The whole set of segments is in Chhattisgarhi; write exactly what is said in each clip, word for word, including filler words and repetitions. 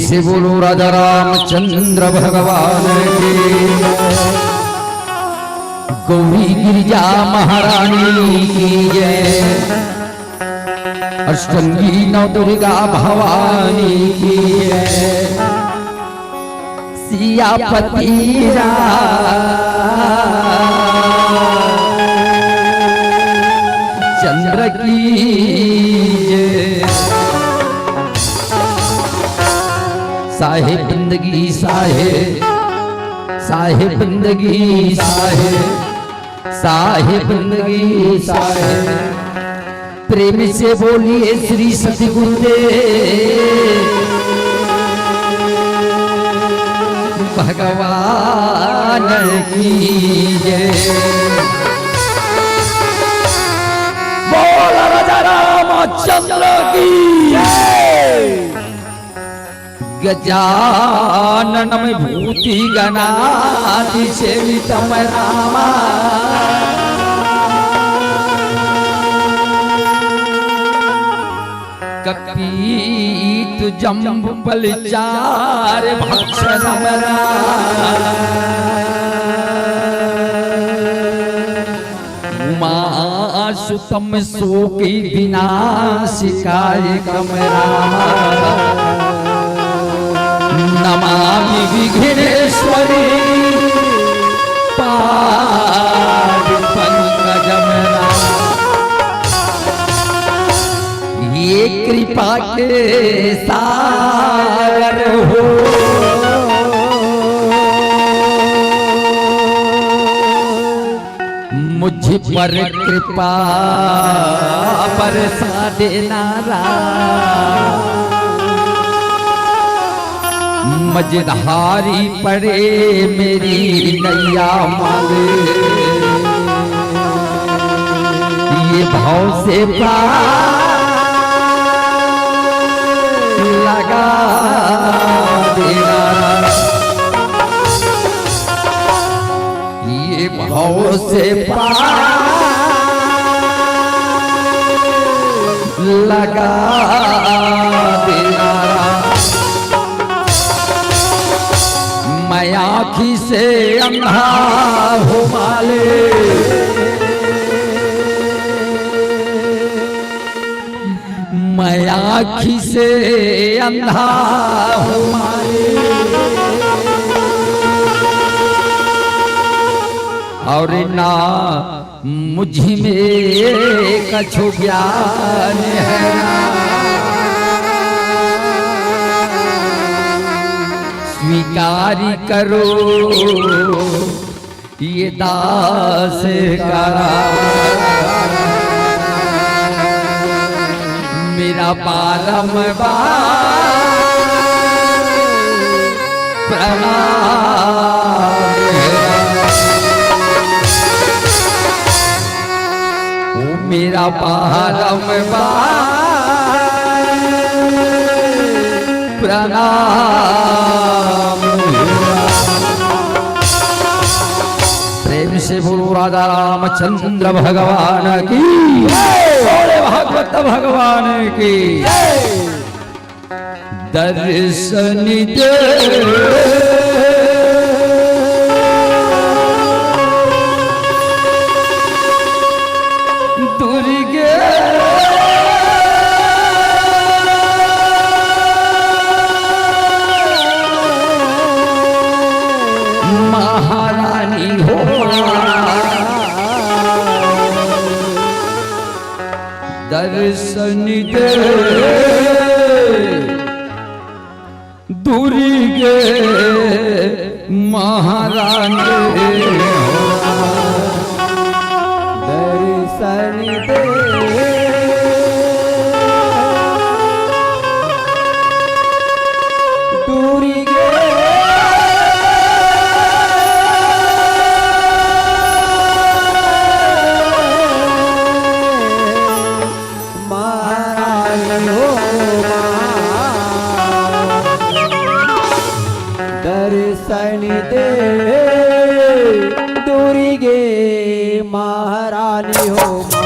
से बोलो राजा रामचंद्र भगवान की, गौरी गिरिजा महारानी की जय, अष्टंगी नव दुर्गा भवानी की जय। सियापति रामचंद्र की जय। साहेब बंदगी साहेब, साहेब बंदगी साहेब, साहेब बंदगी साहेब। प्रेम से बोलिए श्री सतगुरुदेव भगवान की जय। बोल राजा रामचंद्र की जय। गजाननम भूति गणाति सेवितम रामा। कपीत जम्बल चार भक्षणम रामा। उमा सुतम शोक विनाशकाय कम रामा। नमामि विघ्नेश्वरी पाद पंकजम रामा। ये कृपा के सागर हो, मुझ पर कृपा बरसा देना राम। मझधारी पड़े मेरी नैया माले, ये भाव से पार लगा देना। ये भाव से पार लगा देना। मैं आँखी से अंधा हूँ माले, मैं आँखी से अंधा हूँ माले। और ना मुझ में कछु ज्ञान है ना। स्वीकार करो ये दास का मेरा बारंबार प्रणाम है। ओ मेरा बारंबार प्रणाम। प्रेम से बोलो राजा रामचंद्र भगवान की, बोले भागवत भगवान की। दर्शन दे दुर्गे महारानी हो। दर्शन दे दुर्गे महारानी हो। दर्शन दे दुर्गे महारानी हो माँ। दर्शन दे दुर्गे महारानी हो माँ।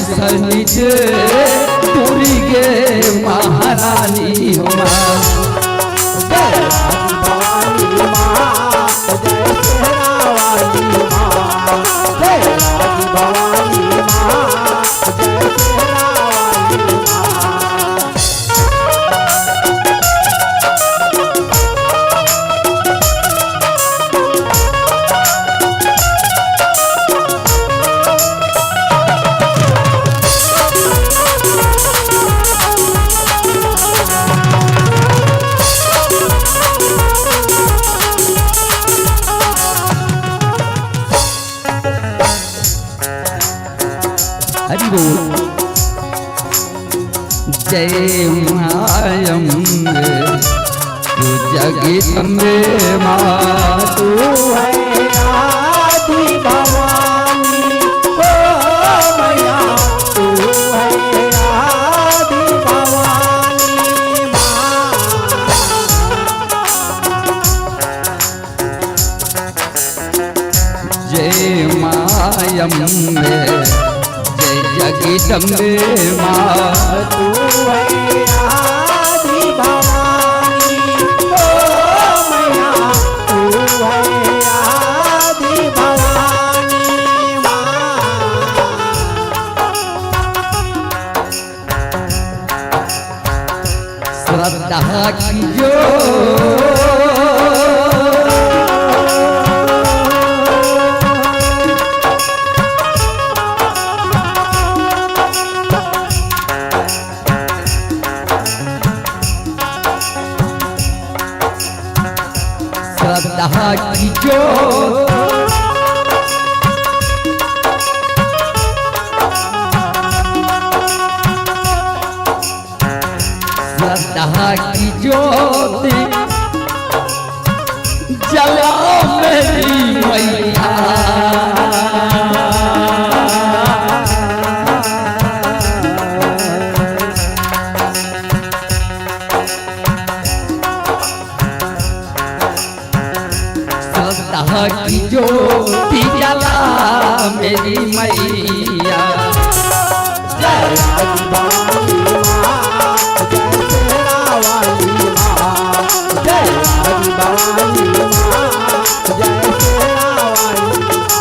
सनिचे टूरी गे महारानी हो माँ। जय रानी भवानी माँ, जय शेरा वाली माँ, जय रानी भवानी माँ, जय शेरा वाली माँ। हरि बोल। जय माँ अम्बे, तू जगदम्बे माँ। तू है आदि भवानी, ओ मैया, तू है आदि भवानी माँ। जय माँ अम्बे, जय जगदम्बे माँ। तू है आदि भवानी, ओ मैया, तू है आदि भवानी माँ। श्रद्धा की जो श्रद्धा की जो श्रद्धा की ज्योति जला मेरी मैया। श्रद्धा की ज्योति जला मेरी मैया। जय रानी भवानी माँ, जय शेरा वाली माँ। जय रानी भवानी माँ, जय शेरा वाली माँ।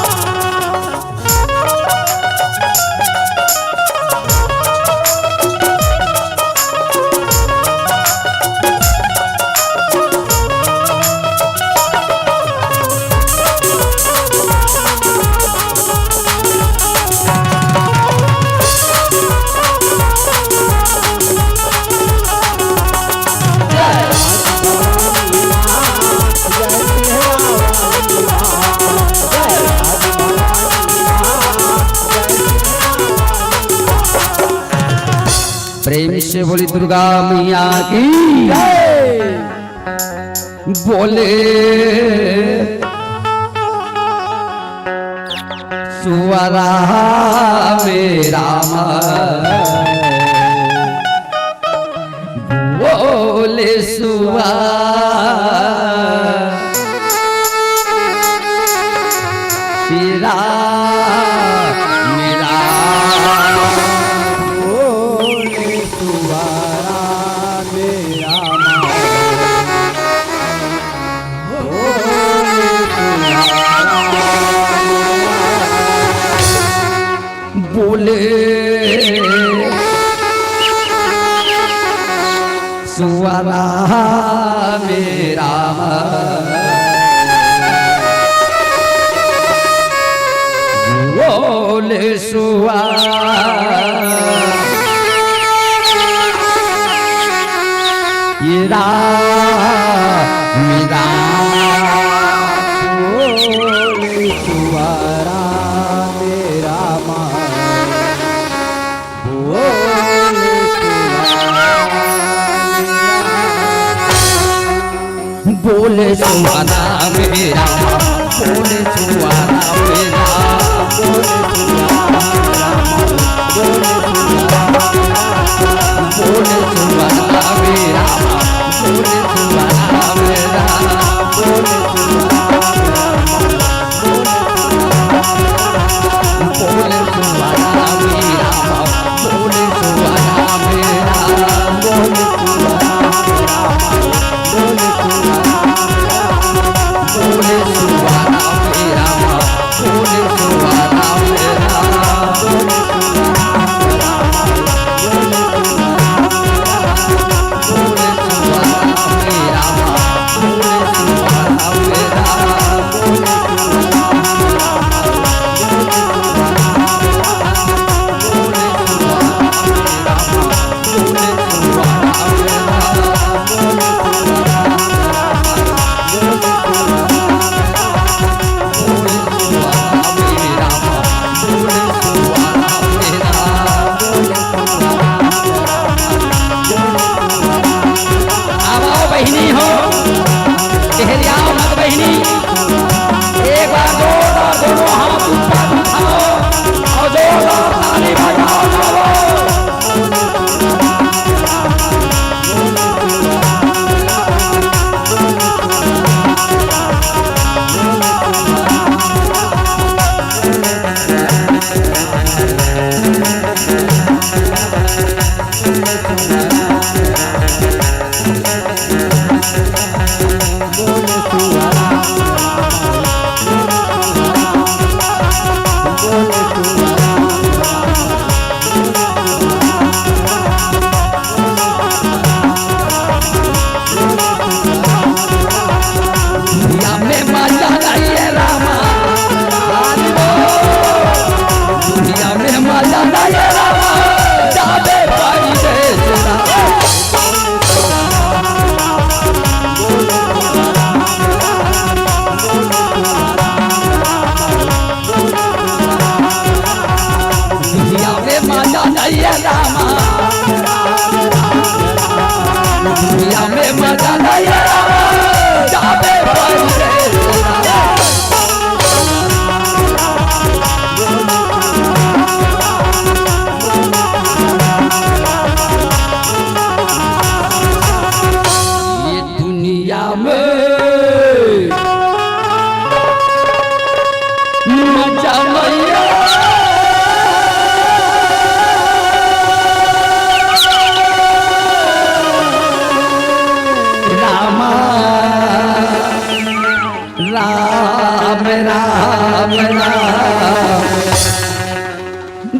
प्रेम से बोली दुर्गा मैया की। बोले सुअरा में राम, बोले सुअरा में राम। बोले सुअरा में राम। बोले सुअरा में राम। बोले सुआ ये राम, ये राम। बोले सुअरा में राम। बोले सुअरा में राम। बोले सुअरा में राम। बोले सुअरा में राम। बोले सुअरा में राम। बोले सुअरा में राम। बोले सुअरा में राम। बोले सुअरा में राम। बोले सुअरा में राम। बोले सुअरा में राम।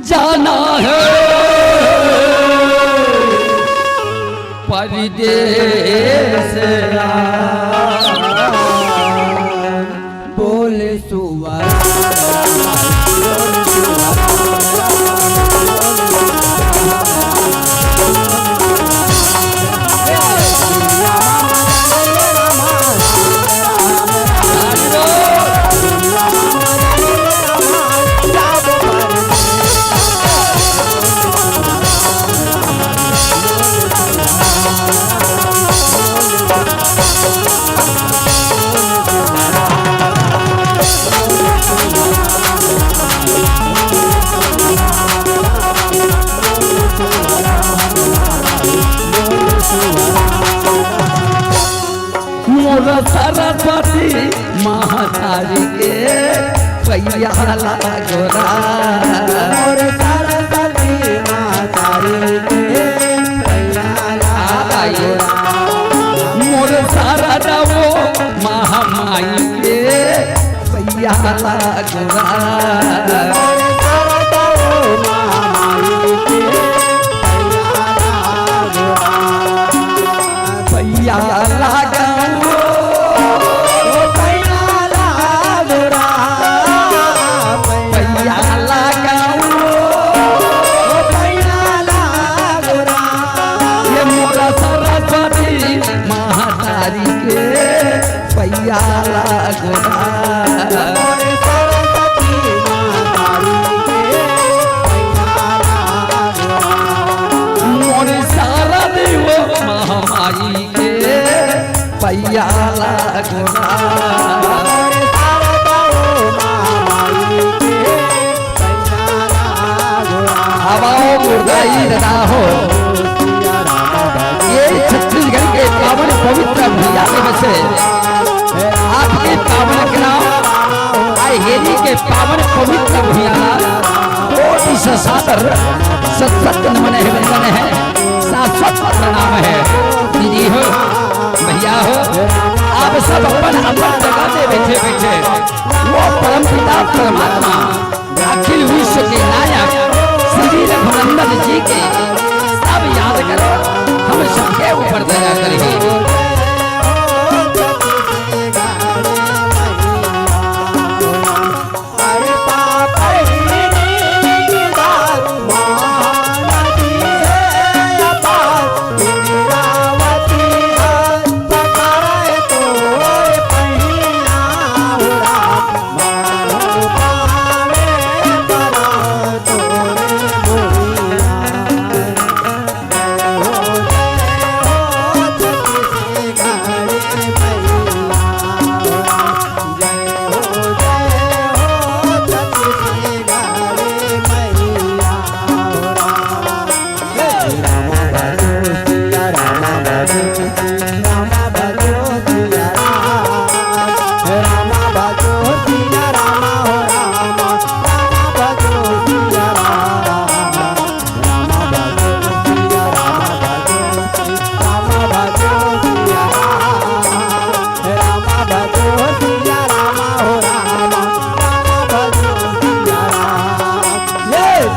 जाना है परदेस राम। बोल सुवर। मोर सरस्वती महतारी के पैया लागो राम। मोर सरस्वती महतारी के पैया लागो राम। मोर शारदा वो महामाई के पैया लागो राम। मोर शारदा वो महामाई के पैया लागो राम। पैया लागो, पैया लागो राम, पैया लागो, पैया लागो राम। ये मोरा सरस्वती महतारी के पैया लागो राम। मोर सरस्वती महतारी के पैया लागो राम। मोर शारदा वो महामाई के पैया लागो राम। मोर शारदा वो महामाई के पैया लागो राम। आवा ओ मुर्दाई दादा हो। ये छत्तीसगढ़ के पावन पवित्र भुइयां में बसे आपके पावन ग्राम अहेरी के पावन पवित्र भुइयां कोटि से सादर सत सत नमन है, वंदन है, शाश्वत प्रणाम है। दीदी हो, भैया हो, आप सब अपन अपन जगह पे बैठे बैठे वो परम पिता परमात्मा अखिल विश्व के नायक श्री रघुनंदन जी के सब याद करो, हम सबके ऊपर दया करिए।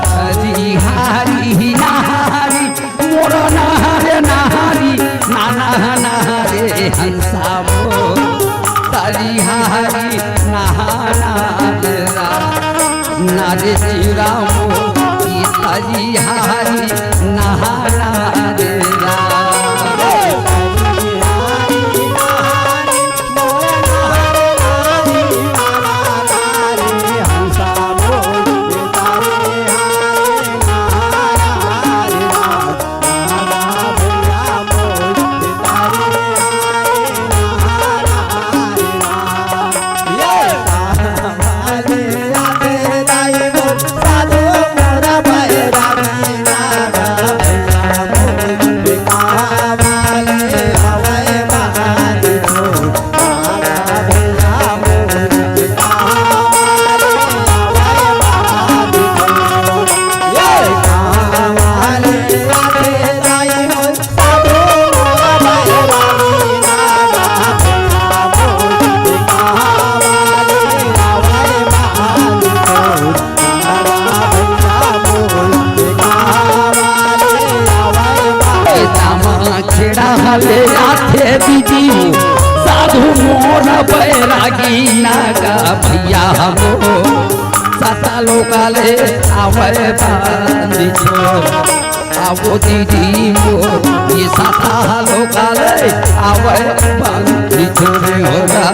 हरि हरि नहारी मोर नहारे नहारी नाना नहारे हंसा मोर। हरि हरि नहाना रे राम नारे श्री राम। हरि हरि नहाना रे राम। ना बैरागी नागा भैया हमो, साता लोका ले आवै बांधी छोर। आवो दीदी मोर, ये साता लोका ले आवै बांधी छोर हो रा।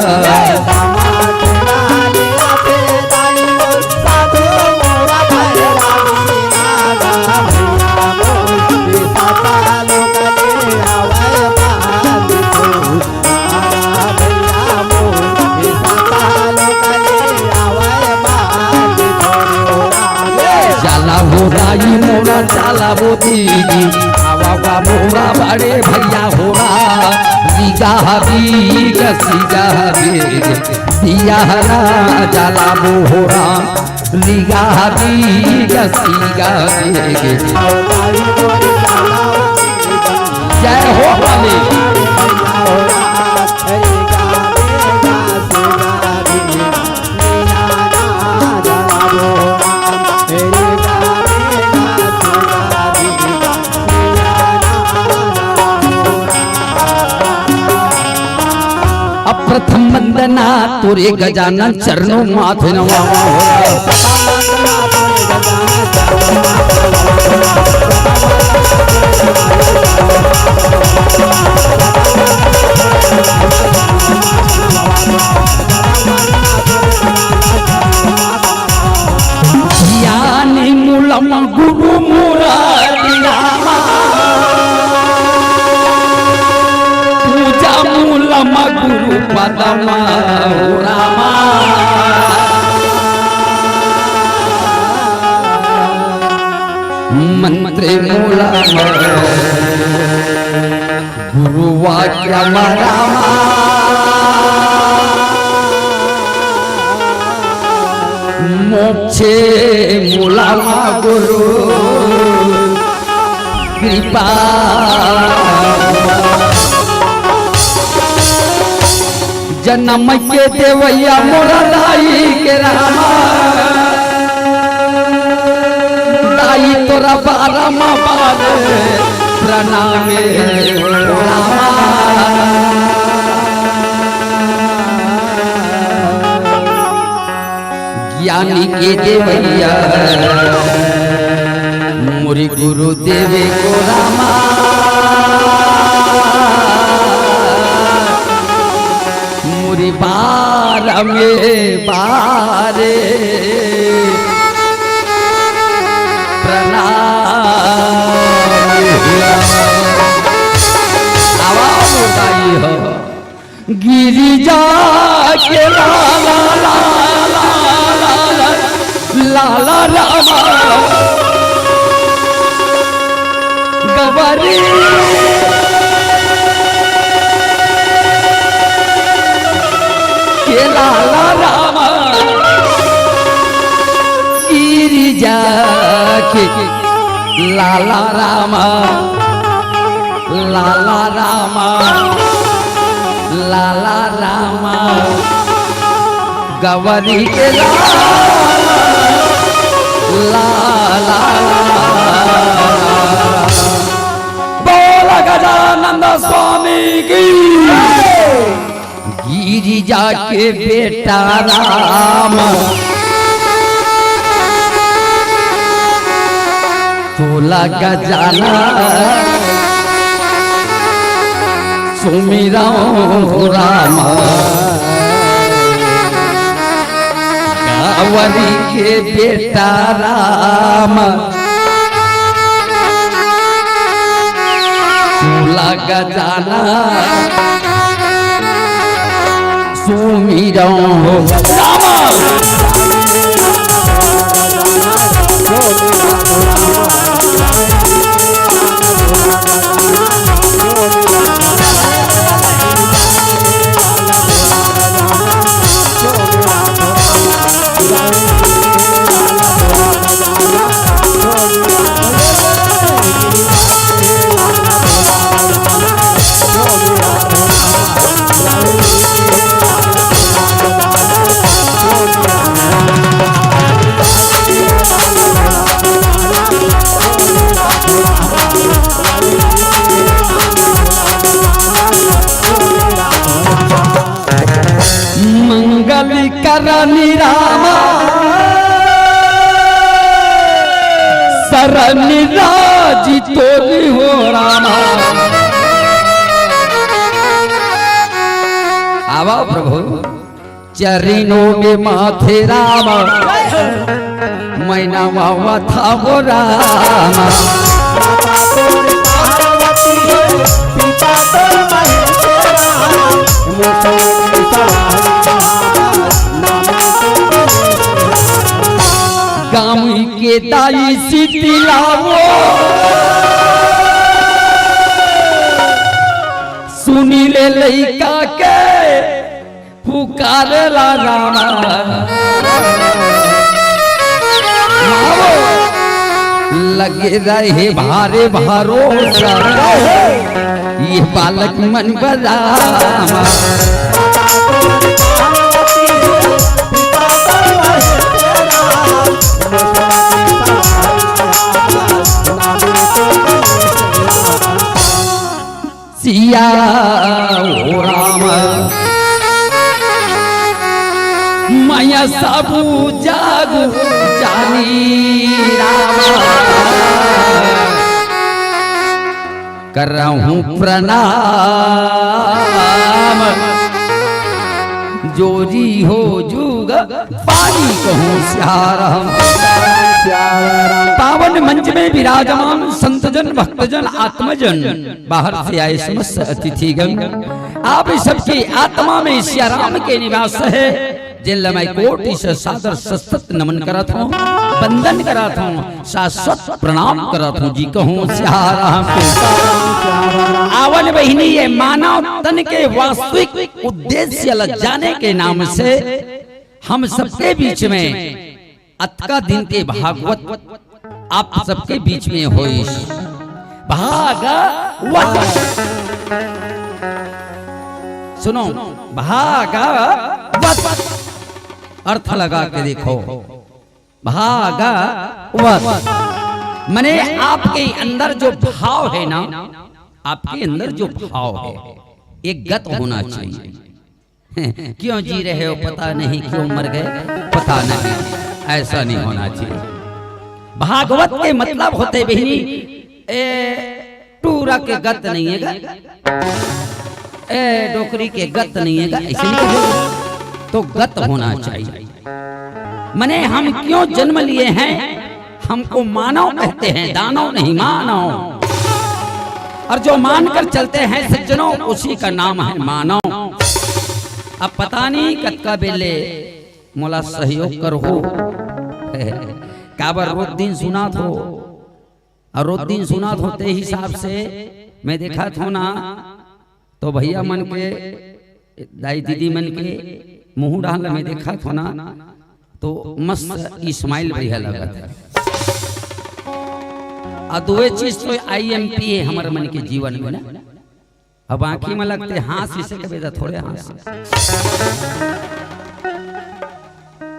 जाला हो राई मोरा, जाला वो दीदी, आवा वा मोरा बड़े भैया हो रा। बीघा बीघ सीघा बीघ, दिया ना जाला वो हो रा। लीगा बीग सीगा बीग। जय हो काली। अब प्रथम वंदना तोरे गजानन चरणों माथे नवावा हो। ज्ञानी मूलम गुरु मुरारी रामा। पूजा मूलम गुरु पदम रामा। मंत्र मूलम गुरु वाक्यम रामा। मोक्षे मूलम गुरु कृपा। जनम के देवैया मोरा दाई के रामा। दाई तोरा बारम बार प्रणाम रामा। ज्ञानी के देवैया मोरे गुरुदेव को रामा। मोरे बार में बारे प्रणाम। आवाज उठाई हो। गिरिजा के लाला, लाला, लाला, लाला रामा। गवरी के लाला रामा। गिरिजा के लाला रामा। लाला रामा, लाला रामा, गवरी के लाला, लाला। बोल गजानंद स्वामी की। गिरिजा के बेटा राम, तोला गजाना सुमिरौं हो राम। गवरी के बेटा राम, तोला गजाना सुमिरौं हो रामा। रानी राजी तोरी हो रामा। आवा प्रभु। चरणों में माथे राम, मैं नमावत हँव राम। गाँव के दाई सितिलावो, सुनी ले लइका के पुकारे ला रामा। आओ, लगे रहे भारे भरोसा, ये बालक मन बरामा। सिया ओ राम, मैं सब जग जानी राम, करहूँ प्रणाम, जोरी हो जुग पानी कहूँ सिया राम। पावन मंच में विराजमान संतजन, भक्तजन, आत्मजन, बाहर से आए समस्त अतिथिगण, आप सबकी आत्मा में सिया राम के निवास है। जिन ला मैं कोटि से सादर सशक्त नमन करत हँव, वंदन करत हँव, शाश्वत प्रणाम करत हँव जी, कहूँ सिया राम के। आवन बहिनी, ये मानव तन के वास्तविक उद्देश्य ला जाने के नाम से हम सबके बीच में अतका दिन के भागवत आप सबके बीच में होइस। भागवत। सुनो, भागवत अर्थ लगा के देखो। भागवत मने आपके अंदर जो भाव है ना, आपके अंदर जो भाव है, एक गत होना चाहिए। क्यों जी रहे हो पता नहीं, क्यों मर गए पता नहीं, ऐसा नहीं होना चाहिए। भागवत के मतलब होते बहिनी, ए टूरा के गत नहीं है गा, ए डोकरी के गत नहीं है गा, ऐसे नहीं कहे। तो गत होना चाहिए। मने हम क्यों जन्म लिए हैं, हमको मानव कहते हैं, दानव नहीं मानव। और जो मानकर चलते हैं सज्जनों, उसी का नाम है मानव। अब पता नहीं कतका बेले मोला सहयोग करहू। काबर रोज दिन सुनात हो, और रोज दिन सुनात हो ते हिसाब से मैं देखत हँव ना, तो भैया मन के, दाई दीदी मन के मुँह डाल मैं देखत हँव ना, तो मस्त इस्माइल भैया लगत है। आ दुए चीज तो आई एम पी है हमर मन के जीवन में ना। अब आँखी में लगते हाँस इसे कबे दा थोड़े हाँस।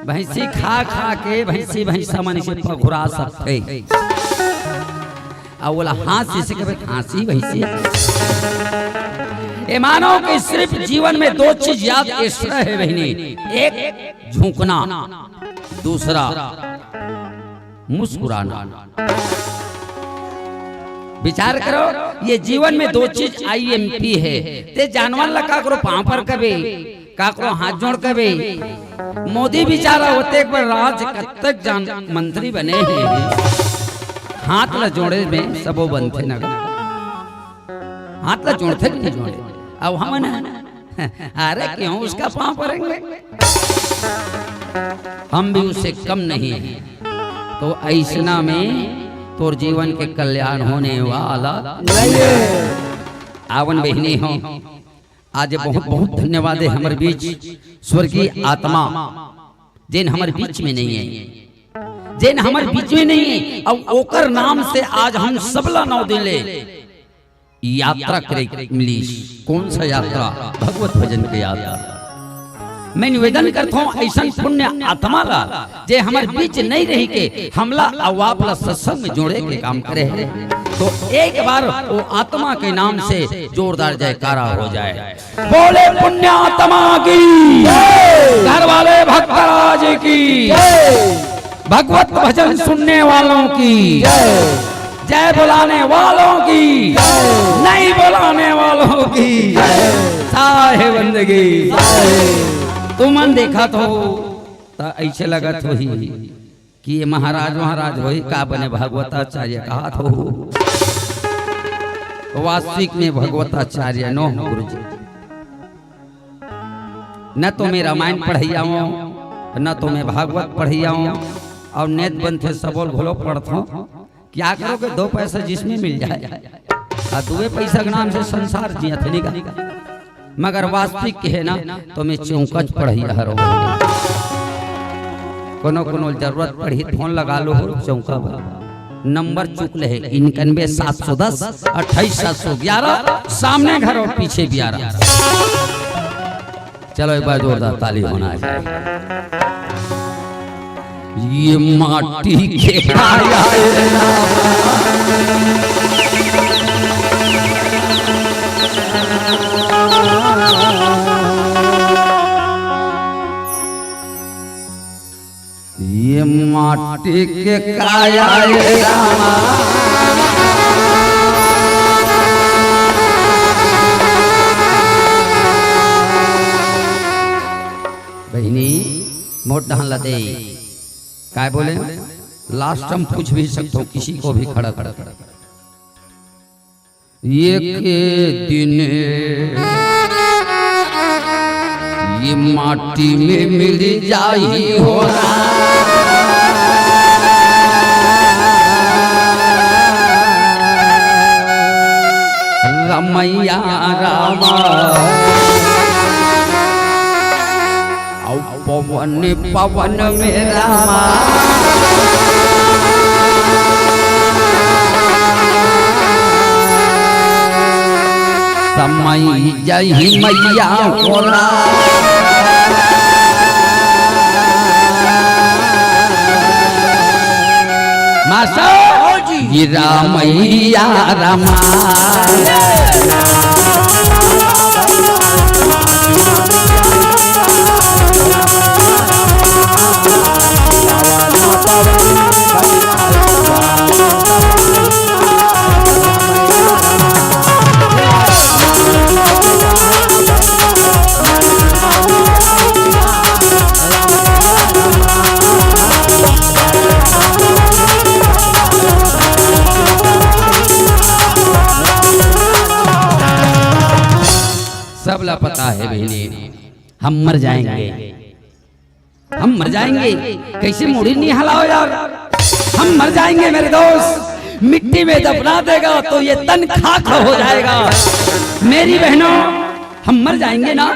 भैंसी खा खा के भैंसी भैंसा मन से पघुरा सकथे। अउ ओला हाँस इसे कबे हाँसी भैंसी। ए मानव के सिर्फ जीवन में दो चीज याद एक्स्ट्रा है बहिनी, एक झुकना, दूसरा मुस्कुराना। विचार करो, ये जीवन में दो चीज आई एम पी है। ते जानवर ला काकरो पाँव पर कबे, काकरो हाथ जोड़ कबे। मोदी बिचारा होते एक बार राज कतक जान मंत्री बने हैं, हाथ ला जोड़े में सबो बनथे नगा। हाथ ला जोड़थे कि नहीं जोड़े? अब हमन अरे क्यों उसका पाँव परेंगे? हम भी उससे कम नहीं हैं। तो ऐसना में तोर जीवन के कल्याण होने वाला नहीं है। आवन बहिनी हो, आज बहुत बहुत धन्यवाद है हमर बीच स्वर्गीय आत्मा, जेन हमर बीच में नहीं है, जेन हमर बीच में नहीं है, अब ओकर नाम से आज हम सबला नौ दिन ले यात्रा करे मिलिस। कौन सा यात्रा? भगवत भजन के यात्रा। मैं निवेदन करथों, ऐसन पुण्य आत्मा ला, जे हमर बीच नहीं रही के हमला अउ आप ला सत्संग में जोड़े के काम करे है, तो एक बार वो आत्मा के नाम से जोरदार जयकारा हो जाए। बोले पुण्यात्मा की, घर वाले भक्तराज की। भगवत भजन सुनने वालों की जय। जय बुलाने वालों की जय। नहीं बुलाने वालों की जय। साहे बंदगी। तुमन देखत हो त ऐसे लगत होही कि ये महाराज महाराज होही का बने भगवताचार्य कहात हो। वास्तविक में भगवताचार्य नो गुरुजी। न तो मैं रामायण पढ़ैया हूँ, न तो मैं भागवत पढ़ैया हूँ, और नेत बनथे सबोल घलो पढ़थों। क्या करोगे, दो पैसा जिसमें मिल जाए, और दुए पैसा के नाम से संसार जियत हे निका। मगर वास्तविक के हे ना, तो मैं चौंकच पढ़ैया हरो। कोनो कोनो जरूरत पड़ही, फोन लगा लो हो चौंका बर। नंबर चुक ले हे, इक्यानवे सात सौ दस, अट्ठाईस सात सौ ग्यारह, सामने घर और पीछे ब्यारा। चलो एक बार जोरदार ताली होना चाहिए। ये माटी के काया है। ये माटी के काया ए रामा। बहिनी, मोट डहन ला दे। काय बोले? लास्ट हम पूछ भी सकते हो किसी को भी खड़ा कर। एक दिन ये माटी में मिल जाही हो रमैया रामा। अउ पवन पवन में रामा। समय जही मैया होला। मास्टर, गिरा मैया रामा। सबला पता हे बहिनी, हम मर जाएंगे, हम मर जाएंगे। कैसे मुड़ी नहीं हलाओ यार, हम मर जाएंगे मेरे दोस्त। मिट्टी में दफना देगा तो ये तन खाक हो जाएगा। मेरी बहनों, हम मर जाएंगे ना,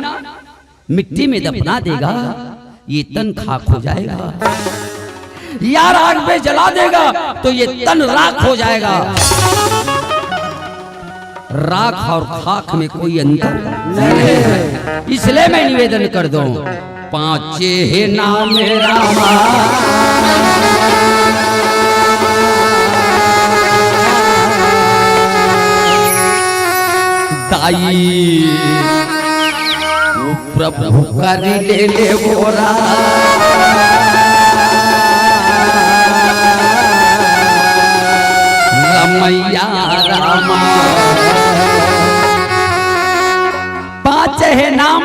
मिट्टी में दफना देगा, ये तन खाक हो जाएगा। यार आग में जला देगा तो ये तन राख हो जाएगा। राख और खाक में कोई अंतर नहीं है। इसलिए मैं निवेदन कर दूं, पांचे हे नाम रामा। दाई प्रभु करि लेले बोरा। रमैया रामा। पांच हे नाम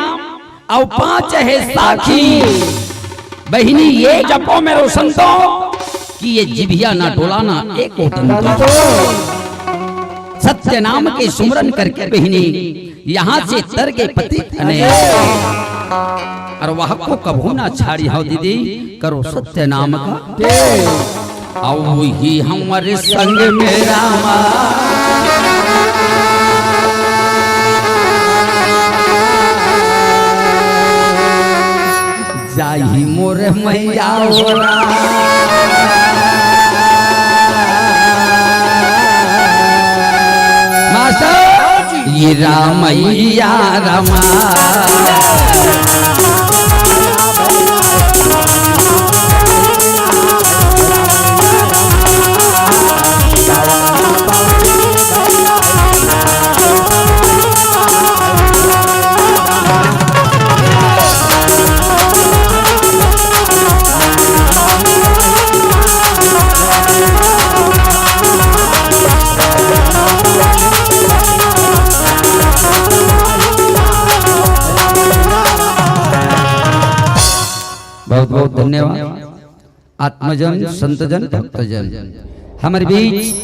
अउ पांच हे साखी। बहिनी, ये जपो मेरो संतो कि ये जिभिया ना डोलाना एको तंतो। सत्य नाम के सुमरन करके बहिनी, यहाँ से तर के पतित अने। अरे वह को कभू ना छाड़ी हो दीदी, करो सत्य नाम का। अउ ही हमरे संग में रामा। जाही मोर मैया ओरा। मास्टर, ये रामैया रामा। धन्यवाद। आत्मजन, संतजन, भक्तजन, हमर बीच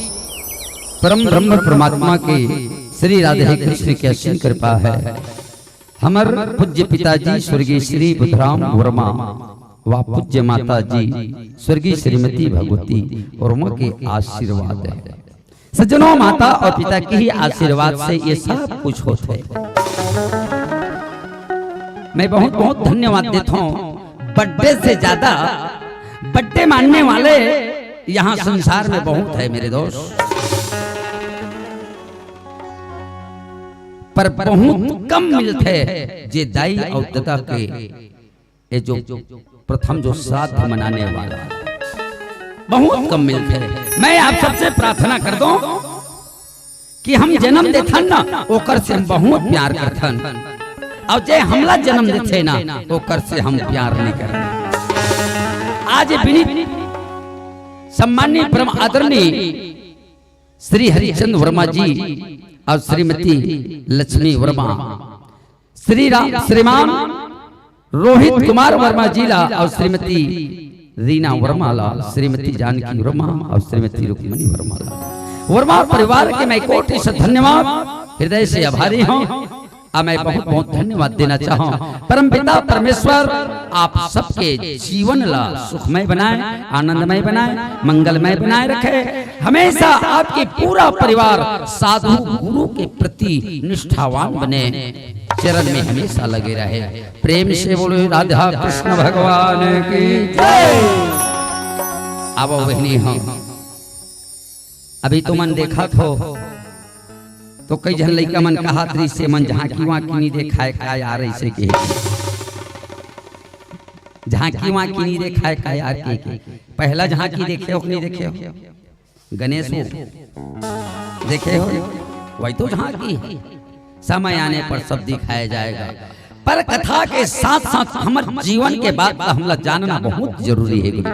परम ब्रह्म परमात्मा के श्री राधे कृष्ण के असीम कृपा है। हमर पूज्य पिताजी स्वर्गीय श्री बुधराम वर्मा व पूज्य माता जी स्वर्गीय श्रीमती भगवती वर्मा के आशीर्वाद है। सज्जनों, माता और पिता के ही आशीर्वाद से ये सब कुछ होत है। मैं बहुत बहुत धन्यवाद देता हूँ। बर्थडे से ज्यादा बर्थडे मानने वाले यहाँ संसार में बहुत है मेरे दोस्त, पर बहुत कम मिलथे जे दाई और ददा के ये जो प्रथम जो श्राद्ध मनाने वाला बहुत कम मिलथे। मैं आप सबसे प्रार्थना कर दो कि हम जन्म देथन ना, ओकर से हम बहुत प्यार करथन, और जे हमला जन्म देथे ना, ओकर से हम प्यार नहीं करथन। आज ये विनीत सम्माननीय परम आदरणीय श्री हरिचंद वर्मा जी और श्रीमती लक्ष्मी वर्मा, श्री राम, श्रीमान रोहित कुमार वर्मा जी ला और श्रीमती रीना वर्मा ला, श्रीमती जानकी वर्मा और श्रीमती रुक्मणी वर्मा ला, वर्मा परिवार के मैं कोटि से धन्यवाद, हृदय से आभारी हूँ। और मैं बहुत बहुत धन्यवाद देना चाहूँ। परमपिता परमेश्वर आप सबके जीवन ला सुखमय बनाए, आनंदमय बनाए, मंगलमय बनाए रखे। हमेशा आपके पूरा परिवार साधु गुरु के प्रति निष्ठावान बने। चरण में हमेशा लगे रहे। प्रेम से बोलो राधा कृष्ण भगवान की जय। अब बहिनी हम अभी तुमन देखत हो तो कई झन लइका मन कहत रहिस, "से मन झांकी वांकी नहीं देखाय का यार?" ऐसे के झांकी वांकी नहीं देखाय का यार के, के। पहला झांकी देखे हो कि नहीं देखे हो? गणेश हो, देखे हो? वही तो झांकी है। समय आने पर सब दिखाया जाएगा। पर कथा के साथ साथ हमर जीवन के बात ला हमला जानना बहुत जरूरी है गुरु जी।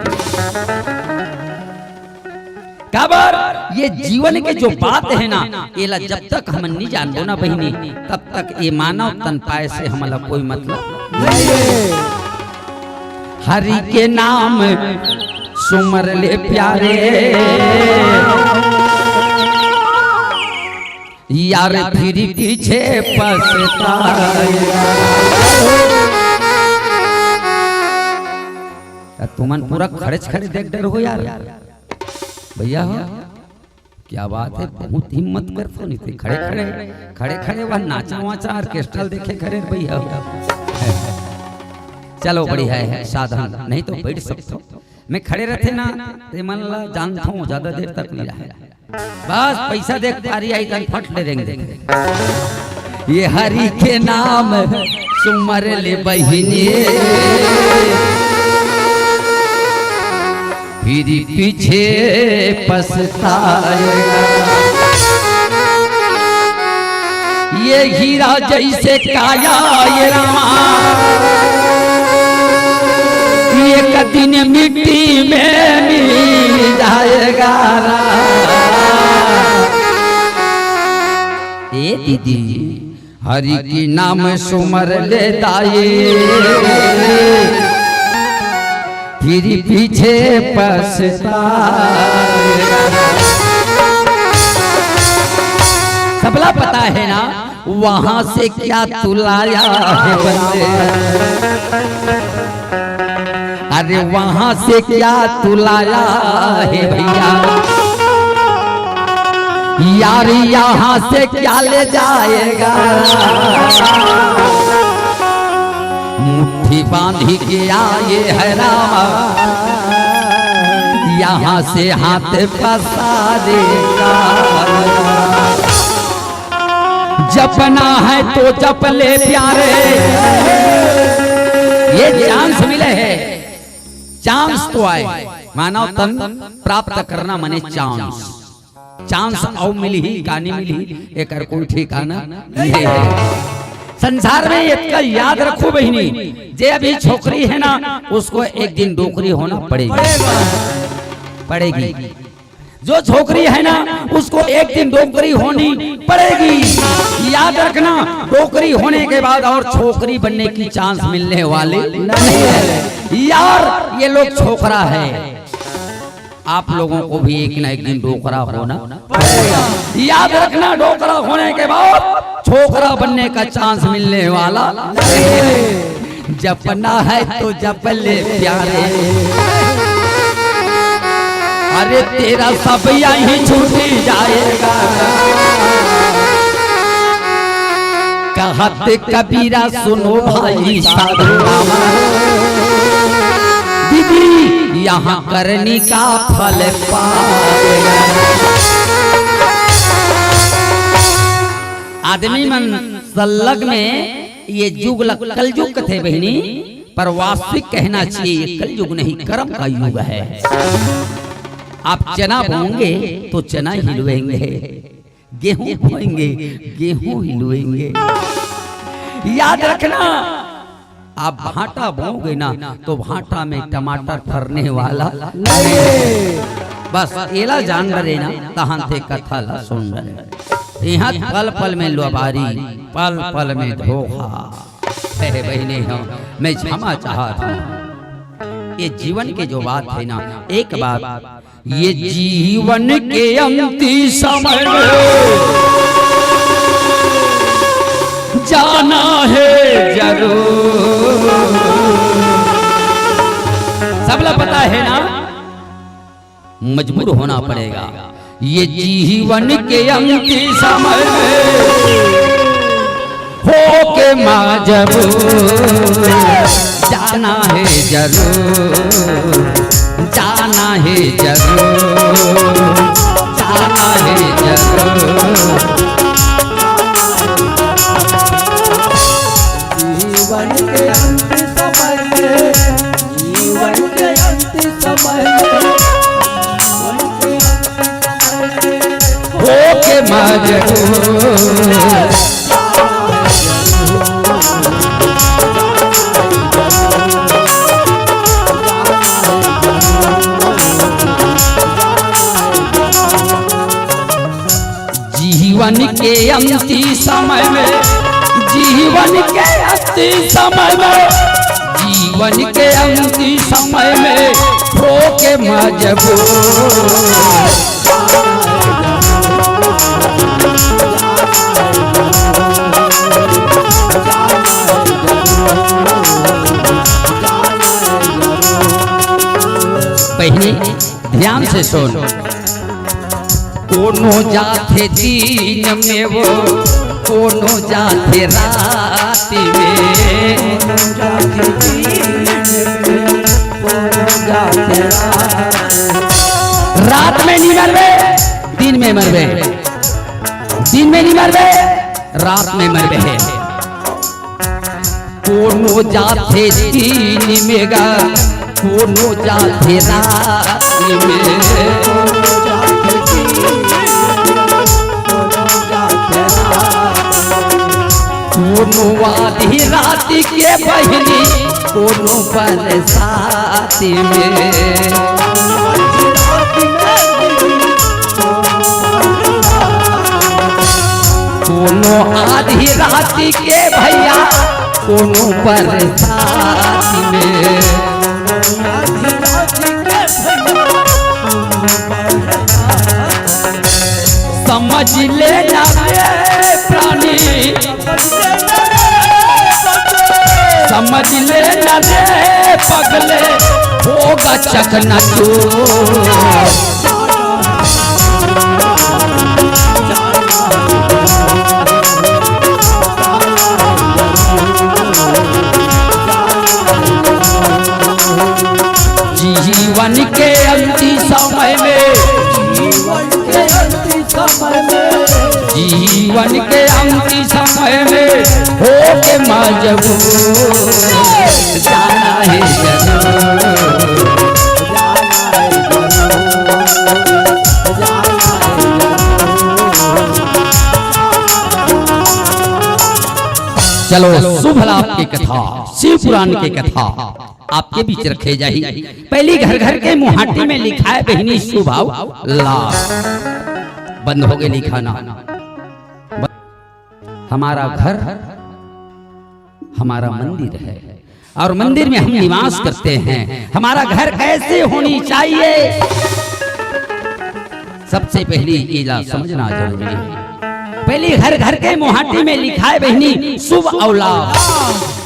काबर ये जीवन के जो बात है ना, एला जब तक हम नहीं जानबो ना बहिनी, तब तक ये मानव तन पाए से हमला कोई मतलब नहीं है। हरि के नाम सुमर ले प्यारे, यार फिर पीछे पछताएगा। तुमन पूरा खड़े खड़े देख डर हो यार, भैया हो, क्या बात है, बहुत हिम्मत करथो नहीं ते खड़े खड़े, खड़े खड़े वह नाचा वाचा orchestra देखे खड़े भैया हो। चलो बढ़िया है, साधन नहीं तो बैठ सकथो। मैं खड़े रहते ना, ते मन ला जानथो, ज्यादा देर तक नहीं रहे। बस पैसा देख पारी आई तन फट ले रेंग देखे। ये हरि के नाम सुमर ले बहिनी, फिर पीछे पछताएगा। ये हीरा जैसे काया ये रामा, एक दिन मिट्टी में मिल जाएगा रामा। ए दीदी, हरि की नाम सुमर ले दाई, फिर पीछे पछताएगा। सबला पता है ना, वहां से क्या तू लाया है बंदे? अरे वहां से क्या तू लाया है भैया? यार यहाँ से क्या ले जाएगा? मुट्ठी बांधी के आए है राम, यहाँ से हाथ पसारेगा। जपना है तो जप ले प्यारे, ये चांस मिले है, चांस तो आए, मानव तन प्राप्त करना मने चांस। चांस अउ मिलही का नहीं मिलही, एकर कोई ठिकाना नहीं है। संसार में इतना याद रखो बहिनी, जे अभी छोकरी है ना, उसको एक दिन डोकरी होना पड़ेगी, पड़ेगी। जो छोकरी है ना, उसको एक दिन डोकरी होनी पड़ेगी। याद रखना, डोकरी होने के बाद और छोकरी बनने की चांस मिलने वाली नहीं है। यार, ये लोग छोकरा है, आप लोगों को भी एक ना एक दिन डोकरा होना पड़ेगा। याद रखना, डोकरा होने के बाद छोकरा बनने का चांस मिलने वाला नहीं है। जपना है तो जप ले प्यारे, अरे तेरा सब यहीं छूट जाएगा। कहत कबीरा सुनो भाई साधु, दीदी यहाँ करनी का फल पावेगा। आदमी मन सल्लग में ये जुग ल कलजुग कथे बहिनी, पर वास्तविक कहना चाहिए, ये कलयुग नहीं, कर्म का युग है। आप चना बोएंगे तो चना ही लुएंगे, गेहूं बोएंगे, गेहूं ही लुएंगे। याद रखना, आप भांटा बोओगे ना, तो भांटा में टमाटर फरने वाला नहीं है। बस एला जान डरे ना, तहान ते कथा ला सुन डरे। यहाँ पल पल में लुबारी, पल पल में धोखा। अरे बहिनी हो, मैं क्षमा चाहत हूँ। ये जीवन के जो बात है ना, एक बात, ये जीवन के अंतिम समय में जाना है जरूर। सबला पता है ना, मजबूर होना पड़ेगा। ये जीवन के अंतिम समय में होके मजबूर, जाना है जरूर, जाना है जरूर, जाना है जरूर। जीवन के अंतिम समय में, जीवन के अंतिम समय में, जीवन के अंतिम समय में होके मजबूर। जीवन के अंतिम समय में, जीवन के अंतिम समय में, जीवन के अंतिम समय में होके मजबूर। बहिनी, ध्यान से सुन। कोनो जाथे दिन में वो, कोनो जाथे रात में। रात में नहीं मरबे, दिन में मरबे। दिन में नहीं मरबे, रात में मरबे। कोनो जाथे दिन में गा, कोनो जाथे रात में। कोनो आधी रात के बहिनी, कोनो बरसात में। कोनो आधी रात के भैया, कोनो बरसात में। समझ लेना रे प्राणी, समझ लेना रे पगले, होगा चकनाचूर। जीवन के अंतिम समय में, जीवन के अंतिम समय में, जीवन के अंतिम समय में होके मजबूर, जाना है जरूर। चलो, शुभ लाभ की कथा, शिव पुराण की कथा। आपके बीच रखे जाही। पहली घर घर के मुहाटी में लिखाय बहिनी शुभ अउ लाभ। बंद हो गे लिखाना। हमारा घर हमारा मंदिर है और मंदिर में हम निवास करते हैं। हमारा घर कैसे होनी चाहिए, सबसे पहली एला समझना जरूरी है। पहली घर घर के मुहाटी में लिखाय बहिनी शुभ अउ लाभ।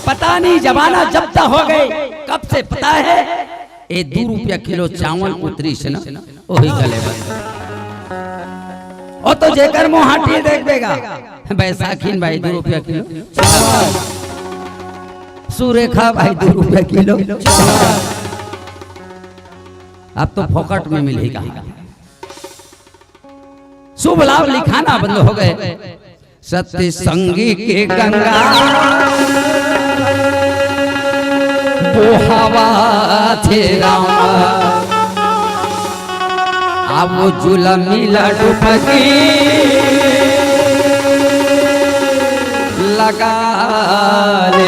पता नहीं जमाना जब तक हो गए, कब से पता है, ए दू रुपया किलो चावल उतरिस ना, ओही गले बंद। ओ तो जेकर मुहाटी देखबे गा, बैसाखी भाई दू रुपया किलो, सुरेखा भाई दू रुपया किलो, अब तो फोकट में मिलही कहा। शुभ लाभ लिखाना बंद हो गए। सत्संगी के गंगा बोहावा थे राम, अब जुलमी ला डुबकी लगा ले।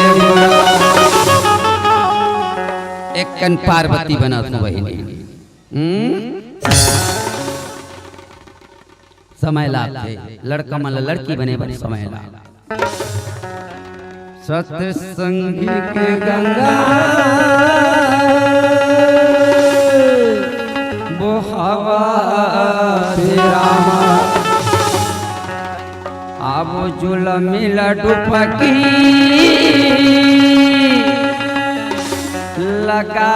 एक कन पार्वती बनत हो बहिनी। हम्म? समय लागथे, लड़का मन ला लड़की बने बर समय लाग। सत्संगी के गंगा बोहावा थे रामा, अब जुलमी ला डुबकी लगा।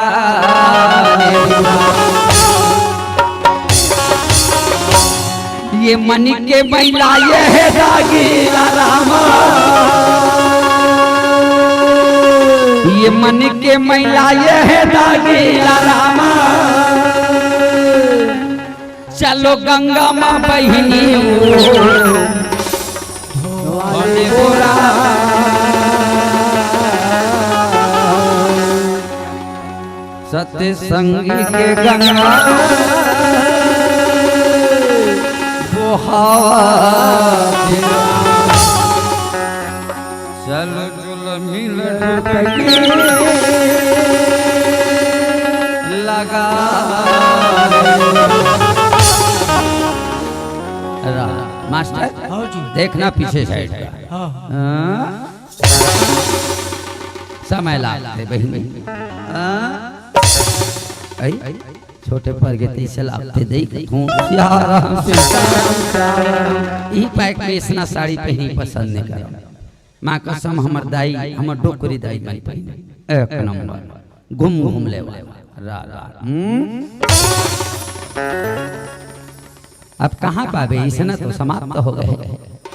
ये मन के मैला ये हे दागीला रामा, ये मन के मैला ये हे दागीला रामा। चलो गंगा माँ बहिनी बोला। सत्संगी के गंगा बोहावा थे। चल जुलमी ला डुबकी लगा। मास्टर, हाँ जी। देखना पीछे साइड का। हाँ। हाँ। समय लागथे बहिनी। हाँ। आई, छोटे पर गे तइसे लागथे, देख तू। ई पैक में इसना साड़ी पहिनी पसंद नहीं करव। माँ कसम, हमर दाई, हमर डोकरी दाई मन पहिने। एक नंबर। घूम घूम लेवा। रा, रा। हम्म? अब कहाँ पाबे, इसना तो समाप्त हो गए।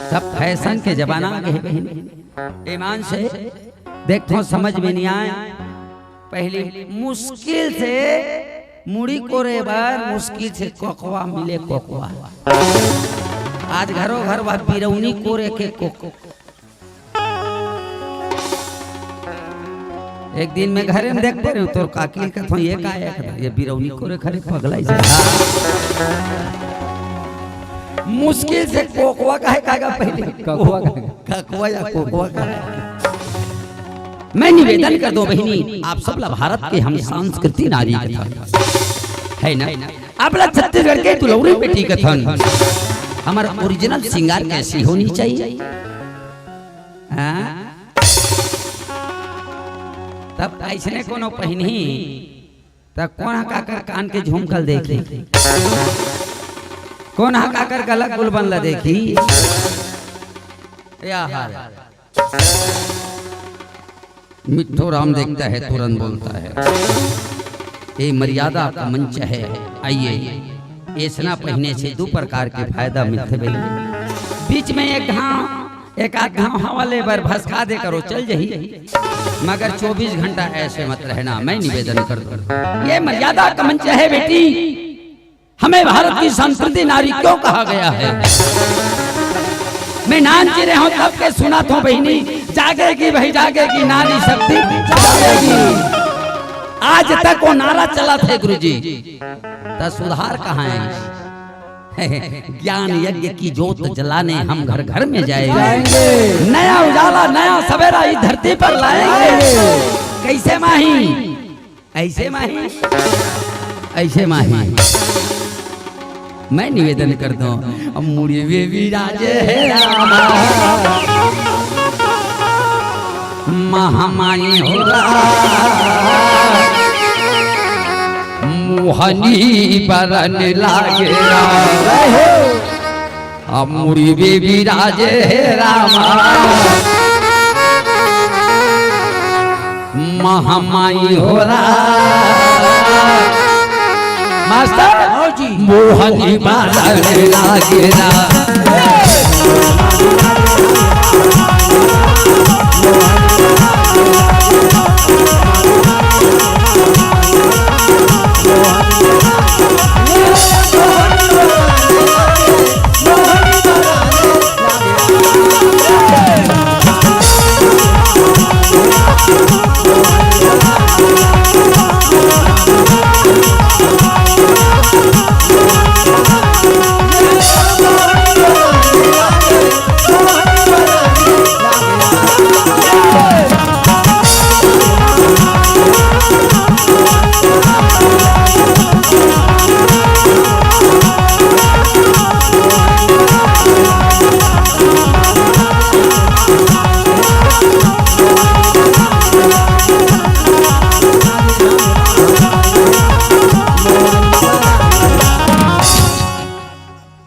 सब फैशन के जमाना आ गए बहिनी। ईमान से देखथो, समझ में नहीं आए। पहली मुश्किल से मुड़ी कोरे बर मुश्किल से कोकवा मिले, कोकवा। आज घरो घर बा बिरौनी कोरे के कोक। एक दिन मैं घरे में देखते रहूं, तोर काकी कथों, ये का है? ये बिरौनी कोरे खरे पगला ही से। मुश्किल से कोकवा काहे कहा पहले? ककवा कहा। ककवा या कोकवा कहा। मैं निवेदन कर दो बहिनी, आप सब ला भारत के हम संस्कृति नारी कथन, है ना? आप ला छत्तीसगढ़ के दुलौरी बेटी कथन, हमर ओरिजिनल सिंगार कैसी होनी चाहिए? हाँ? तब अइसने कोनो पहिनही, त कोन ह काकर कान के झुमकल देखी? कोन ह काकर गला गुलबन ला देखी? या हाल। मिट्ठू राम देखता है, तुरंत बोलता है। ये मर्यादा का मंच है, आइए। एसना पहिने से दू प्रकार के फायदा मिलथे भाई। बीच में एक घांव, एक आध घांव हवा ले बर भसका दे करो, चल जही, मगर चौबीस घंटा ऐसे मत रहना, मैं निवेदन कर दूं। ये मर्यादा का मंच है बेटी, हमें भारत की संस्कृति नारी क्यों कहा गया है? मैं नानचिरे हूं तब के सुनत हूं बहिनी, जागेगी भाई जागेगी, नारी शक्ति जागेगी। आज तक वो नारा चलत हे गुरुजी, त सुधार कहाँ हे? ज्ञान यज्ञ की जोत जलाने हम घर घर में जाएंगे। जाएंगे। नया उजाला, नया सवेरा इस धरती पर लाएंगे। लाएंगे। कैसे माही? ऐसे माही, ऐसे माही। मैं निवेदन करता हूँ, अब मुड़ी में विराजे हे रामा, महामाई हो राम, मोहनी बरन लागे राम। अब मुड़ी में विराजे हे रामा, महामाई हो राम। मास्टर, हाँ जी। मोहनी बरन लागे राम।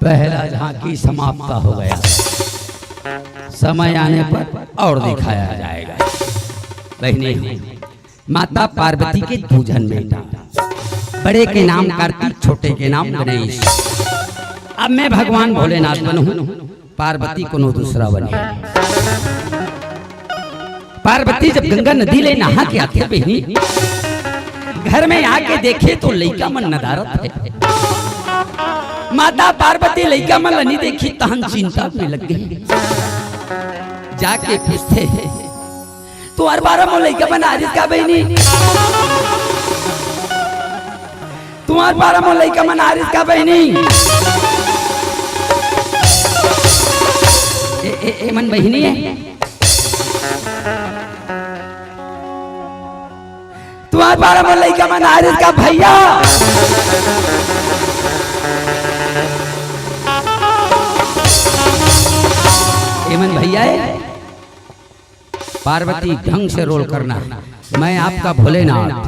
पहला झांकी समाप्त हो गया। समय आने पर और दिखाया जाएगा। बहनी, माता पार्वती के दू झन बेटा, बड़े के नाम कार्तिक, छोटे के नाम गणेश। अब मैं भगवान भोलेनाथ बनहूं, पार्वती कोनो दूसरा बने। पार्वती जब गंगा नदी ले नहा के आथे बहिनी, घर में आके देखे तो लइका मन नदारत हे। माता पार्वती लइका मन ल नी देखी, तहन चिंता में लग गे। जाके पूछथे, "तुम्हर पारा मोर लइका मन आरिस का बहिनी? तुम्हर पारा मोर लइका मन आरिस का बहिनी?" ए, ए, ए मन बहिनी हे? तुम्हर पारा मोर लइका मन आरिस का भैया? ए मन भैया हे? पार्वती, ढंग से रोल करना। मैं आपका भोलेनाथ।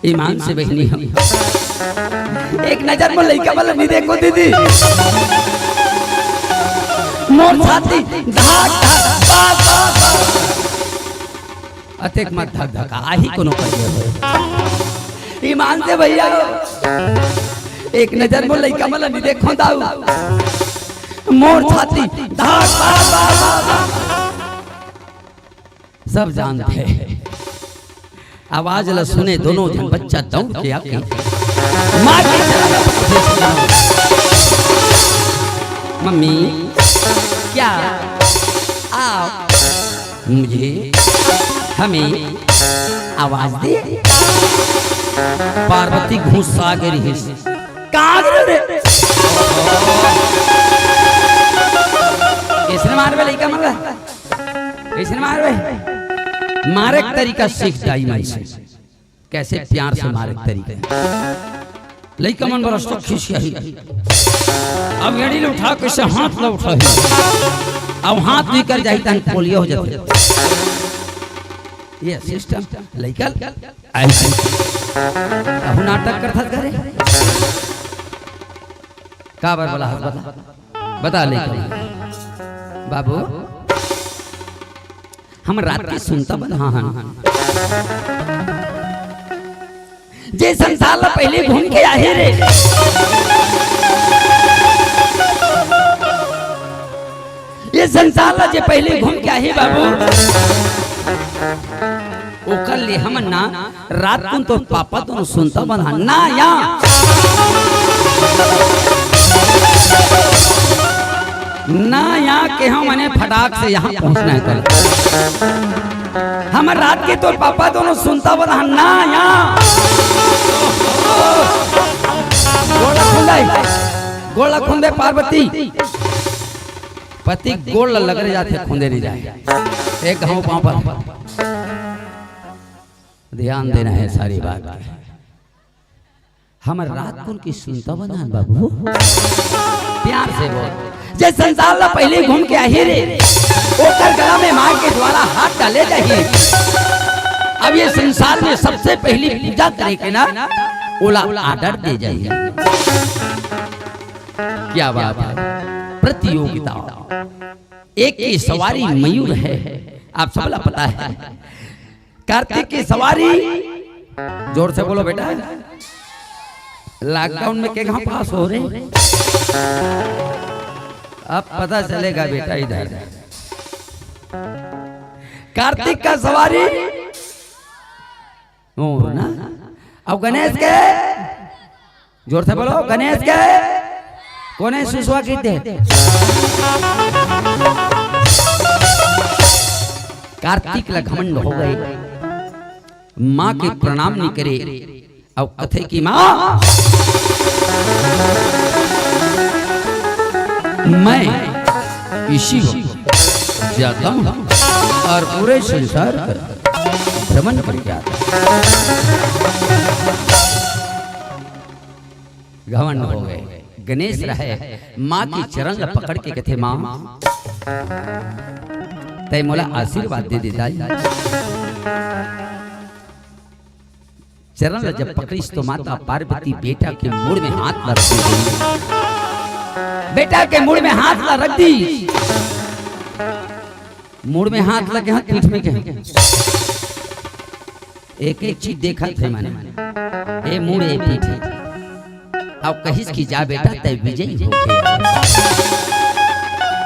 ईमान से बहिनी हम। एक नजर में लइका वाला नहीं देखो दीदी। मोर छाती धक धक, बा, बा, बा। अतेक मत धक धक, आही कोनो करिए हो। ईमान से भैया, एक नजर में लइका वाला नहीं देखो दाऊ। मोर छाती धक, बा, बा, बा, बा। सब जानथे। आवाज ल सुने दोनों झन बच्चा दौड़ के आके माँ के चरण में पटक दिस। मम्मी, क्या आप मुझे, हमें आवाज दे? पार्वती गुस्सा गे रिहिस। कहाँ गे रे? कइसने मारबे लइका मन ला? कइसने मारबे? मारे के तरीका सीख दाई मन से। कैसे प्यार से मारे के तरीका। लइका मन बर अस तो खिसियाही। अब एड़ी ल उठा, कइसे हाथ ल उठाही। अब हाथ भी कर जाही तहन पोलियो हो जाथे। ये सिस्टम लइका ल अइसे। अहू नाटक करथस घरे। काबर बलाहस बता? बता लइका। बाबू, हम रात के सुनता बन, हाँ, हाँ। जे संसार ला पहले घूम के आही रे, ये संसार ला जे पहले घूम के आही बाबू, ओकर ले हमन ना रात कुन तो पापा तो सुनता बना ना या ना या के हम मने फटाक से यहाँ पहुँचना है कल। हम रात के तो पापा दोनों सुनता बना ना या। गोड़ ला खुंदे, गोड़ ला खुंदे पार्वती। पति गोड़ ला लग रहे जाते खुंदे नहीं जाए। एक घाव पाँव पर। ध्यान देना है सारी बात के। हमर रात कुन के सुनता बना बाबू, प्यार से बोल। जे संसार ला पहले घूम के आही रे, ओकर गला में माँ के द्वारा हाथ डाले जाही। अब ये संसार में सबसे पहली पूजा करे के ना, ओला ऑर्डर दे जाही। क्या बात है, प्रतियोगिता। एक की सवारी मयूर है, आप सबला पता है। कार्तिक की सवारी, जोर से बोलो बेटा, लॉकडाउन में के कहाँ पास हो रे? अब पता चलेगा बेटा इधर। कार्तिक का सवारी मोर ना, अब गणेश के, जोर से बोलो, गणेश के। कोने सुसवा की दे? कार्तिक ला घमंड हो गए, माँ के प्रणाम नहीं करे। अब कथे की माँ, मैं इसी वक्त जाता हूँ और पूरे संसार का भ्रमण करके आता हूँ। घमंड हो गए। गणेश रहे, माँ के चरण ला पकड़ के कथे, माँ, तै मोला आशीर्वाद दे दे दाई। चरण ला जब पकड़िस तो माता पार्वती बेटा के मुड़ में हाथ ला रख दी। बेटा के मुड़ में हाथ ला रख दी। मुड़ में हाथ लगे, हाथ पीठ में के, एक एक चीज देखत हे माने, ए मुड़ ए पीठ। अब कहिस कि जा बेटा, तै विजयी होके।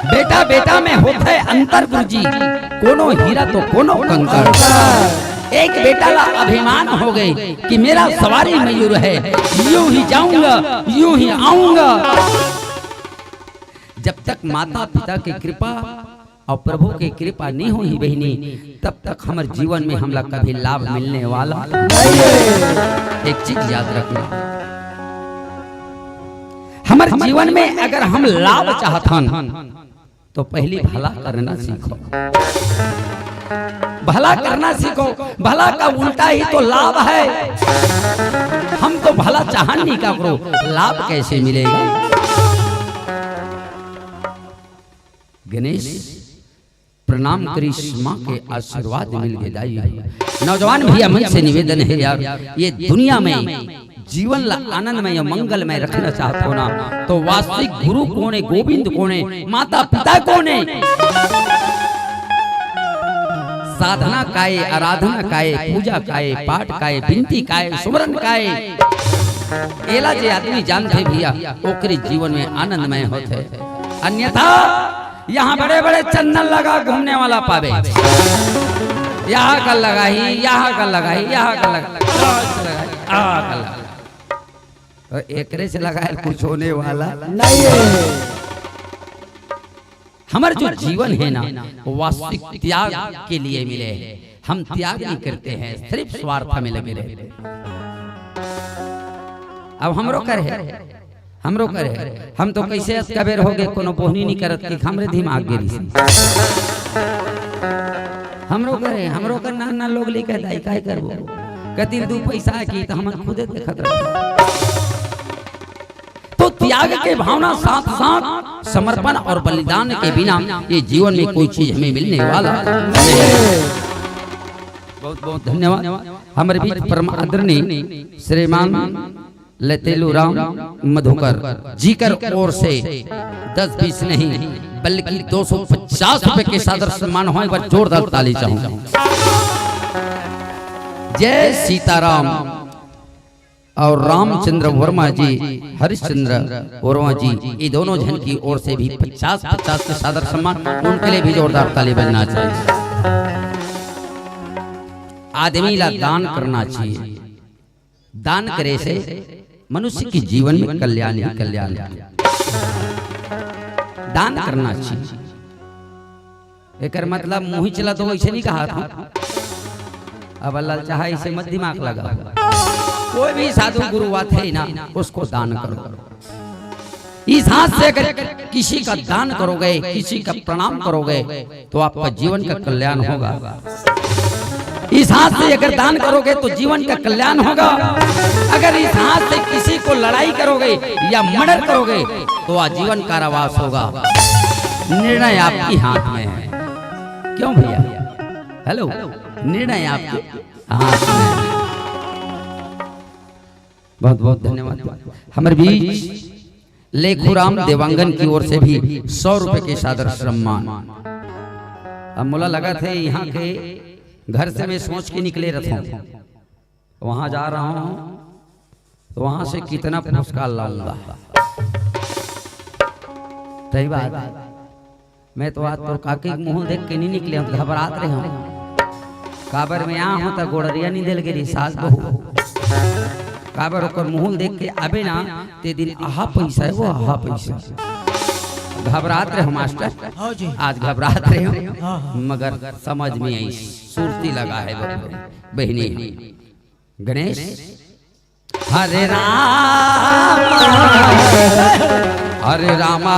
बेटा बेटा में होथे अंतर गुरुजी, कोनो हीरा तो कोनो कंकड़। एक बेटा ला अभिमान हो गए कि मेरा सवारी मयूर है, यूं ही जाऊंगा, यूं ही आऊंगा। जब तक माता पिता की कृपा और प्रभु के कृपा नहीं होही बहिनी, तब तक हमर जीवन में हमला कभी लाभ मिलने वाला नहीं है। एक चीज याद रखना, हमर जीवन में अगर हम लाभ चाहत हन, तो पहली भला करना सीखो, भला करना सीखो। भला का उल्टा ही तो लाभ है। हम तो भला चाहन नहीं का करो, लाभ कैसे मिलेगा? गणेश प्रणाम करिस, माँ के आशीर्वाद मिल गे दाई। नौजवान भैया मन से निवेदन है यार, ये दुनिया में जीवन ला आनंदमय और मंगलमय रखना चाहत हो ना, तो वास्तविक गुरु कोने, गोविंद कोने, माता पिता कोने, साधना काय, आराधना काय, पूजा काय, पाठ काय, बिनती काय, सुमरन काय, एला जे आदमी जानथे भैया, ओकरे जीवन में आनंदमय होथे। अन्यथा यहाँ बड़े-बड़े चंदन लगा घूमने वाला पाबे। यहाँ का लगाही, यहाँ का लगाही, यहाँ का लगाही, यहाँ का लगाही। तो एकरे से लगाए कुछ होने वाला नहीं है। हमर जो जीवन है ना, वो वास्तविक त्याग के लिए मिले हैं। हम त्याग नहीं करते हैं, सिर्फ स्वार्थ में लगे रहते हैं। अब हमरो कर है, हमरो कर है। हम तो कैसे अतका बेर हो गए, कोनो बोहनी नहीं करत कि हमरे दिमाग गिरी। हमरो कर है, हमरो कर ना, ना लोग लेके दाई काय करबो। कतिल दू पैसा की तो हम खुदे देखत रहो। तो त्याग के भावना साथ साथ समर्पण और बलिदान के बिना ये जीवन में कोई चीज हमें मिलने वाला नहीं है। बहुत बहुत धन्यवाद। हमारे बीच परम आदरणीय श्रीमान लतेलू राम मधुकर जी कर ओर से दस बीस नहीं बल्कि दो सौ पचास रुपए के सादर सम्मान हो। एक बार जोरदार ताली चाहूंगा। जय सीताराम। और रामचंद्र वर्मा जी, हरिश्चंद्र वर्मा जी, ये दोनों जन की ओर से भी पचास पचास के सादर सम्मान, उनके लिए भी जोरदार ताली बजना चाहिए। आदमी ला दान करना चाहिए। दान करे से मनुष्य के जीवन में कल्याण ही कल्याण है। दान करना चाहिए। एकर मतलब मुही चला तो वैसे नहीं कहा था। अब ललचाहा इसे मत दिमाग लगा। कोई भी साधु गुरु आथे ना, उसको दान करो। इस हाथ से अगर किसी का दान करोगे, किसी का प्रणाम करोगे, तो आपका जीवन का कल्याण होगा। इस हाथ से अगर दान करोगे तो जीवन का कल्याण होगा, अगर इस हाथ से किसी को लड़ाई करोगे या मर्डर करोगे तो आजीवन कारावास होगा। निर्णय आपके हाथ में है। क्यों भैया? हेलो, निर्णय आपके हाथ में है। बहुत बहुत धन्यवाद। हमारे बीच लेखुराम देवांगन की ओर से भी सौ रुपए के सादर सम्मान। अब मोला लगा थे यहाँ के घर से मैं सोच के निकले रहता हूँ, वहां जा रहा हूँ तो वहां से कितना पुरस्कार लाऊंगा। सही बात। मैं तो आज तोर काकी के मुंह देख के नहीं निकले हूँ, घबरात रहे हूँ। काबर मैं आ हूँ त गोड़रिया नहीं देल गे रही सास बहू। काबर ओकर मुंह देख के आबे ना, ते दिन आहा पैसा है वो आहा पैसा। घबरात रहे हो मास्टर, हाँ जी। आज घबरात रहे हो, हाँ, हाँ। मगर समझ में आई, सुरती लगा है बबुआ, बहिनी। गणेश, हरे राम, हरे रामा,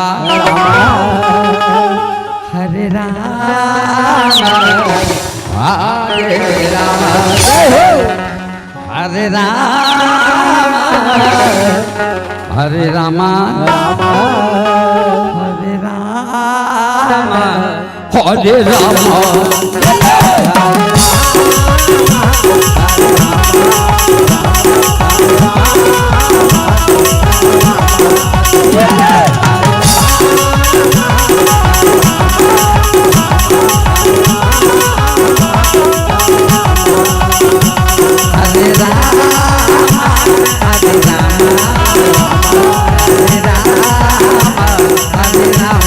हरे राम, हरे राम, हरे राम, हरे रामा, हरे राम। हरे राम। हरे राम, हरे राम, हरे राम। हरे रामा।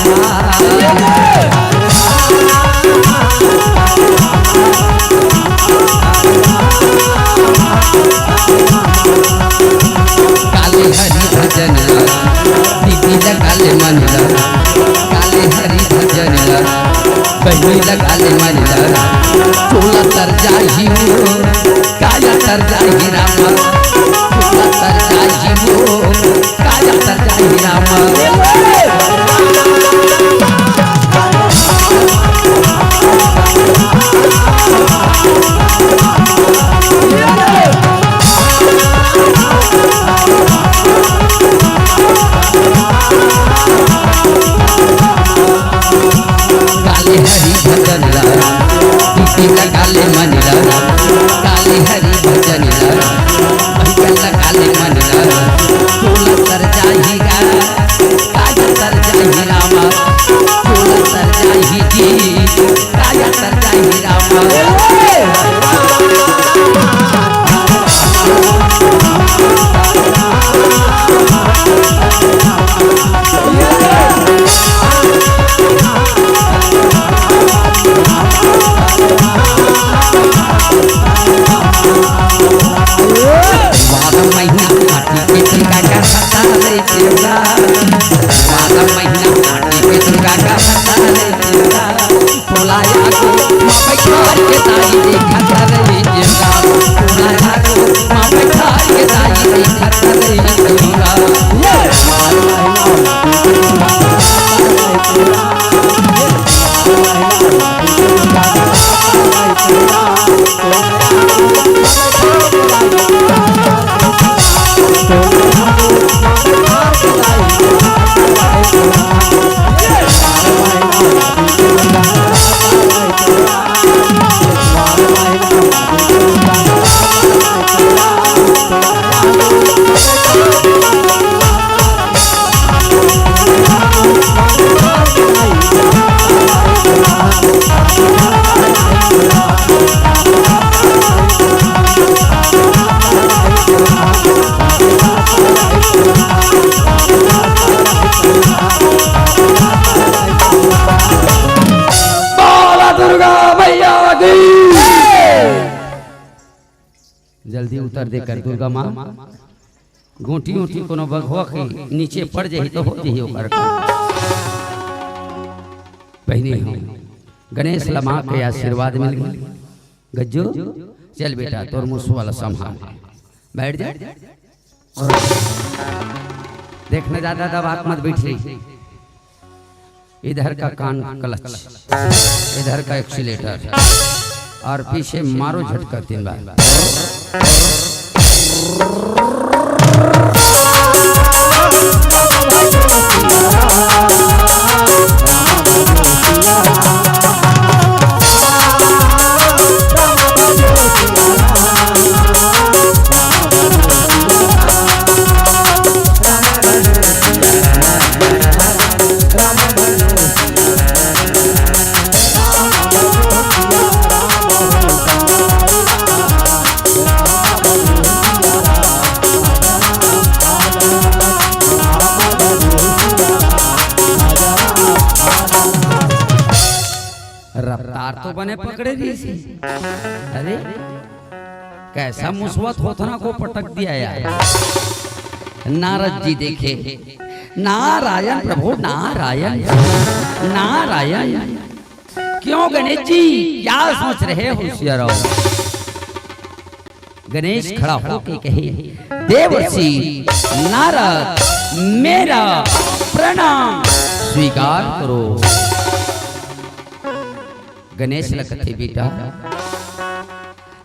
काले हरि भजन ला, दीदी लगा ले मन ला। काले हरि भजन ला, बहिनी लगा ले मन ला। चोला तर जाही वो, काया तर जाही रामा। चोला तर जाही वो, काया तर जाही रामा। काले हरि भजन ला, दीदी लगा ले मन ला। काले हरि भजन ला, भजन लगा ले मन ला। चोला तर जाही गा, काया तर जाही रामा। चोला तर जाही जी, काया तर जाही रामा। बारह महीना काटी के दुर्गा का सता रे देवरा। बारह महीना काटी के दुर्गा का सता रे देवरा। तोला आगू माँ बैठार के दाई देखत रे देवरा। तोला आगू माँ बैठार के दाई देखत रे देवरा। बाला दुर्गा मैया की। जल्दी उतर दे कर दुर्गा माँ। गोटी उठी कोनो बघवा के नीचे पड़ जाही तो हो जाही ओकर। बहिनी हो, गणेश ला माँ के आशीर्वाद मिल गए। गज्जू, चल बेटा, तोर मुसवा ला संभाल, बैठ जा। और देखना ज्यादा दबा के मत बैठी। इधर का कान क्लच, इधर का एक्सीलेटर। अउ पीछे मारो झटका तीन बार। रफ्तार तो बने पकड़े रहिस हे। अरे, कैसा मुसवा थोथना को पटक दिया यार। नारद जी देखे, नारायण प्रभु, नारायण, नारायण। क्यों गणेश जी, क्या सोच रहे हो सिया राव? गणेश खड़ा होके कहे, देवर्षि नारद, मेरा प्रणाम स्वीकार करो। गणेश ल कथे, बेटा,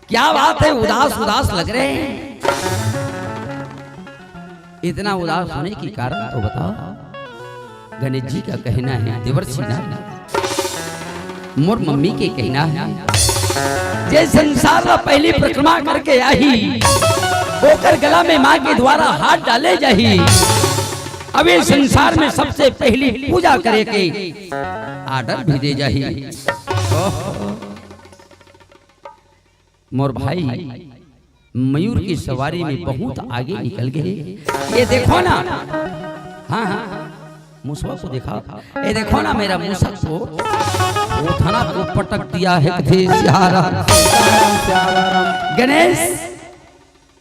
क्या बात है, उदास उदास लग रहे हैं? इतना उदास होने की कारण तो बताओ। गणेश जी का कहना है, देवर्षि ना, मोर मम्मी के कहना है, जे संसार ला पहली परिक्रमा करके आही, ओकर गला में माँ के द्वारा हाथ डाले जाही। अब ये संसार में सबसे पहली पूजा करे के ऑर्डर भी दे जाही। ओह। मोर भाई मयूर की सवारी में बहुत आगे निकल गए। ये देखो ना, हाँ, हाँ, मुसवा को देखा, ये देखो ना, मेरा मुसवा को वो थाना को पटक दिया है, कथे सिया राम। गणेश,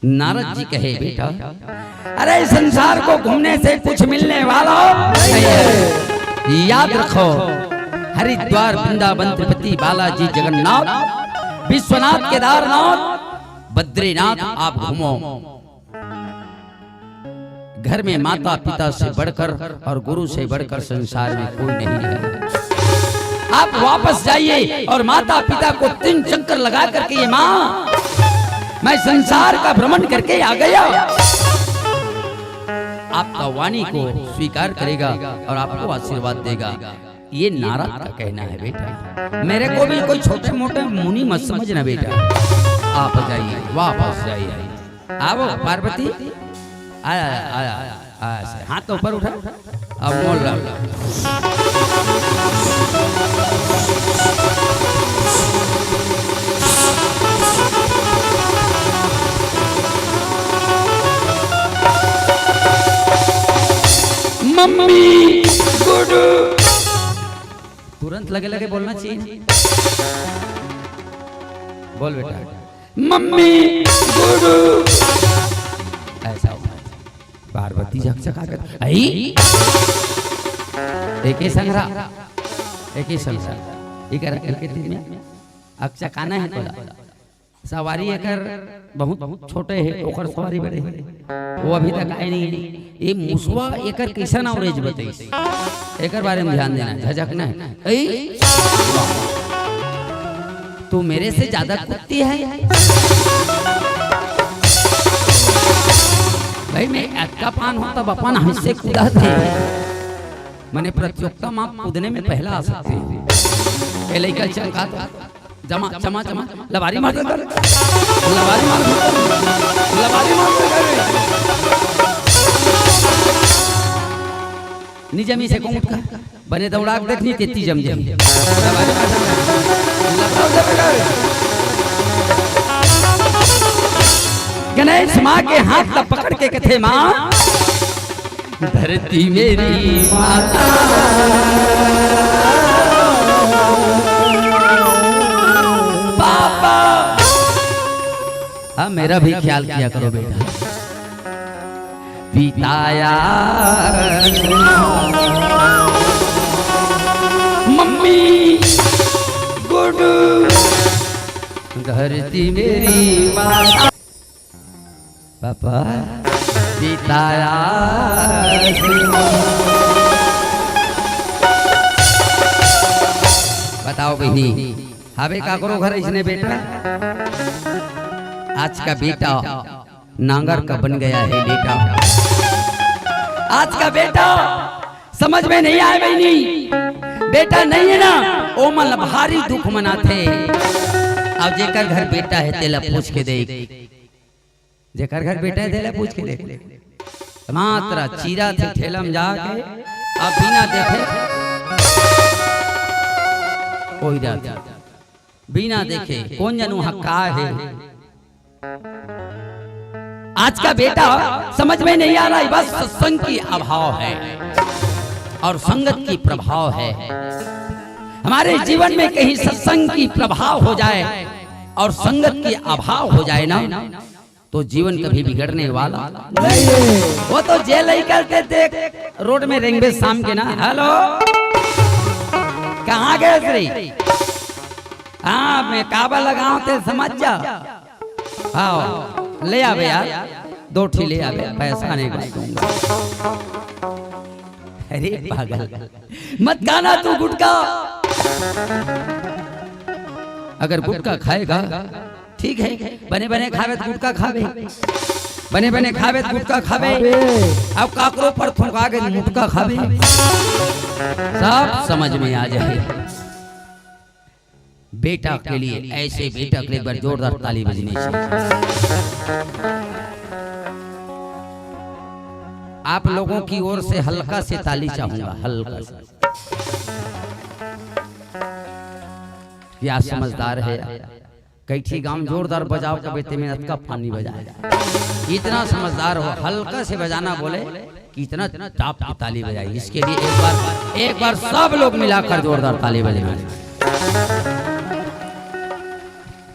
नारद जी कहे, बेटा, अरे, संसार को घूमने से कुछ मिलने वाला नहीं है। याद रखो, हरिद्वार, वृंदावन, तिरुपति, बालाजी, जगन्नाथ, विश्वनाथ, केदारनाथ, बद्रीनाथ आप घूमो। घर में माता पिता से बढ़कर और गुरु से बढ़कर संसार में कोई नहीं है। आप वापस जाइए और माता पिता को तीन चक्कर लगा करके, ये माँ, मैं संसार का भ्रमण करके आ गया, आपका वाणी को स्वीकार करेगा और आपको आशीर्वाद देगा। ये नारद का कहना है, बेटा। मेरे को भी कोई छोटे मोटे मुनि मत समझना, बेटा। आप जाइए, वापस जाइए। आवो पार्वती, आया, आया, आया, आया, आया, हाथ तो ऊपर उठा, अब मोड़ ला। मम्मी, गुडू, तुरंत लगे लगे बोलना चाहिए। बोल बेटा। मम्मी, गुडू। ऐसा होता है। पार्वती झकझका कर, आई? एक ही संग्रह, एक ही संग्रह। इकर, इकर तीन में अकचकाना है तोला। सवारी एकर बहुत छोटे हे, ओकर सवारी बड़े हे। वो अभी तक आए नहीं हे। ये मुसवा एकर कैसा नाम रेज बताइस? एकर बारे में ध्यान देना, झझकना है। ऐ, तू मेरे से ज्यादा कुत्ती है। भाई, मैं अतका पान हो तब अपन हंस से कूदा थे। मैंने प्रतियोगिता में कूदने में पहला आ सकते हैं। ये लइका चमका तो जमा, जमा, जमा, लबारी मार दे, लबारी मार दे, लबारी मार दे। निजमी से कोन उठका, बने दौड़ा के देखनी तेती जम जाए। लबारी मार दे, लबारी मार दे। गणेश माँ के हाथ ला पकड़ के कथे, माँ, धरती मेरी माता, पापा, हाँ, मेरा भी ख्याल किया करो बेटा। पिताया मम्मी गुडू, धरती मेरी माता। पापा, पिताया। बताओ बहिनी, अबे काकरो घर इसने बेटा, आज का बेटा नांगर का बन गया है बेटा। आज का बेटा समझ में नहीं आए बहिनी, बेटा नहीं है ना, ओमन ला भारी दुख मनाथे। अब जेकर घर बेटा है तेला पूछ के देख, जेकर घर बेटा है तेला पूछ के देख। मात्र चीरा थे ठेला में जाके, अब बिना देखे कोई जात बिना देखे कोन जन वहां का है। आज का बेटा समझ में नहीं आ रहा है, बस सत्संग की अभाव है और संगत की प्रभाव है। हमारे जीवन में कहीं सत्संग की प्रभाव हो जाए और संगत की अभाव हो जाए ना, तो जीवन कभी बिगड़ने वाला नहीं है। वो तो जेल ही करते थे, रोड में रेंगबे शाम के ना, "हेलो, कहाँ गए श्री?" हाँ, मैं काबा लगाओ ते समझ जा। आओ, ले आवे यार, दो ठी ले आवे, पैसा नहीं बस दूंगा। अरे पागल, मत खाना तू गुटखा। अगर गुटखा खाएगा, ठीक है, बने बने खावे तो गुटखा खावे, बने बने खावे तो गुटखा खावे। अब काकरो पर थूका के मुटका खावे, सब समझ में आ जाए। बेटा के लिए, ऐसे बेटा के लिए एक बार जोरदार ताली बजनी चाहिए। आप लोगों की ओर से हल्का से ताली चाहूंगा, हल्का से। क्या समझदार है यार। कई ठी गांव जोरदार बजाव के बेटे में अतका पानी बजाए। इतना समझदार हो, हल्का से बजाना बोले कि इतना टाप की ताली बजाई। इसके लिए एक बार, एक बार सब लोग मिलाकर जोरदार ताली बजाना।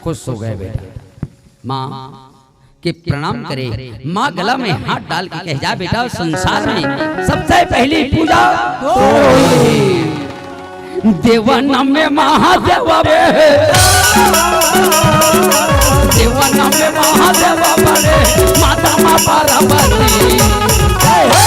खुश हो गए बेटा। माँ के प्रणाम करे, माँ गला में हाथ डाल के कह जा, "बेटा, संसार में सबसे पहली पूजा तो ही।" देवन में महादेव बड़े, देवन में महादेव बड़े, माता माँ पार्वती। जय हो।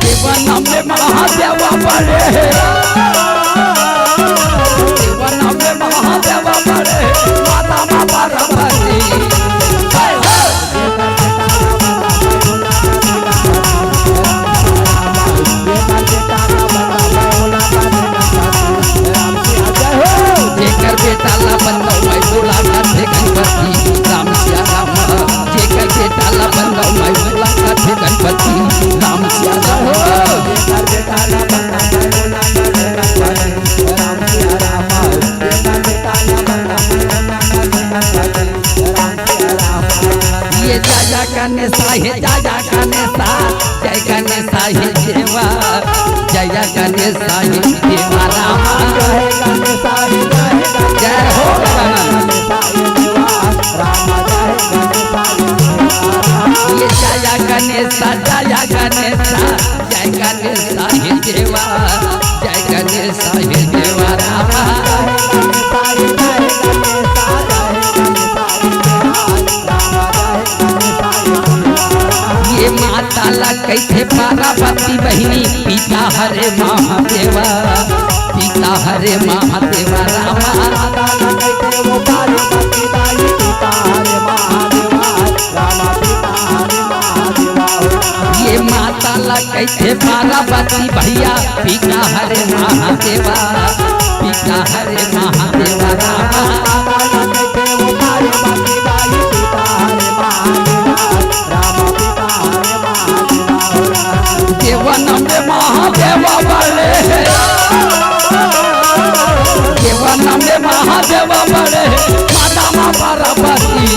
देवन में महादेव बड़े, देवन में महादेव बड़े, माता माँ पार्वती। जय हो। जेकर बेटा ला बनवाऊ मैं बोला करथे गणपति राम सिया राम। जेकर बेटा ला बनवाऊ मैं बोला करथे गणपति राम सिया राम। ये जय जय गणेश हे, जय जय गणेश, जय गणेश हे देवा, जय गणेश हे देवा रामा। जय हो गणेश। ये जय गणेश, जय गणेश, जय गणेश हे देवा, जय गणेश हे देवा रामा। ये माता ला कहिथे पार्वती बहिनी, पिता हरे महादेवा, पिता हरे महादेवा रामा। ये माता ला कहिथे पार्वती भैया, पिता हरे महादेवा, पिता हरे महादेवा रामा। देवन में महादेव बड़े, देवन में महादेव बड़े, माता माँ पार्वती।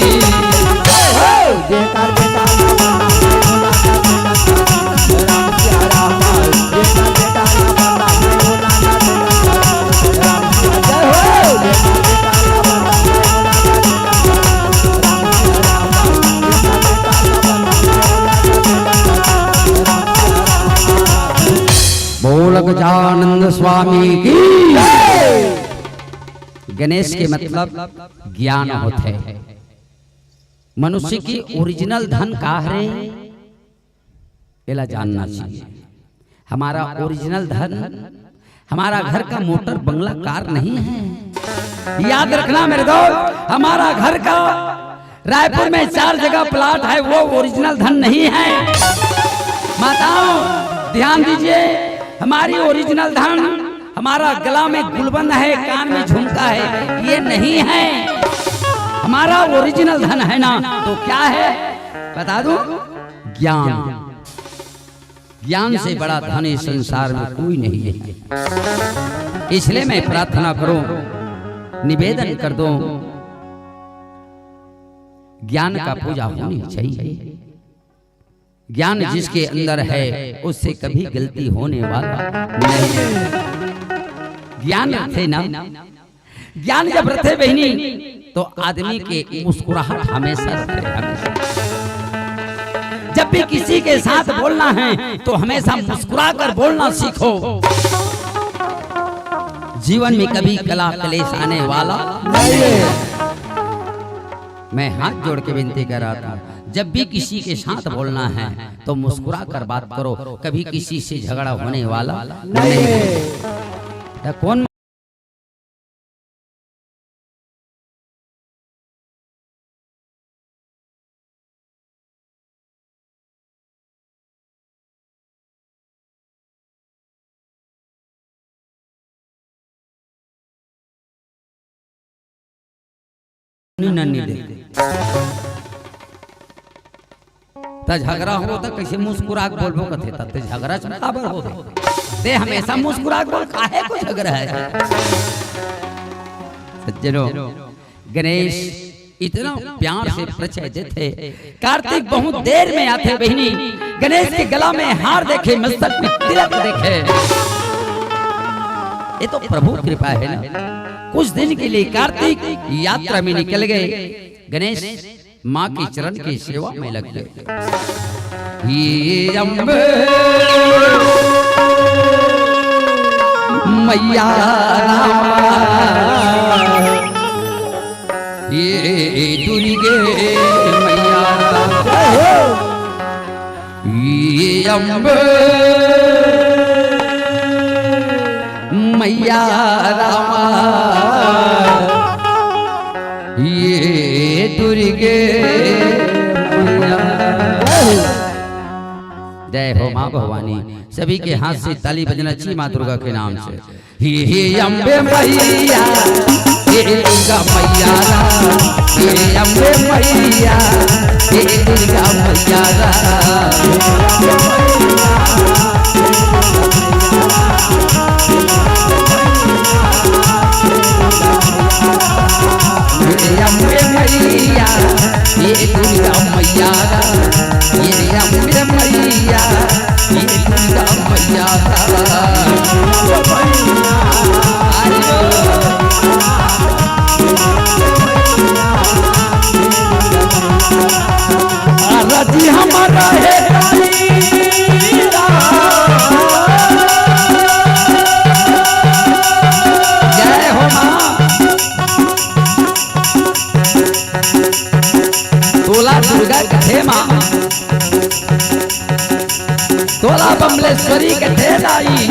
बोल गजानंद स्वामी की। गणेश के मतलब ज्ञान होथे। मनुष्य की ओरिजिनल धन का हरे, एला जानना चाहिए। हमारा ओरिजिनल धन हमारा घर का मोटर, बंगला, कार नहीं है। याद रखना मेरे दोस्त, हमारा घर का रायपुर में चार जगह प्लाट है, वो ओरिजिनल धन नहीं है। माताओं, ध्यान दीजिए, हमारी ओरिजिनल धन हमारा गला में गुलबंद है, कान में झुमका है, ये नहीं है। हमारा ओरिजिनल धन है ना, तो क्या है बता दूं? ज्ञान। ज्ञान से बड़ा धन इस संसार में कोई नहीं है। इसलिए मैं प्रार्थना करूं, निवेदन कर दूं, ज्ञान का पूजा होनी चाहिए। ज्ञान जिसके अंदर है, उससे कभी गलती होने वाला नहीं है। ज्ञान रथे ना, ज्ञान जब रथे बहिनी, तो आदमी के मुस्कुराहट हमेशा रथे, हमेशा। जब भी किसी के साथ बोलना है, तो हमेशा मुस्कुरा कर बोलना सीखो। जीवन में कभी कला कलेश आने वाला नहीं है। मैं हाथ जोड़ के विनती कर रहा था, जब भी किसी के साथ बोलना है, तो मुस्कुरा कर बात करो, कभी किसी से झगड़ा होने वाला नहीं है। तो कौन नन्नी दे। त झगड़ा हो त कइसे मुस्कुरा के बोलबो कथे, त ते झगड़ा चुप काबर हो? ते हमेशा मुस्कुरा के बोल, काहे को झगड़ा है? सज्जनों, गणेश इतना प्यार से परिचय देथे। कार्तिक बहुत देर में आथे बहिनी, गणेश के गला में हार देखे, मस्तक में तिलक देखे। ये तो प्रभु कृपा है ना। कुछ दिन के लिए कार्तिक यात्रा में निकल गए। गणेश माँ के चरण की सेवा में लग गए। ये अम्बे मैया रामा, ये दुर्गे मैया रामा, ये अम्बे मैया रामा, ये दुर्गे मैया। जय हो माँ भवानी। सभी के हाथ से ताली बजना चाहिए माँ दुर्गा के नाम से। हे, हे अम्बे मैया, हे दुर्गा मैया राम, हे अम्बे मैया, हे दुर्गा मैया राम। ये अम्बे मैया, ये दुर्गा मैया, ये अम्बे मैया, ये दुर्गा मैया। राजी हमारा है। जय हो माँ। तोला दुर्गा कथे माँ, तोला बमलेश्वरी कथे दाई,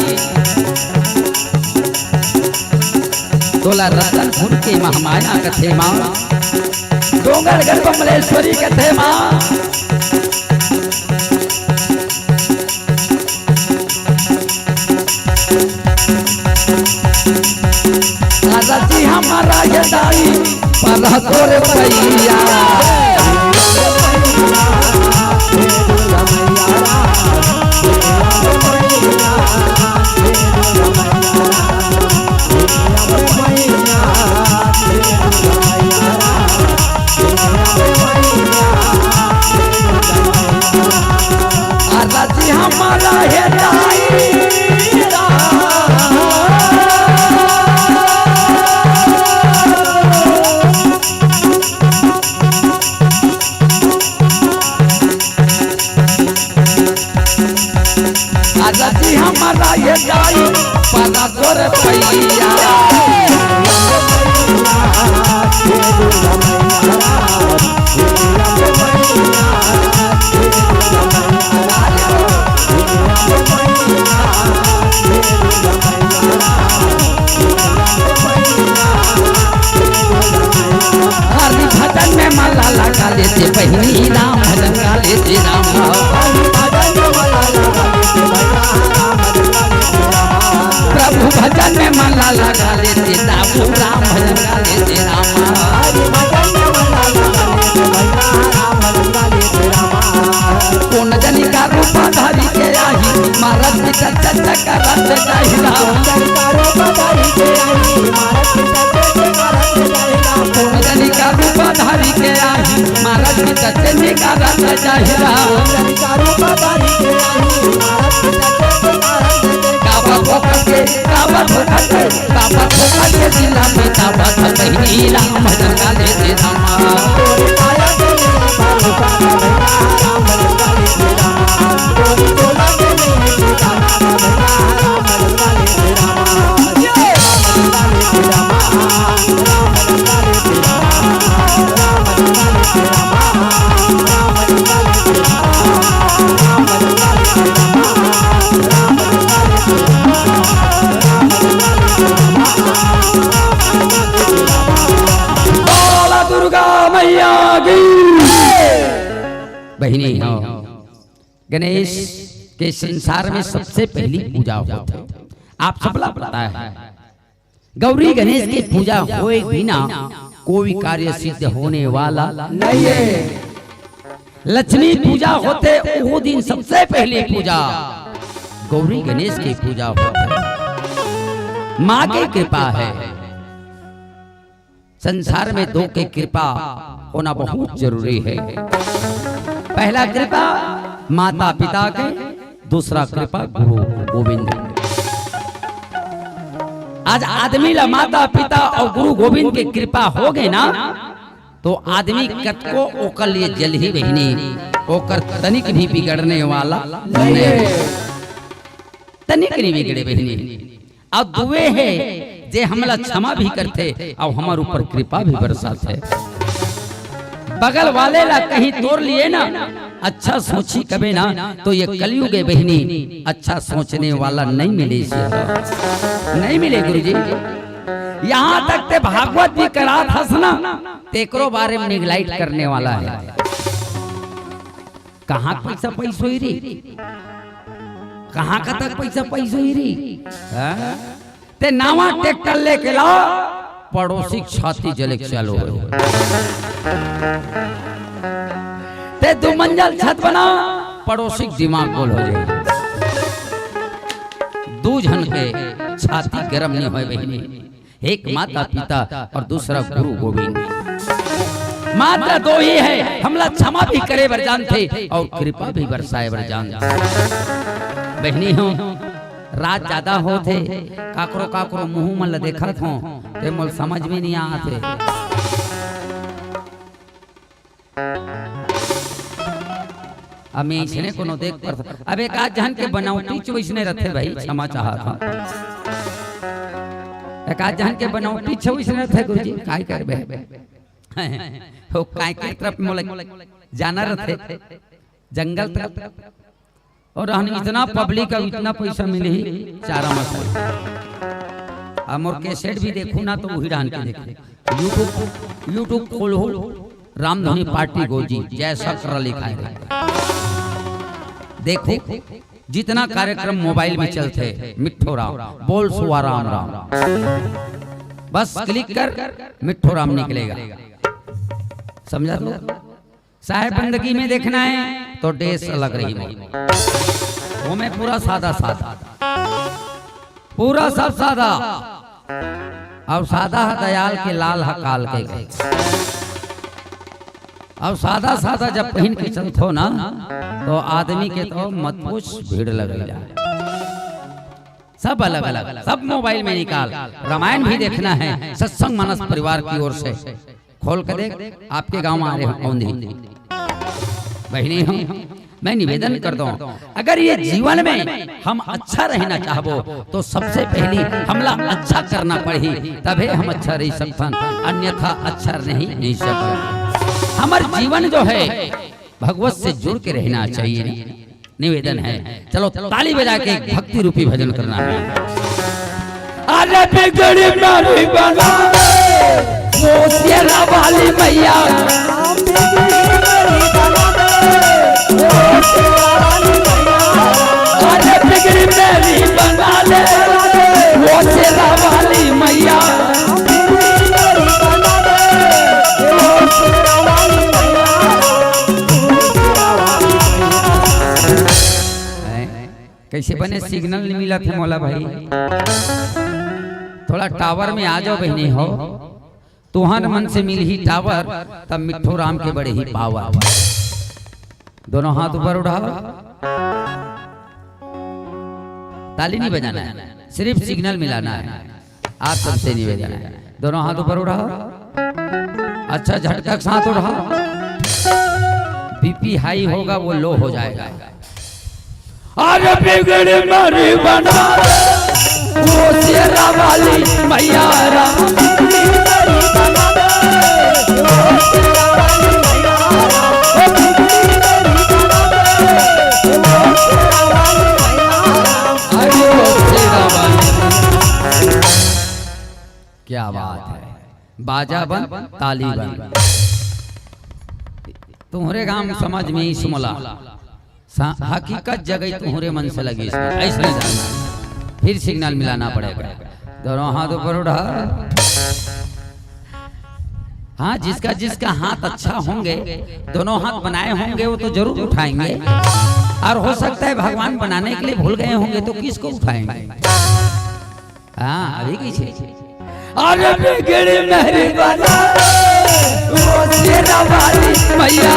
तोला रतनपुर के महामाया कथे माँ, डोंगरगढ़ बमलेश्वरी कथे माँ। रजी हमारा ये दाई पर तोर पैया। रजी हमारा ये दाई। रजी हमारा ये दाई पर तोर पैया। राम भजन गा लेते राम। प्रभु भजन में मन ला लगा लेते दाऊ, राम भजन गा लेते राम। कोन जनी का रूपा धारी के आही, मारत चक चक चक करत जाही राम। कोन जनी का रूपा धारी के आही, मारत चक चक करत जाही राम। काबा धोखा के, काबा धोखा के, काबा धोखा के दिला में काबा था कहीं राम भजन गा लेते राम। बोला दुर्गा मैया की। बहिनी हो, गणेश के संसार में सबसे पहली पूजा होत हे, आप सबला पता हे। गौरी गणेश के पूजा होए बिना कोई कार्य सिद्ध होने वाला नहीं हे। लक्ष्मी पूजा होथे, वो दिन सबसे पहली पूजा गौरी गणेश की पूजा होथे। माँ की कृपा हे। संसार में दो के कृपा होना बहुत जरूरी हे। पहला कृपा माता पिता के, दूसरा कृपा गुरु गोविंद। आज आदमी ला माता पिता अउ गुरु गोविंद के कृपा होगे ना, तो आदमी कतको ओकर लिए जलही बहिनी, ओकर तनिक भी बिगड़ने वाला नहीं हे। तनिक नहीं बिगड़े बहिनी। अउ दुए हे जे हमला क्षमा भी करथे अउ हमर ऊपर कृपा भी बरसाथे। बगल वाले ला कहीं तोर लिए ना, अच्छा सोची कबे ना, तो ये कलयुग हे बहिनी, अच्छा सोचने वाला नहीं मिले इसे। नहीं मिले गुरुजी। यहाँ तक ते भागवत भी करात हस ना, तेकरो बारे में निगलाइट करने वाला हे। कहाँ पैसा पैस होई री? कहाँ कतक पैसा पैस होई री? हाँ? ते नावा ट्रैक्टर लेके ला, पड़ोसी के छाती जले के चालू हो जाए। ते दो मंजिल छत बना, पड़ोसी के दिमाग गोल हो जाए। दू झन के छाती गरम नहीं होए बहिनी। एक माता पिता अउ दूसरा गुरु गोविंद। मात्र दो ही हे, हमला क्षमा भी करे बर जानथे अउ कृपा भी बरसाए बर जानथे। बहिनी हो, रात ज्यादा होथे, काकरो काकरो मुंह मन ल देखत हो, ते मोल समझ में नहीं आत हे। अब मैं इसने कोनो देख पर, अब एक आध झन के बनावटी चोइस नहीं रथे भाई, क्षमा चाहत हूँ। एक आध झन के बनावटी चोइस नहीं रथे गुरुजी, काय करबे? हो काय के तरफ मोला जाना रथे, जंगल तरफ। अउ रहन इतना पब्लिक अउ इतना पैसा मिलही, चारा मसाला। अब मोर कैसेट भी देखहू ना तो उही रहन के देखहू। YouTube, YouTube खोलहू, रामधुनी पार्टी गोजी, जय शक्र लिखाए हे। देखहू, जितना कार्यक्रम मोबाइल में चलथे, मिट्ठो राम, बोल सुआ राम राम। बस क्लिक कर, मिट्ठो राम निकलेगा। समझा तू? साहेब बंदगी में देखना हे तो ड्रेस अलग रही मोर। वो में पूरा सादा सादा, पूरा सब सादा। अउ सादा ह दयाल के, लाल ह काल के। अउ सादा सादा जब पहिन के चलथो ना, तो आदमी के तो मत पूछ, भीड़ लगेला। सब अलग अलग, सब मोबाइल में निकाल। रामायण भी देखना हे, सत्संग मानस परिवार की ओर से। खोल के देख, आपके गांव आ रहे हो औंधी। बहिनी हो, मैं निवेदन करत हूँ, अगर ये जीवन में हम अच्छा रहना चाहबो, तो सबसे पहली हमला अच्छा करना पड़ही, तभे हम अच्छा रही सकथन, अन्यथा अच्छा नहीं, नहीं सकथन। हमर जीवन जो हे, भगवत से जुड़ के रहना चाहिए। निवेदन हे, चलो ताली बजा के एक भक्ति रूपी भजन करना हे। अरे बिगड़ी मारी बना दे, वो शेरा वाली मैया। अरे बिगड़ी मेरी बना ले, वो शेरा वाली मैया। हैं? कइसे बने सिग्नल नइ मिलत हे मोला भाई? थोड़ा टावर में आ जाव बहिनी हो। तुंहर मन से मिलही टावर, तब मिट्ठू राम के बढ़ही पावर। दोनों हाथ ऊपर उठाव। ताली नहीं बजाना है, सिर्फ सिग्नल मिलाना है। आप सबसे निवेदन है, दोनों हाथ ऊपर उठाव। अच्छा, झटका के साथ उठाव। बीपी हाई होगा, वो लो हो जाएगा। अरे बिगड़ी मेरी बना ले, वो शेरा वाली मैया राम। अरे वो शेरा वाली। क्या बात है, बाजा बंद, ताली बंद। तुम्हरे गांव समझ में ही सुमला। सा-, हकीकत जगह तुम्हरे मन से लगी इसमें, ऐसे नहीं जानना। फिर सिग्नल मिलाना पड़ेगा। दोनों हाथ ऊपर उठा। हाँ, जिसका जिसका हाथ अच्छा होंगे, दोनों हाथ बनाए होंगे, वो तो जरूर उठाएंगे। और हो सकता है भगवान बनाने के लिए भूल गए होंगे, तो किसको उठाएंगे? हाँ, अभी कैसे? अरे बिगड़ी मेरी बना ले, वो शेरा वाली मैया।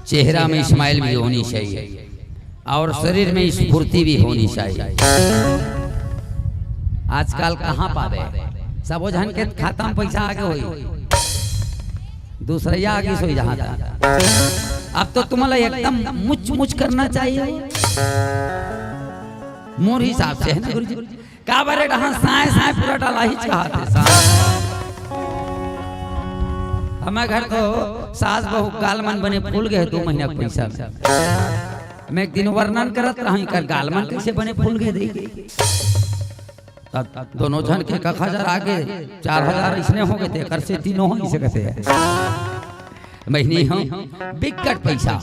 चेहरा में स्माइल भी होनी चाहिए और शरीर में स्फूर्ति भी होनी चाहिए। आजकल कहाँ पावे, सबो झन के खाता में पैसा आगे होई, दूसरैया आगे सोई जहाँ तक। अब तो तुम्हाला एकदम मुच मुच करना चाहिए, मोर हिसाब से, है ना गुरुजी? काबर रे डहान साय साय पूरा डाला ही चाहत हे साय। हमर घर तो सास बहू गाल मन बने फूल गए दो महीना के पैसा में। मैं एक दिन वर्णन करत रहूं, एकर गाल मन कैसे बने फूल गए, देख। तब दोनों झन के कखा जर आगे चार हजार इसने हो गए थे, एकर से तीनों हो इसे कहते हैं। महीने हो बिकट पैसा।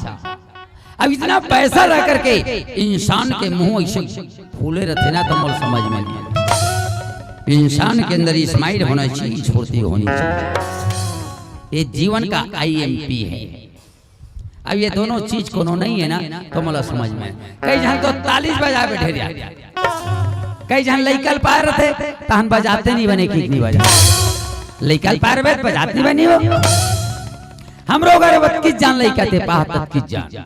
अब इतना पैसा रह करके इंसान के मुंह ऐसे फूले रहते ना, तो मोर समझ में नहीं। इंसान के अंदर स्माइल होना चाहिए, स्फूर्ति होनी चाहिए। ये जीवन का आईएमपी है। अब ये दोनों चीज कोनो नहीं है ना, तो मोला समझ में। कई झन तो ताली बजा बैठे रहा, कई झन लइका ल पाए रहते, तहन बजाते नहीं बने, किक नहीं बजा। लइका ल पाए रहबे, बजात नहीं बनी हो। हमरो घर बतकीच जान लइका ते पाहत बतकीच जान।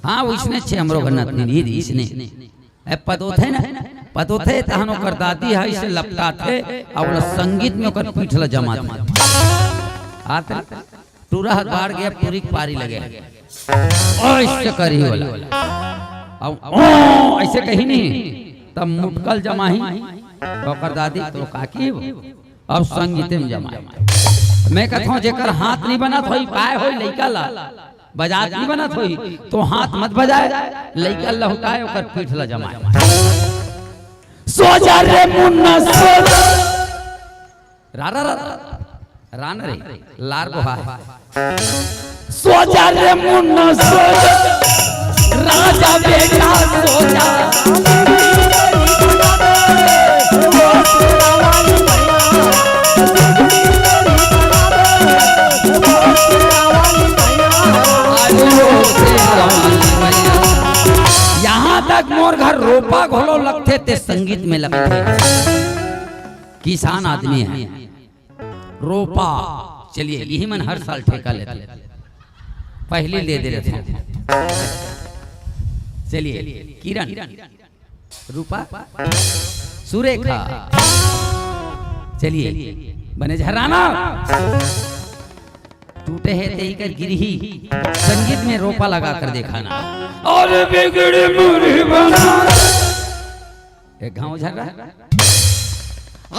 हाँ, वो इसने छे हमरो घर नतनी नहीं दी इसने। ए पतोथे ना, पतोथे तहन ओकर दादी है इसे लपटाथे, और ओला संगीत में ओकर पीठ ला जमाथे। आते टूरा हाथ बाढ़ गया, पूरी पारी लगे। ओ, इससे करी वाला। अब ओ, ऐसे कही नहीं, तब मुटकल जमाही, ओकर दादी तो काकी हो। अब संगीते में जमाए। मैं कहत हूँ, जेकर हाथ नहीं बनत होई, पाए होई लइका ला, बजात नहीं बनत होई, तो हाथ मत बजाए, लइका लहुटाए, ओकर पीठ ला जमाए। सो जा रे मुन्ना, सो जा। रा, रा, रा, रा, रा न रे, लार बोहा। सो जा रे मुन्ना, सो जा, राजा बेटा, सो जा। यहाँ तक मोर घर रोपा घलो लगथे, ते संगीत में लगथे। किसान आदमी है। रोपा, चलिए, यही मन हर साल ठेका लेते। पहली ले दे रहे थे। चलिए, किरण, रूपा, सुरेखा, चलिए, बने झराना। टूटे है तेई कर गिरही, संगीत में रोपा लगा कर देखा ना। और बिगड़ी मुरी बना। एक गाँव झर रहा।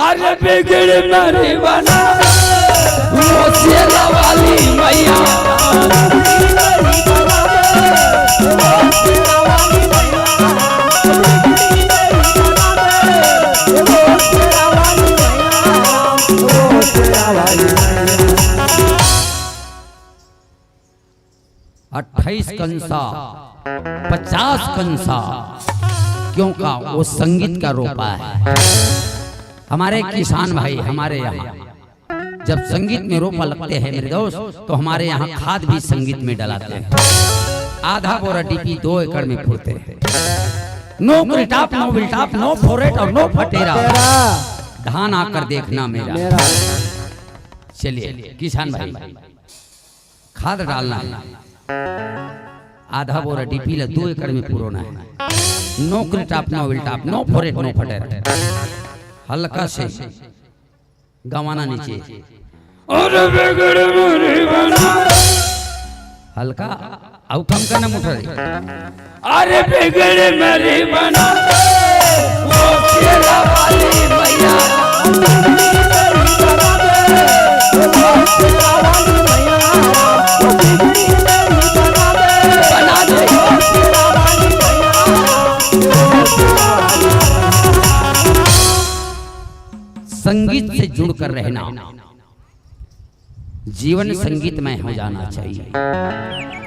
अरे बिगड़ी मेरी बना, वो शेरा वाली मैया। अट्ठाईस कंसा, पचास कंसा, क्यों का वो संगीत का रोपा है। हमारे किसान भाई, हमारे यहाँ जब संगीत में रोपा लगते हैं मेरे दोस्त, तो हमारे यहाँ खाद भी संगीत में डलाते हैं। आधा बोरा डीपी दो एकड़ में फूरते हैं। No crop top, no will top, no foret और no फटेरा। धान आकर देखना मेरा। चलिए किसान भाई, खाद डालना है। आधा बोरा डीपी ला दो एकड़ में पुरोना है। No crop top, no will top, no foret, no फटेरा। हल्का से गवाना नीचे। अरे बिगड़े मेरी बना। हल्का, अउ कम करना मोटर। अरे बिगड़े मेरी बना। वो शेरा वाली मैया। बना दे। संगीत से जुड़कर रहना। जीवन संगीतमय हो जाना चाहिए,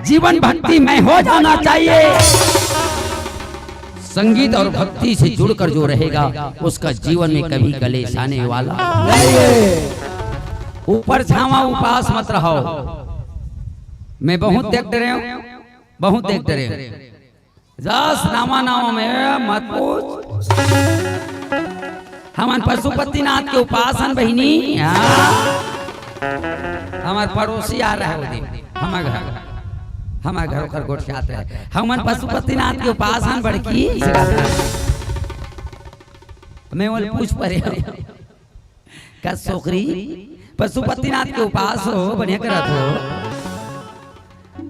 जीवन भक्तिमय हो जाना चाहिए। संगीत और भक्ति से जुड़कर जो रहेगा, उसका जीवन में कभी कलेश आने वाला नहीं है। ऊपर छावा उपास मत रहो। मैं बहुत देख डरे हूँ, बहुत देख डरे हूँ। जस नावा नावा में मत पूछ। हमन पशुपतिनाथ के उपास हन बहिनी। हाँ। हमर पड़ोसी आ रहा है वो दिन। हमर घर, हमर घर ओकर गोठियात रहे। हमन पशुपतिनाथ के उपास हन बड़की। मैं बोले पूछ परे। का सोकरी, पशुपतिनाथ के उपास हो, बढ़िया करत हो।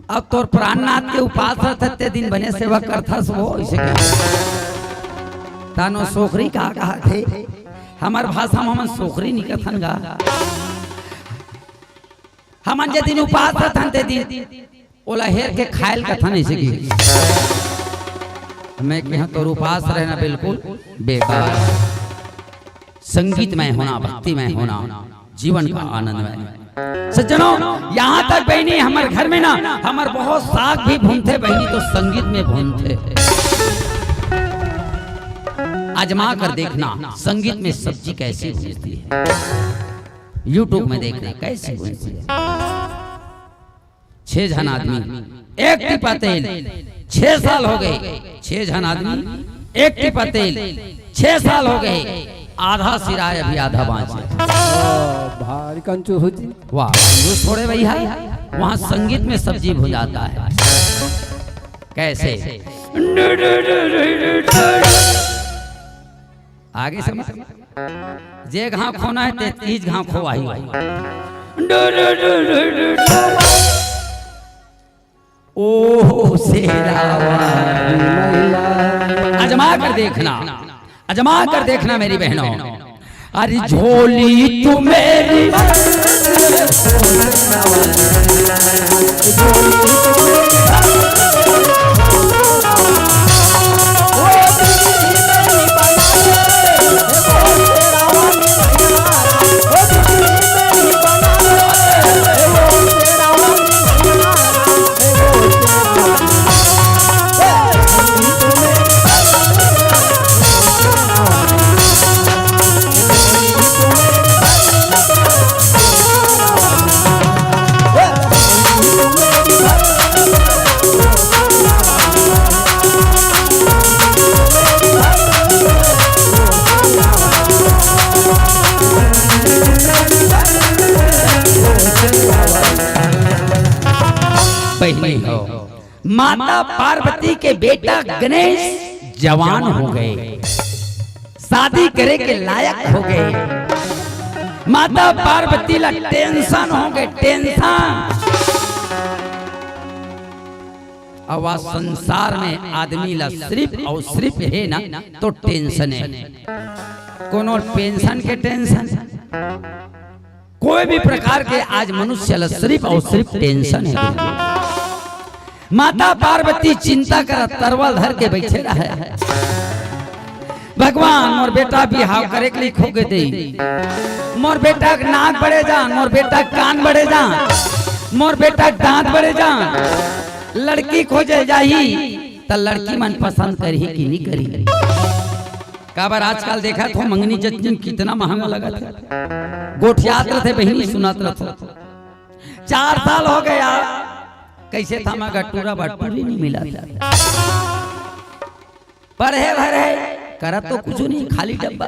अब तोर प्राणनाथ के उपास रहत ते दिन बने सेवा करथस वो, ऐसे कहे। तानो सोकरी का कहा थे? हमर भाषा में हमन सोकरी नहीं कथन गा। हमन जे दिन उपास रहथन ते दिन ओला हेर के खायल कथन ऐसे की। मैं कहा तोर उपास रहना बिल्कुल बेकार। संगीतमय होना, भक्तिमय होना, जीवन का आनंदमय। सज्जनों, यहाँ तक बहिनी हमर घर में ना, हमर बहुत साग भी भूनथे बहिनी तो संगीत में भूनथे। आजमा कर देखना, संगीत में सब्जी कैसे भूनती है। YouTube में देखना कैसे भूनती है। छह झन आदमी, एक टिपा तेल, छह साल हो गए। छह झन आदमी, एक टिपा तेल, छह साल हो गए। आधा सिराय अभी आधा बाँचे। भारी कंजूस हो जी। वाह, कंजूस थोड़े भैया, वहाँ संगीत में सब्जी भुंजाता है। कैसे? आगे समझ? जे घाव खोना है, तेतीस घाव खोवाही। ओहो, शेरा वाली मैया। आजमा कर देखना, आजमा कर देखना मेरी बहनों। अरे झोली तू मेरी। बहिनी हो, माता पार्वती के बेटा गणेश जवान हो गए, शादी करे के लायक हो गए। माता पार्वती ला टेंशन हो गए, टेंशन। अब आज संसार में आदमी ला सिर्फ और सिर्फ है ना तो टेंशन है। कोनो पेंशन के टेंशन, कोई भी प्रकार के आज मनुष्य ला सिर्फ और सिर्फ टेंशन हे। माता पार्वती चिंता करत तरवा ल धर के बइठे रहय। भगवान, मोर बेटा बिहाव करे के लिख होगे दे, मोर बेटा के नाक बड़े जान, मोर बेटा के कान बड़े जान, मोर बेटा के दांत बड़े जान। लड़की खोजे जाही त लड़की मन पसंद करही कि नहीं करही? काबर आजकल देखत हो मंगनी जचनी कितना महंगा लगत हे, गोठियात रथे बहिनी सुनत रथे। चार साल हो गया, कइसे थमा गा टूरा बा टूरी नहीं मिला। पढ़े भरे करत तो कुछ नहीं, खाली डब्बा।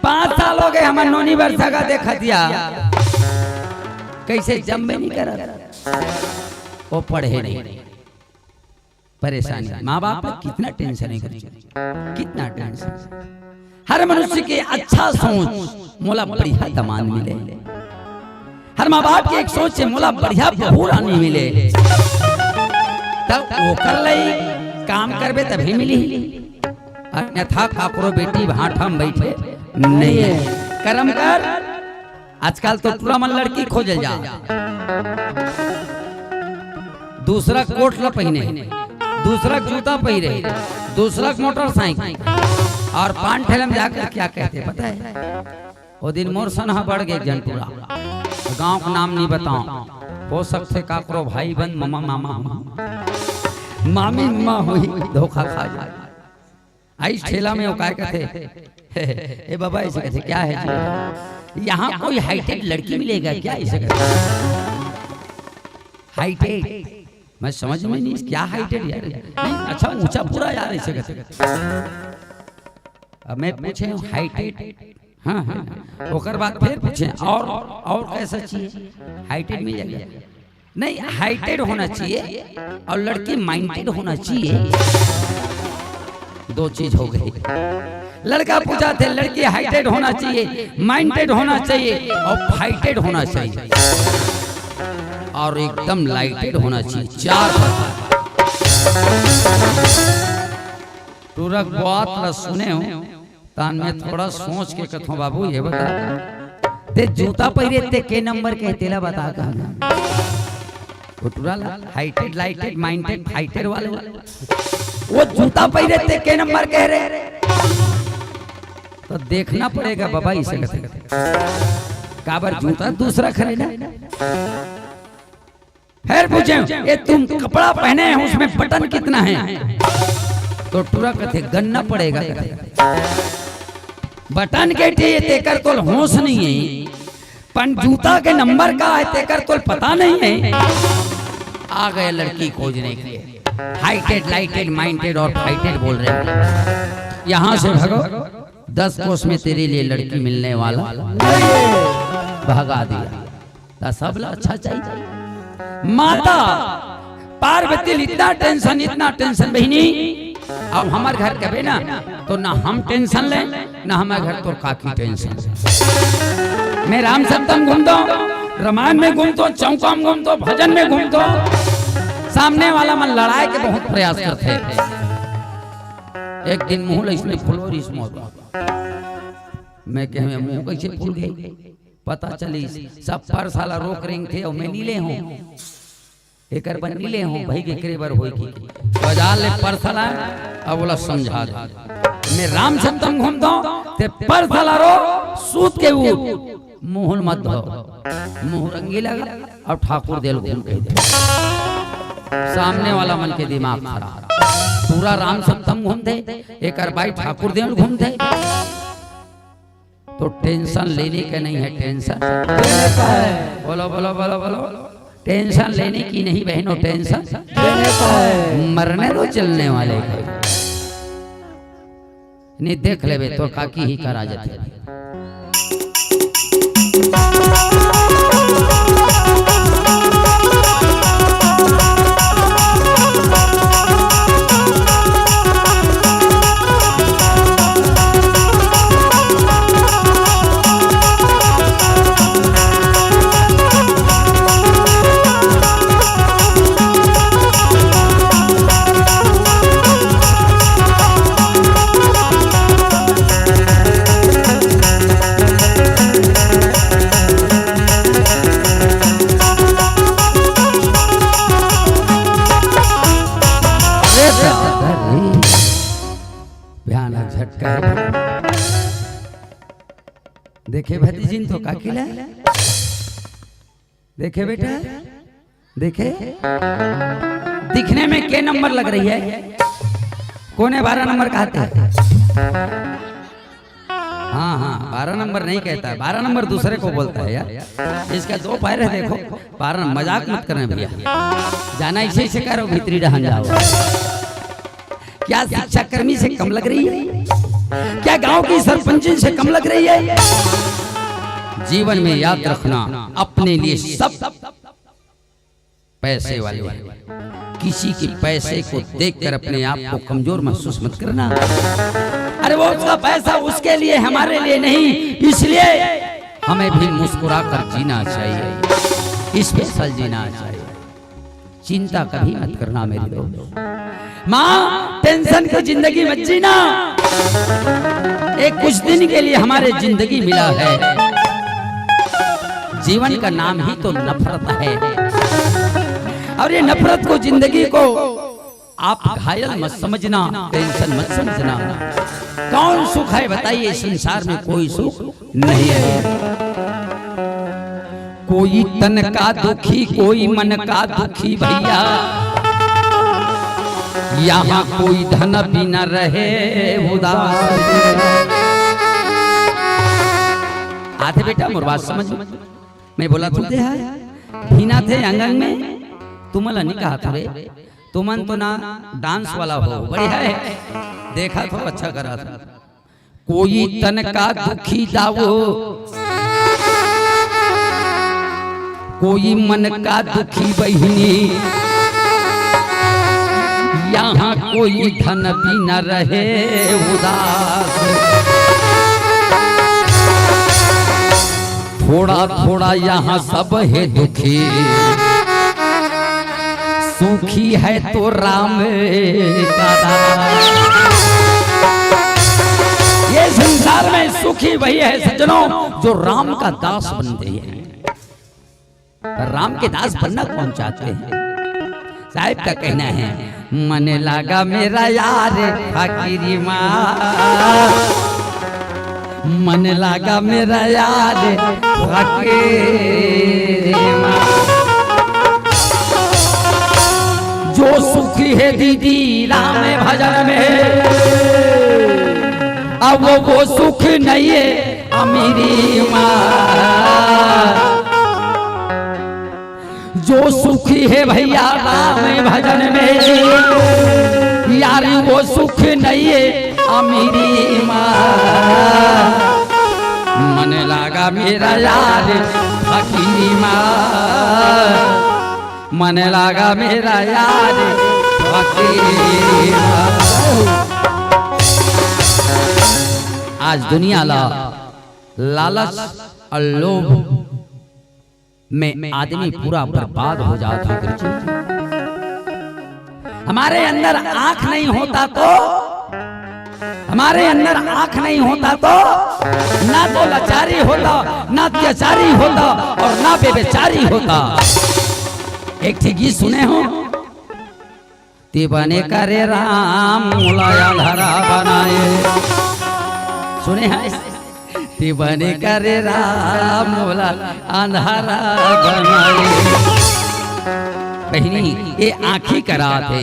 पांच साल हो गए हमर नोनी बर सगा देखत या, कइसे जम्मे नहीं करत, वो पढ़े नहीं। परेशानी, माँ बाप ला कितना टेंशन हे, कितना टेंशन। हर मनुष्य के अच्छा सोच, मोला बढ़िया दमांद मिले। हर माँ बाप के एक सोच हे, मोला बढ़िया बहू रानी मिले। तब ओकर लई काम करबे तभी मिली, अन्यथा काकरो बेटी भांठा में बइठे नहीं हे। करम कर। आजकल तो टूरा मन लड़की खोजे ल जा, दूसरा कोट ला पहिने, दूसरा जूता पहिरे, दूसरा मोटरसाइकिल, और पान ठेला में जाकर क्या कहते पता है? वो दिन मोर सन हा बढ़ गे एक झन टूरा, गांव का नाम नहीं बताओ, हो सकथे काकरो भाई बंद ममा मामा हो, मामी ममा होही, धोखा खा जाए। आइस ठेला में वो काय कथे, "ए बाबा," ऐसे कथे, "क्या है जी? यहाँ कोई हाइटेड लड़की मिलेगा क्या?" ऐसे कथे, "हाइटेड?" मैं समझ में नहीं, क्या हाइटेड यार? नहीं, अच्छा ऊंचा पूरा यार, ऐसे कथे। अब मैं पूछे हूँ, "हाइटेड?" हाँ, हाँ। ओकर बाद फिर पूछे, "और, और कैसा चाहिए?" "हाइटेड मिल जाएगा?" नहीं, हाइटेड होना चाहिए और लड़की माइंडेड होना चाहिए। दो चीज हो गई। लड़का पूछा थे, लड़की हाइटेड होना चाहिए, माइंडेड होना चाहिए और फाइटेड होना चाहिए और एकदम लाइटेड होना चाहिए। चार बात। टूरा के बात ला सुने हो, तान में थोड़ा सोच के कथों, "बाबू, ये बता, ते जूता पहिरे ते के नंबर के, तेला बता," कहना। वो टूरा ला हाइटेड, लाइटेड, माइंडेड, फाइटेड वाले ला। वो जूता पहिरे ते के नंबर कह रहे, तो देखना पड़ेगा बाबा, इसे कथे। काबर जूता दूसरा खरीदा। फिर पूछे, "ये तुम कपड़ा पहने हैं, उसमें बटन कितना है?" तो टूरा कथे, "गनना पड़ेगा," कथे। बटन के ठी तेकर तोल होश नहीं है, पण जूता के नंबर का है तेकर तोल पता नहीं है। आ गए लड़की खोजने के लिए, हाइटेड, लाइटेड, माइंडेड और फाइटेड बोल रहे हैं। यहाँ से भागो, दस कोस में तेरे लिए लड़की मिलने वाला नहीं है। भगा दिया। त सब ला अच्छा चाहिए। माता पार्वती ल इतना टेंशन, इतना टेंशन बहिनी, अब हमर घर कबे ना, तो ना हम टेंशन ले, ना हमर घर तोर काकी टेंशन। मैं राम सप्तम घूमता हूँ, रामायण में घूमता हूँ, चौका में घूमता हूँ, भजन में घूमता हूँ, सामने वाला मन लड़ाए के बहुत प्रयास करते हैं। एक दिन मुँह ला इसने फुलोरिस मोर, मैं कहे, "मुँह कैसे फूल गई?" पता चलिस, सब परसा ला रोक रेंगथे अउ मैं नी ले हों। एकर बर नी ले हों, भाई के करे बर होई की। बजार ले परसा ला, अब ओला समझा दे। मैं राम सप्तम घूमथों, ते परसा ला रो, सूत के उठ, मुँह ल मत धो। मुँह रंगीला अउ ठाकुर दे ल घूम कहि दे। सामने वाला मन के दिमाग खराब। टूरा राम सप्तम घूमथे, एकर बाई ठाकुर दे ल घूमथे। तो टेंशन लेने का नहीं है, टेंशन देने का है। बोलो, बोलो, बोलो, बोलो। टेंशन लेने की नहीं बहनों, टेंशन देने का है। मरने दो चलने वाले को। नहीं देख लेबे, तोर काकी ही करा जाथे। देखे भतीजिन तो का किला? देखे बेटा, देखे, दिखने में के नंबर लग रही है? कौन है बारह नंबर कहते हैं? हाँ हाँ, बारह नंबर नहीं कहता है, बारह नंबर दूसरे को बोलता है यार। इसका दो पैर है, देखो, बारह, मजाक मत करना भैया, जाना इसे इसे करो, भीतरी डहन जाओ। क्या शिक्षाकर्मी से कम लग रही है? क्या गांव की सरपंचिन से कम लग रही है? जीवन में याद रखना, अपने लिए सब पैसे वाले हैं। किसी के पैसे को देखकर अपने आप को कमजोर महसूस मत करना। अरे, वो उसका पैसा उसके लिए, हमारे लिए नहीं, इसलिए हमें भी मुस्कुरा कर जीना चाहिए, स्पेशल जीना चाहिए। चिंता कभी मत करना मेरे दोस्त। माँ, टेंशन की जिंदगी मत जीना। एक कुछ दिन के लिए हमारे जिंदगी मिला है। जीवन का नाम ही तो नफरत है, और ये नफरत को, जिंदगी को आप घायल मत समझना, टेंशन मत समझना। कौन सुख है बताइए संसार में? कोई सुख नहीं है। कोई तन का दुखी, कोई मन का दुखी भैया, यहाँ कोई धन भी न रहे उदास। आते बेटा, मोर बात समझ में? मैं बोला तू दे है, भीना थे अंगन में, तुमला नहीं कहा था रे, तुमन तो ना डांस वाला हो, बढ़िया है, देखा तो अच्छा करा था। कोई तन का दुखी दाऊ, कोई मन का दुखी बहिनी, यहाँ कोई धन भी न रहे उदास। थोड़ा थोड़ा यहाँ सब है दुखी, सुखी है तो राम का दास। ये संसार में सुखी वही है सज्जनों, जो राम का दास बनते हैं। पर राम के दास बनना कौन चाहते हैं? साहब का कहना है, मन लागा मेरा यार फकीरी माँ, मन लागा मेरा यार फकीरी माँ। जो सुखी है दीदी राम भजन में, अब वो सुख नहीं है अमीरी माँ। जो सुखी है भैया राम भजन में, यार वो सुख नहीं है अमीरी माँ। मन लागा मेरा यार फकीरी माँ, मन लागा मेरा यार फकीरी माँ। आज दुनिया ला लालच और लोभ में आदमी पूरा बर्बाद हो जाता है गुरुजी। हमारे अंदर आंख नहीं होता तो, हमारे अंदर आंख नहीं होता तो ना तो लाचारी होता, ना अत्याचारी होता और ना बेबेचारी होता। एक ठे गीत सुने हो, ते बने करे राम मोला अंधारा बनाए। सुने हैं? ते बने करे राम मोला अंधारा बनाए। बहिनी, ये आँखी करा थे।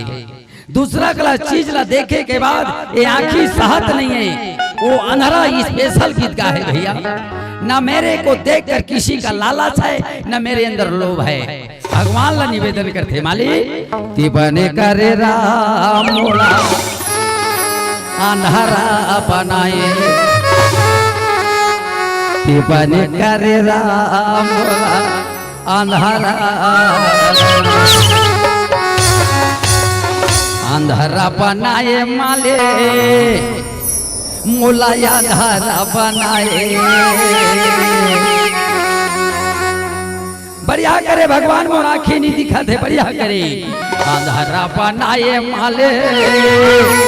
दूसरा कला चीज ला देखे के बाद ये आँखी सहत नहीं है। वो अंधारा स्पेशल गीत का है भैया। ना मेरे को देखकर किसी का लालच है, ना मेरे अंदर लोभ है। भगवान ला निवेदन करथे, मालिक, ते बने करे राम मोला अंधारा बनाए, ते बने करे राम मोला अंधारा, अंधारा बनाए मालिक, मोला अंधारा बनाए। बढ़िया करे भगवान, मोर आँखी नहीं दिखत हे, बढ़िया करे। अंधारा बनाए मालिक,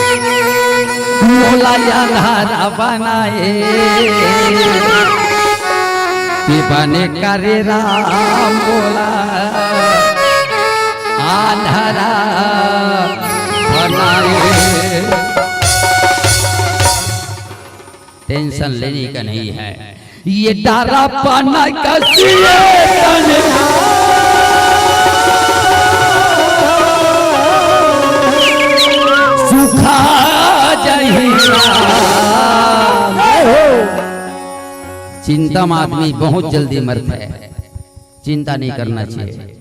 मोला अंधारा बनाए। ते बने करे राम मोला अंधारा बनाए। टेंशन लेने का नहीं है। ये डारा पाना कसिए तन सुखा जही। चिंता में आदमी बहुत जल्दी मरता है, चिंता नहीं करना चाहिए।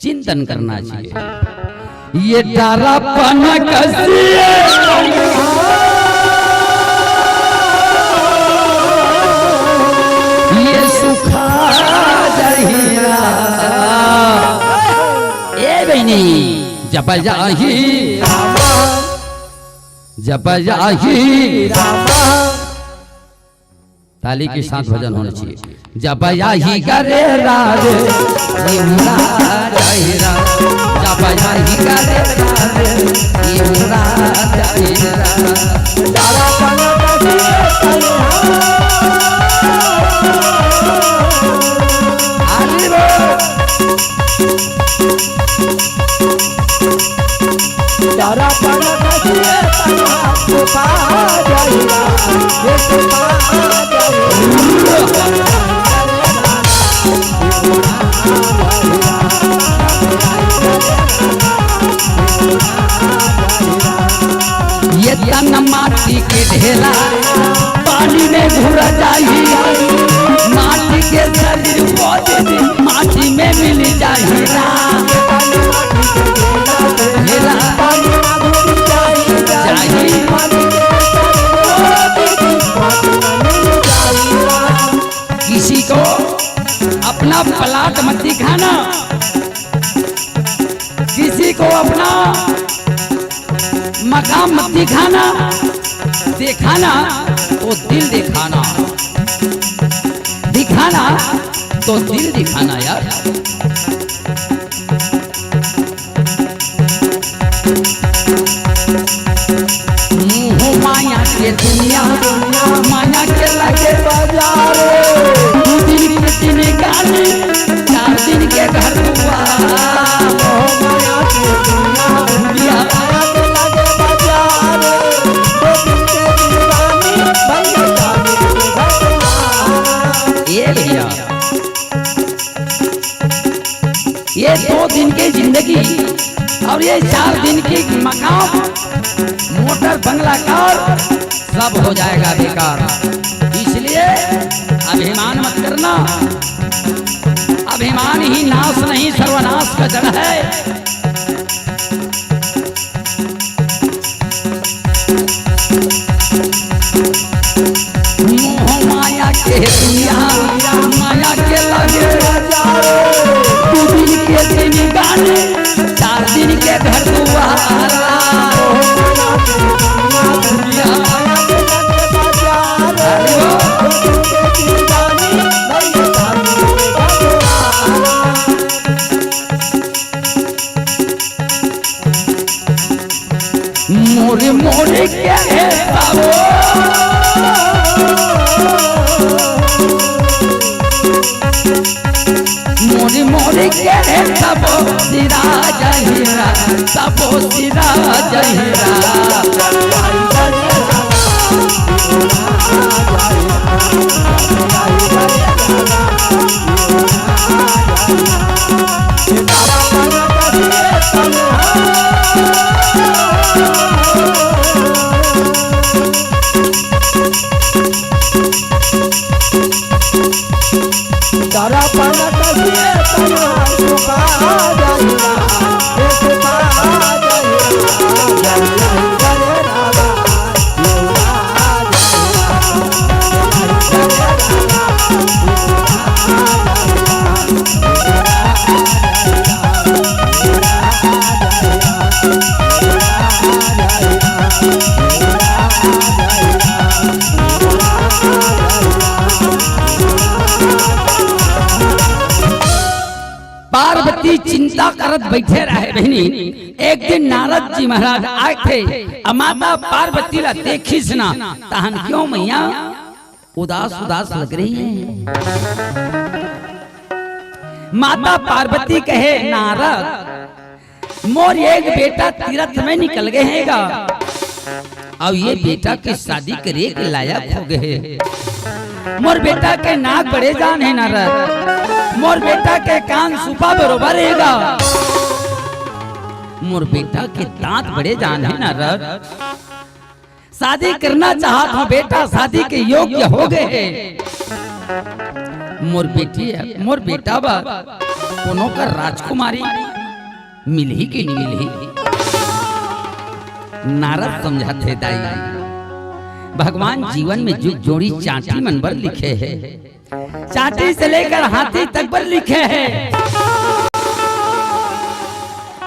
चिंतन करना चाहिए। ये डारा पाना कसिए ये सुखा जहीरा। ए बहिनी, जब जाही रामा, जब जाही रामा। ताली के साथ भजन होना चाहिए। जब आही करे राज, ये मुराद आही राज। जब आही करे राज, ये मुराद आही राज। अरे वो। ये तन माटी के ढेला, पानी में घुर जाही, माटी के शरीर को दे दे, माटी में मिल जाही रा। ढेला, जाही। किसी को अपना प्लाट मत दिखाना, किसी को अपना मकाम मत दिखाना, दिखाना तो दिल दिखाना, दिखाना तो दिल दिखाना यार। मोह माया के दुनिया, माया के लगे बाजार। दू दिन के जिंदगानी, चार दिन के घर दुआर। मोह माया के दुनिया, दुनिया माया के लगे बाजार। दू दिन के जिंदगानी, भैया चार दिन के घर दुआर। ये भैया, ये दो दिन की जिंदगी और ये चार दिन की मकाम, मोटर, बंगला, कार, सब हो जाएगा बेकार। इसलिए अभिमान मत करना। अभिमान ही नाश नहीं, सर्वनाश का जड़ है। मोह माया के दुनिया, माया के लगे बाजार। दू दिन के जिंदगानी, चार दिन के घर दुआर। मोरे मोरे के हे बाबू, मोरे मोरे के हे सबो सिरा जहीरा, सबो सिरा जहीरा। पार्वती चिंता करत बैठे रहे बहिनी। एक दिन नारद जी महाराज आए थे, अउ माता पार्वती ला देखिस ना, तहन क्यों मैया उदास उदास लग रही है। माता पार्वती कहे, नारद, मोर एक बेटा तीरथ में निकल गए हे गा, अउ ये बेटा के शादी करे के लायक हो गए हे। मोर बेटा के नाक बड़े जान हे नारद, मोर बेटा के कान सुपा बरोबर हे गा, मोर बेटा के दांत बड़े जान हे नारद। शादी करना चाहत हंव बेटा, शादी के योग्य हो गए हे। मोर बेटी, मोर बेटा बर कोनो कर राजकुमारी मिलही कि नहीं मिलही? नारद समझत हे दाई, भगवान जीवन में जुग जोड़ी चांटी मन बर लिखे हे, चांटी से लेकर हाथी तक बर लिखे हे।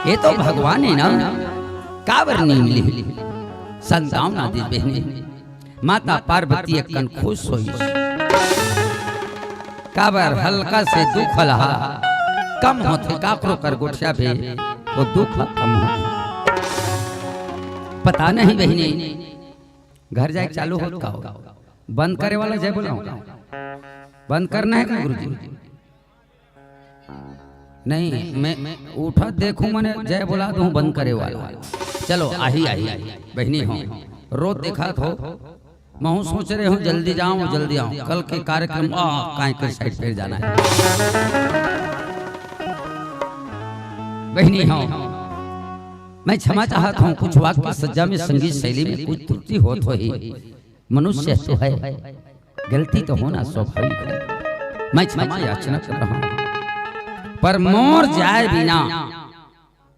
ये तो भगवान हे ना, काबर नहीं मिली? संतान ना दे बहिनी। माता पार्वती अक्कन खुश होइस। काबर हल्का से दुख लहा कम होथे, काकरो कर गोठिया बे, वो दुख ह कम होथे। पता नहीं बहिनी, घर जाए चालू होत का हो? बंद करे वाला जय बोलाओ? बंद करना है का गुरुजी? नहीं, मैं उठा देखूं, मने जय बोला दूं बंद करे वाला। चलो, आही, आही, बहिनी हो, रोज देखा थो, महूं सोच रहे हूं, जल्दी जाऊं, जल्दी आऊं। कल के कार्यक्रम, आ, काहे के साइड फिर जाना है। बहिनी हो, मैं क्षमा चाहत हूं, कुछ वाक्य सज्जा में संगीत शैली में कुछ त्रुटि होत होही। मनुष्य तो है, गलती तो होना स्वाभाविक है। मैं क्षमा याचना कर रहा हूं, पर मोर जाए बिना,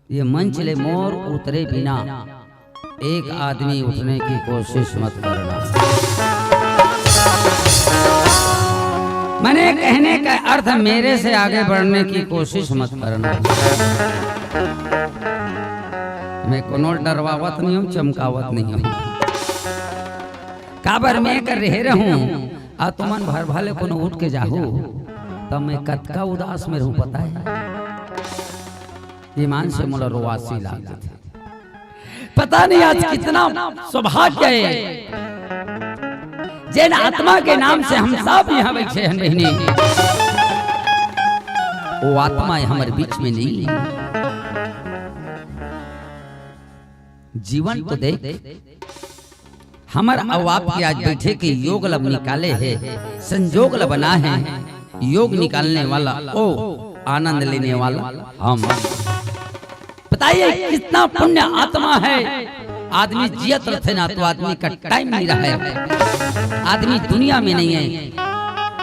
ये मंच ले मोर उतरे बिना एक आदमी उठने की कोशिश मत करना। मैंने कहने का अर्थ, मेरे से आगे बढ़ने की कोशिश मत करना। मैं कोनो डरवावत नहीं हूं, चमकावत नहीं हूं। काबर मैं कर रहे रहूं, आ तुमन भर भाले कोनो उठ के जाहू, तब मैं कतका उदास में रहूं, पता है? ईमान से मोला रोवासी लाग जाथे। पता नहीं आज कितना सौभाग्य है, जेन आत्मा के नाम से हम सब यहां बैठे हैं बहिनी, वो आत्मा हमर बीच में नहीं। जीवन तो देख, हमर अउ आपके आज बैठे के योग लब निकाले हे, संजोग लब बना हे, योग निकालने वाला ओ, आनंद लेने वाला हम। बताइए कितना पुण्य आत्मा है। आदमी जियत रथे ना तो आदमी का टाइम नहीं रहे, आदमी दुनिया में नहीं है।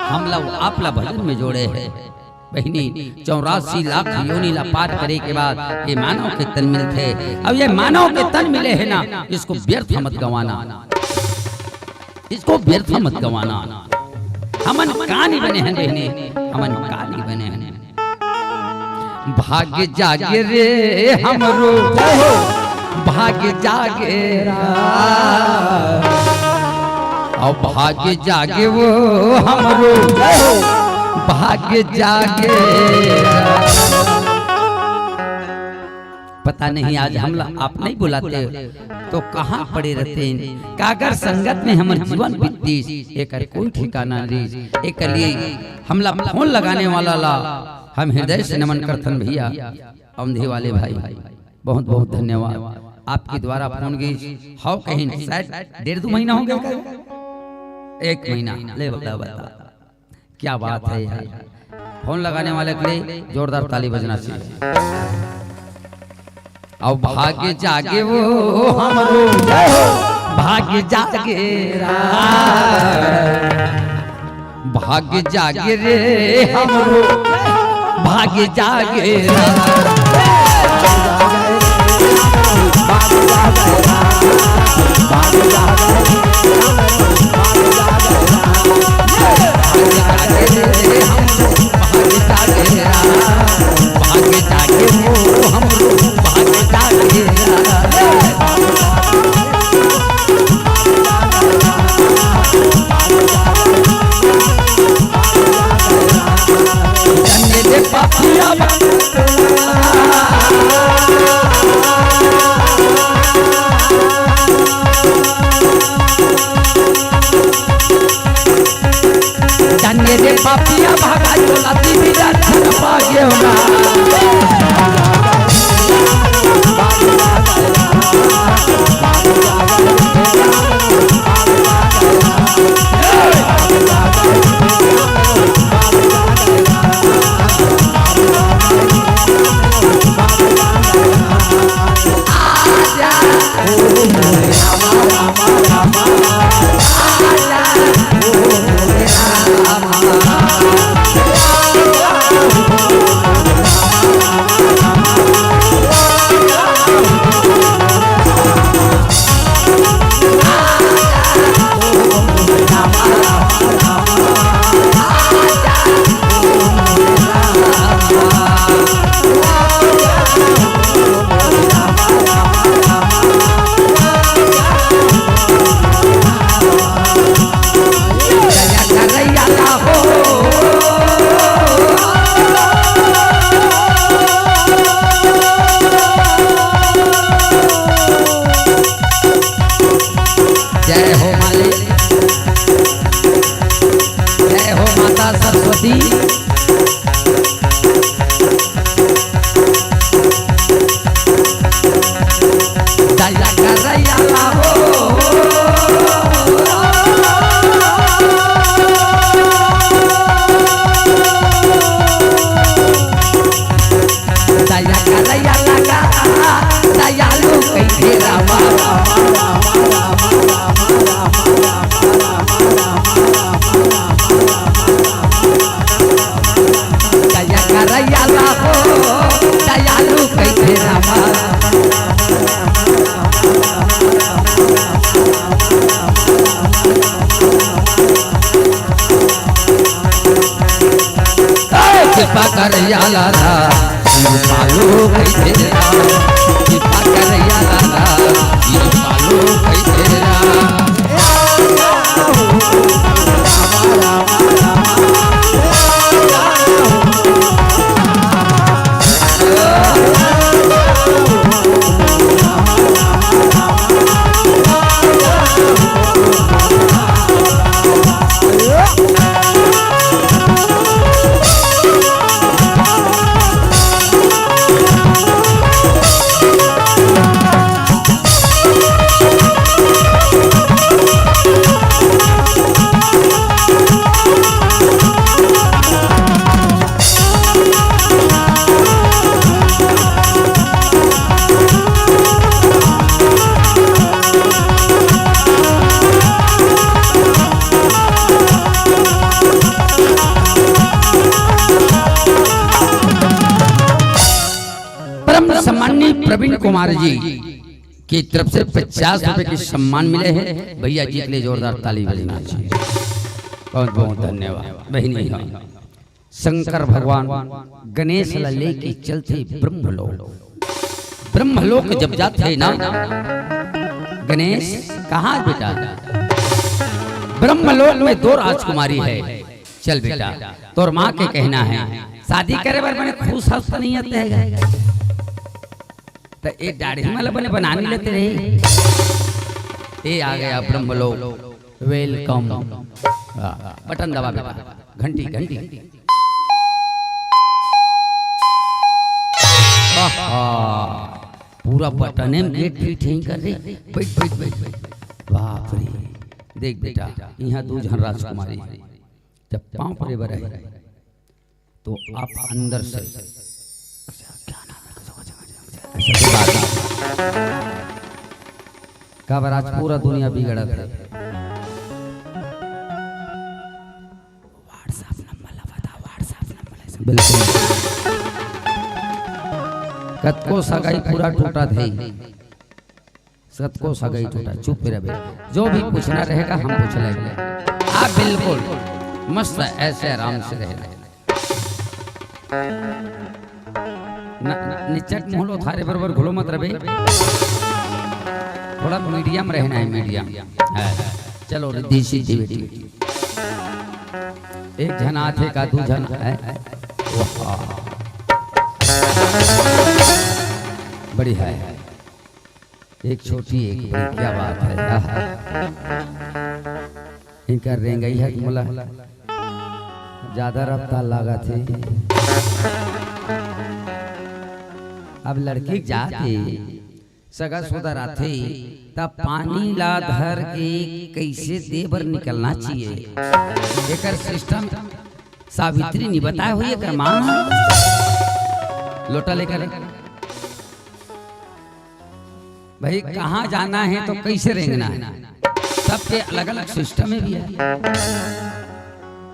हम लोग आप ला भजन में जोड़े हैं। बहिनी, चौरासी लाख योनि ला पार करे के बाद ये मानव के तन मिलथे। अब ये मानव के तन मिले हे ना, इसको व्यर्थ मत गंवाना, इसको व्यर्थ मत गंवाना। हमन का नहीं बने हैं बहिनी, हमन का नहीं बने हैं। भाग्य जागे रे हमरो, भाग्य जागे रा। अब भाग्य जागे वो हमरो, भाग्य जागे। पता नहीं आज हमला आप नहीं बुलाते तो कहाँ पड़े रहते। काकर संगत में हमर जीवन बीततीस, एकर कोई ठिकाना नहीं। एकर लिए हमला फोन लगाने वाला ला हम हृदय से नमन करथन भैया। औंधी वाले भाई, बहुत बहुत धन्यवाद। आपके द्वारा फोन गई हव कहीं शायद डेढ़ दो महीना हो गया, एक महीना। ले बता, बता, क्या बात है यार। फोन लगाने वाले के लिए जोरदार ताली बजना चाहिए। अब भाग्य जागे वो हमरो, जय हो, भाग्य जागे रा। भाग्य जागे रे हमरो, भाग्य जागे रा। धन्य रे पापिया भागा चोला दीदी दर्शन पागे हो ना। जय हो मालिक, जय हो माता सरस्वती। दया करैया हो। दया करैया लगा, दयालु कहिथे रामा। दया करैया ला हो, दयालु कहिथे रामा। ए, कृपा करैया ला रा, कृपालु कहिथे रा। कृपा करैया ला रा, कृपालु कहिथे रा। परम सम्माननीय प्रवीण कुमार जी की तरफ से पचास रुपए के सम्मान मिले हैं। भैया जी के लिए जोरदार ताली बजना चाहिए। बहुत बहुत धन्यवाद बहिनी। हाँ, शंकर भगवान गणेश ला लेके चलथे ब्रह्मलोक। ब्रह्मलोक जब जाथे ना गणेश, कहाँ बेटा? ब्रह्मलोक में दो राजकुमारी है। चल बेटा, तोर माँ के कहना है, शादी करे बर बने खुश हस त नहीं आते है। त ए दाढ़ी वाला बने बना नहीं लेते रहे। ए आ गया ब्रह्मलोक। Welcome। हाँ, बटन दबा बेटा, घंटी, घंटी। आहा, पूरा बटने में गेट फिट ही कर रे। बैठ, बैठ, बैठ, बैठ। बाप रे, देख बेटा, यहाँ दो झन राजकुमारी है। जब पाँव परे बर है, तो आप अंदर से ऐसा कोई बात नहीं। काबर आज पूरा दुनिया बिगड़त है। WhatsApp नंबर ला बता, WhatsApp नंबर ला। बिल्कुल। कतको सगाई पूरा टूटत है। सतको सगाई टूटा, चुप रहे। जो भी पूछना रहेगा, हम पूछ लेंगे। आप बिल्कुल मस्त ऐसे आराम से रहना। न-, न-, निचक मुँह लो, थारे बरोबर घुलो मत रहे। थोड़ा मीडियम रहना है, मीडियम। हाँ, चलो, रिद्धि सिद्धि बेटी। एक झन आथे का, दू झन है। वाह। बढ़िया है। एक छोटी, एक बड़ी, क्या बात है। आहा। इनका रेंगई है मोला ज्यादा रफ्तार लागत हे। अब लड़की जात हे, सगा सोदर आथे, त पानी ला धर के कइसे दे बर निकलना चाहिए, एकर सिस्टम सावित्री नी बताए होही एकर माँ। लोटा लेकर भाई, कहाँ जाना है तो कैसे रेंगना है, सबके अलग-अलग सिस्टम है भैया।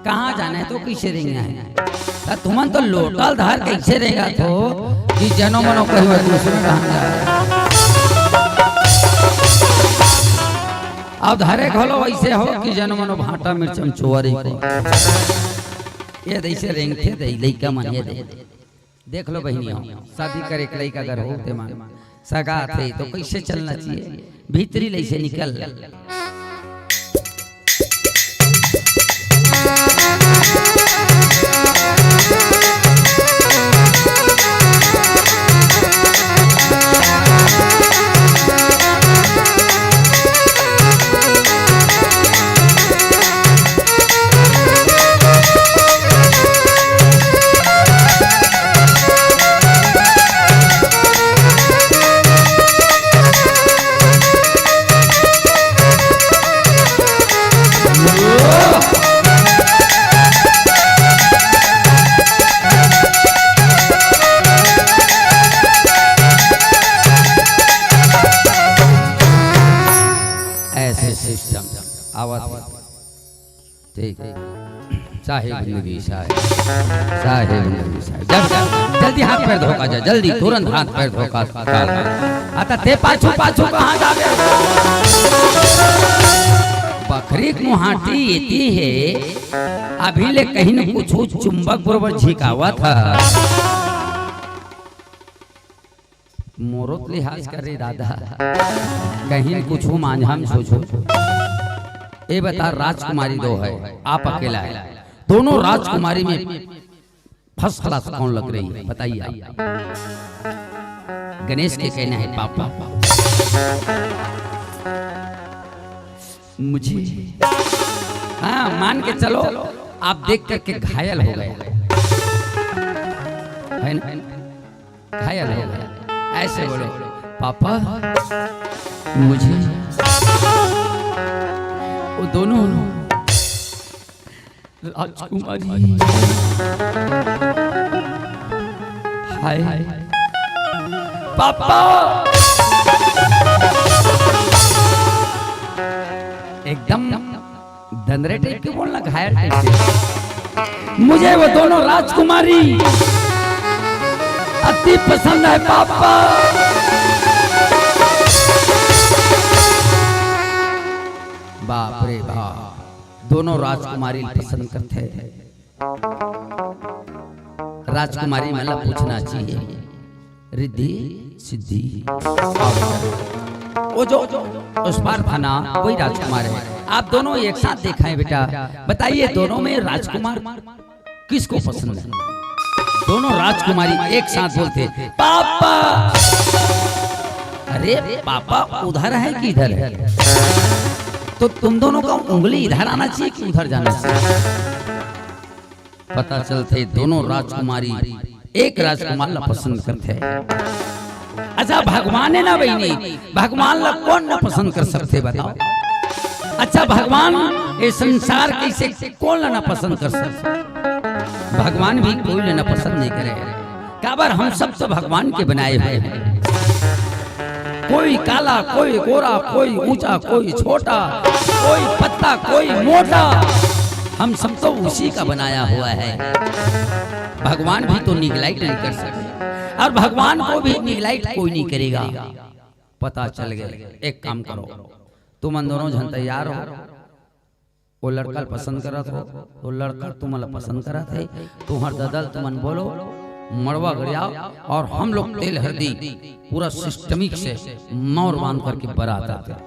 कहाँ जाना है तो कैसे रेंगना है। त तुमन तो लोटा ल धर कैसे रेंगत हो कि जनो मनो कहीं दूसरे कहाँ जा। अब धरे घलो वैसे हो कि जनो मनो भाटा मिर्च म चोरी को। ये दे अइसे रेंगथे दे, लइका मन ये दे। देख लो बहिनी हो, शादी करे के लइका अगर हो ते मन सगा थे तो कैसे चलना चाहिए, भीतरी ले से निकल। साहेब जिंदगी साहेब, साहेब जिंदगी साहेब। जल्दी, जल्दी हाथ पैर धोका जा, जल्दी, तुरंत हाथ पैर धोका। आता ते पाछू, पाछू कहाँ जाबे? बखरी मुहाटी एती हे, अभी ले कहीं न कुछ चुंबक बरोबर झिकावत हे। मोरो त लिहाज कर रे दादा, कहीं कुछु मांझा में सोचो। ए बता, राजकुमारी दो है, आप अकेला है, दोनों राजकुमारी में फर्स्ट क्लास कौन लग रही है, बताइए आप। गणेश के कहना है, पापा, मुझे, हाँ, मान के चलो, आप देख करके घायल हो गए, है ना? घायल हो गया। ऐसे बोलो, पापा, मुझे वो दोनों राजकुमारी, हाय, पापा, एकदम दंदरे टाइप के बोलना, घायल टाइप के। मुझे वो दोनों राजकुमारी अति पसंद है, पापा। बाप रे बाप, दोनों राजकुमारी पसंद करते हैं। राजकुमारी मन ला पूछना चाहिए, रिद्धि सिद्धि। वो जो उस पार था ना, वही राजकुमार है। आप दोनों एक साथ देखा है बेटा, बताइए, दोनों में राजकुमार किसको पसंद है? दोनों राजकुमारी एक साथ बोलते, पापा। अरे, पापा उधर है कि इधर है? तो तुम दोनों का उंगली इधर आना चाहिए कि उधर जाना चाहिए? पता चलथे दोनों राजकुमारी एक राजकुमार ला पसंद करथे। अच्छा, भगवान है ना बहिनी, भगवान ला कौन ना पसंद कर सकथे, बताओ? अच्छा, भगवान ये संसार के से कौन ला ना पसंद कर सकथे? भगवान भी कोई ला ना पसंद नहीं करे। काबर हम सब तो भगवान के बनाए हुए हैं। कोई काला, कोई गोरा, कोई ऊंचा, कोई छोटा, कोई पतला, कोई मोटा, हम सब तो उसी का बनाया हुआ है। भगवान भी तो निगलाइट नहीं कर सकते, और भगवान को भी निगलाइट कोई नहीं करेगा। पता चल गए। एक काम करो, तुमन दोनों झन तैयार हो, वो लड़का ल पसंद करत हो, वो लड़का तुमन ल पसंद करत हे, तुहर ददा ल तुमन बोलो, मड़वा गड़ियाओ, और हम लोग तेल हरदी पूरा सिस्टमिक से मौर बांध करके बारात आते हैं।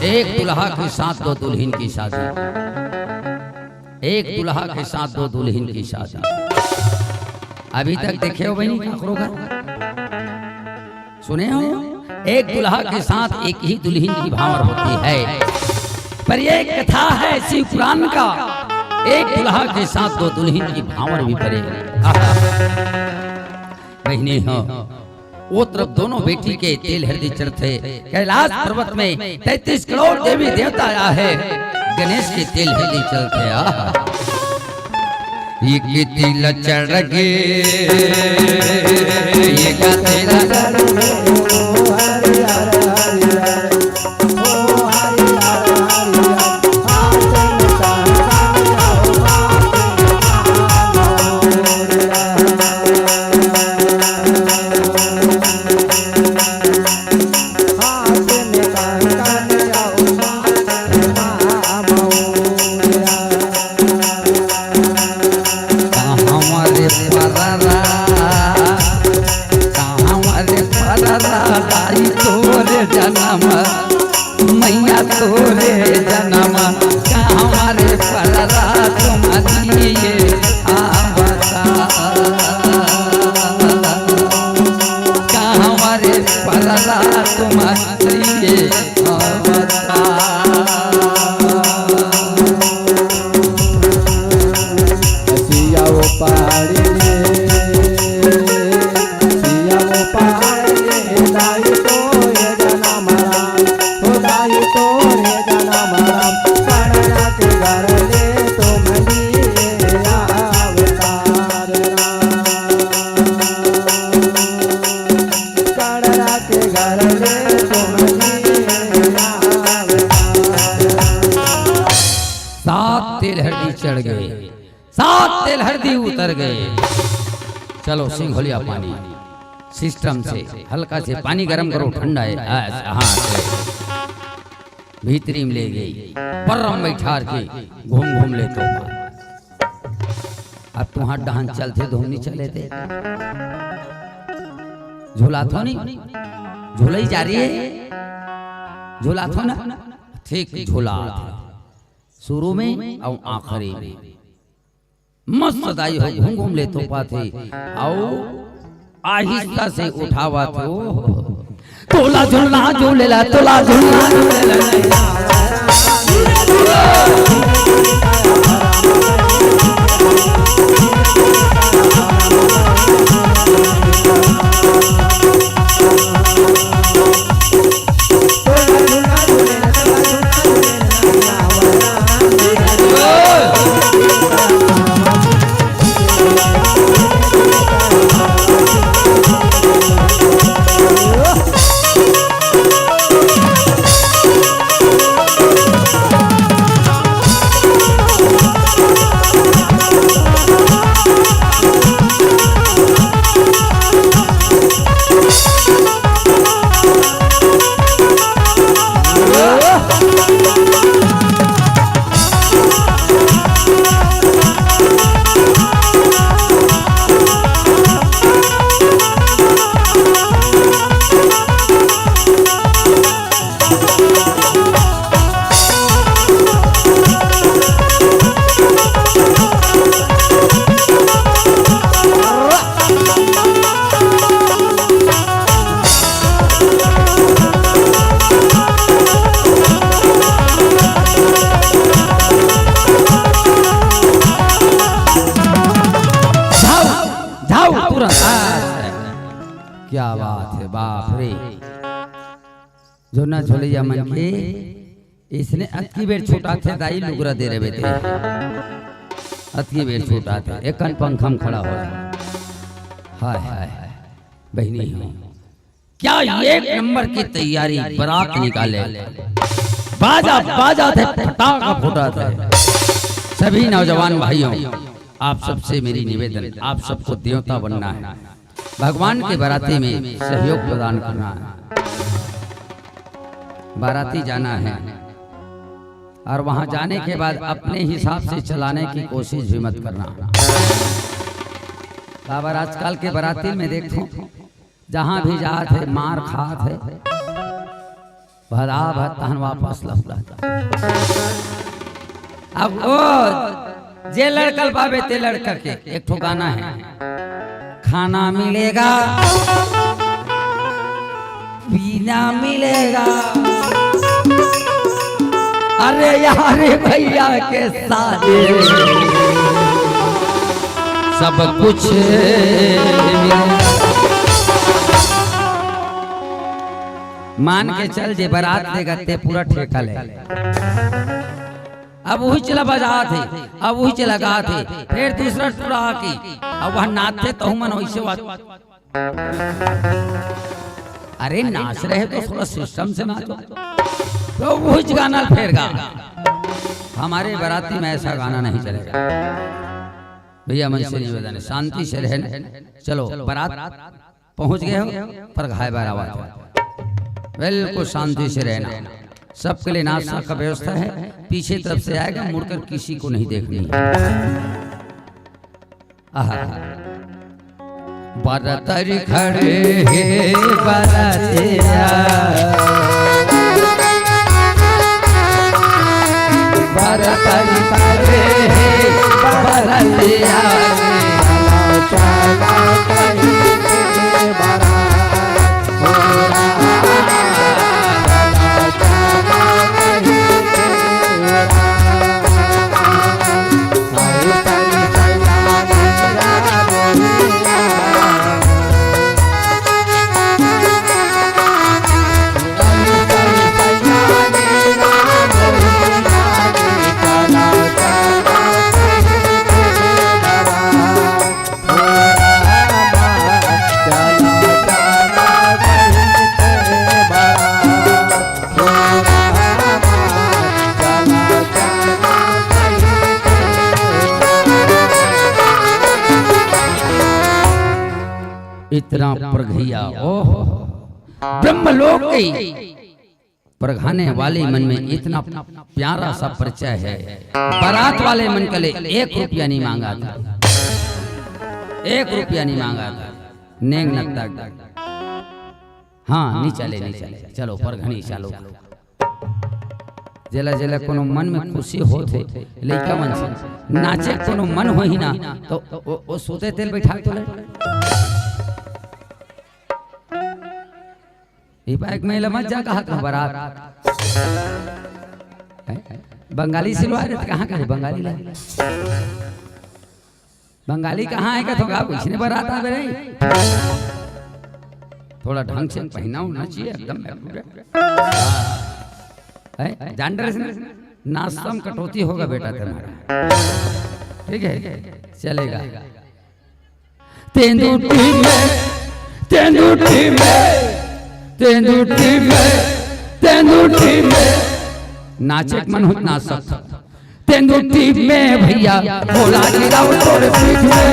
एक दुल्हा के साथ दो दुल्हन की शादी, एक दुल्हा के साथ दो दुल्हन की शादी। अभी तक देखे हो बहिनी काकरो घर? सुने हो, एक दुल्हा के साथ एक ही दुल्हन की भांवर होती है, पर ये एक कथा है शिव पुराण का, एक दुल्हा के साथ दो दुल्हन की भांवर भी पड़े। बहिनी हो, वो तरफ दोनों बेटी के तेल हरदी चढ़थे। कैलाश पर्वत में तैंतीस करोड़ देवी देवता आया है, गणेश के तेल हरदी चढ़थे। आहा। एक तिल चढ़ गे, एक तिल चढ़ गे, कहाँ रे पररा, कहाँ रे पररा, दाई तोरे जनम, मैया तोरे जनम, कहाँ रे पररा तुम दिए आवता। कहाँ रे पररा तुम दिए आवता। सिया वो पहाड़ी रे, सिया वो पहाड़ी रे, दाई तोरे जनम, ओ दाई तोरे जनम। चढ़ गए, सात तेल हरदी उतर गए। चलो सिंघोलिया पानी सिस्टम से हल्का से पानी गरम करो, ठंडा है। हाँ, हाँ, से भीतरी में ले गई, परम बैठार के घूम घूम ले तो। अब तुहार डहन चलथे, धूम नहीं चले थे। झुलाथो नहीं, झुलई जा रही है, झुलाथो ना, ठीक झुलाथे। शुरू में अउ आखिरी में मस्त दाई हो घूम घूम ले तो पाथे, अउ आहिस्ता से उठावत हो। तोला झुलना झूलेला, तोला झुलना झूलेला। जाओ, जाओ तुरंत। क्या बात है, बाप रे। जो ना झोलैया मन के इसने अतकी बेर छुटाथे दाई लुगरा दे रहे थे। अतकी बेर छुटाथे, एक कन पंखा में खड़ा हो जा। हाय, हाय, हाय। बहनी हो, क्या एक नंबर की तैयारी, बारात निकाले, बाजा बाजा थे, फटाका फूटा थे। सभी नौजवान भाइयों, आप सबसे मेरी निवेदन, आप सबको देवता बनना है, भगवान के बाराती में सहयोग प्रदान करना है। बाराती जाना है और वहां जाने के बाद अपने हिसाब से चलाने की कोशिश भी मत करना। बाबर, आजकल के बाराती में देखो, जहां भी जात है, मार खात है, भदा भद तहन वापस लौटत। अब वो जे लड़कल पावे ते लड़का के एक ठो गाना है, खाना मिलेगा, पीना मिलेगा। अरे यार भैया के साथ सब कुछ मिलेगा। मान के चल, जे बारात देगा ते पूरा ठेका ले। अब उही चला बजात हे, अब उही चला गात हे, फिर दूसरा टुरा आके, अब वह नाचथे तहु मन वैसे बात। अरे नाच रहे तो थोड़ा सिस्टम से नाचो, तो उही गाना फेर गा। हमारे बाराती में ऐसा गाना नहीं चलेगा। भैया मन से निवेदन है, शांति से रहना। चलो बारात पहुंच गए हो, पर घाय बार आवाज है। बिल्कुल शांति से रहना। सबके लिए नाश्ता का व्यवस्था है, पीछे तरफ से आएगा, मुड़कर किसी को नहीं देखनी है। आहा। बरतरी खड़े हे बरतिया, बरतरी खड़े हे बरतिया। इतना परघइया, ओह, ब्रह्मलोक के परघाने वाले मन में इतना प्यारा सा परिचय है। बारात वाले मन के लिए एक रुपया नहीं मांगा था, एक रुपया नहीं मांगा था। नेंग नत्ता। हाँ, नहीं चले, नहीं चले। चलो, परघनी चालू। जेला, जेला कोनो मन में खुशी होत हे, लइका मन से नाचे कोनो मन होही ना, तो वो, वो सोते तेल बैठा तो ले। ई बाइक में ले मत जा, कहा कहा बारात। हैं? बंगाली सिलवा रहे, कहाँ करे बंगाली ला? बंगाली कहाँ है का? तो का कुछ नहीं, बारात आ रही। थोड़ा ढंग से पहना होना चाहिए, एकदम महफूज है। हैं? जान डरे से ना? नाश्ता में कटौती होगा बेटा तुम्हारा। ठीक है, चलेगा। तेंदू टीम में, तेंदू टीम में, तेंदू टीम में, तेंदू टीम में। नाचे के मन हो, नाच सकता। तेंदू टीम में भैया, भोला गिराओ तोरे पीठ में।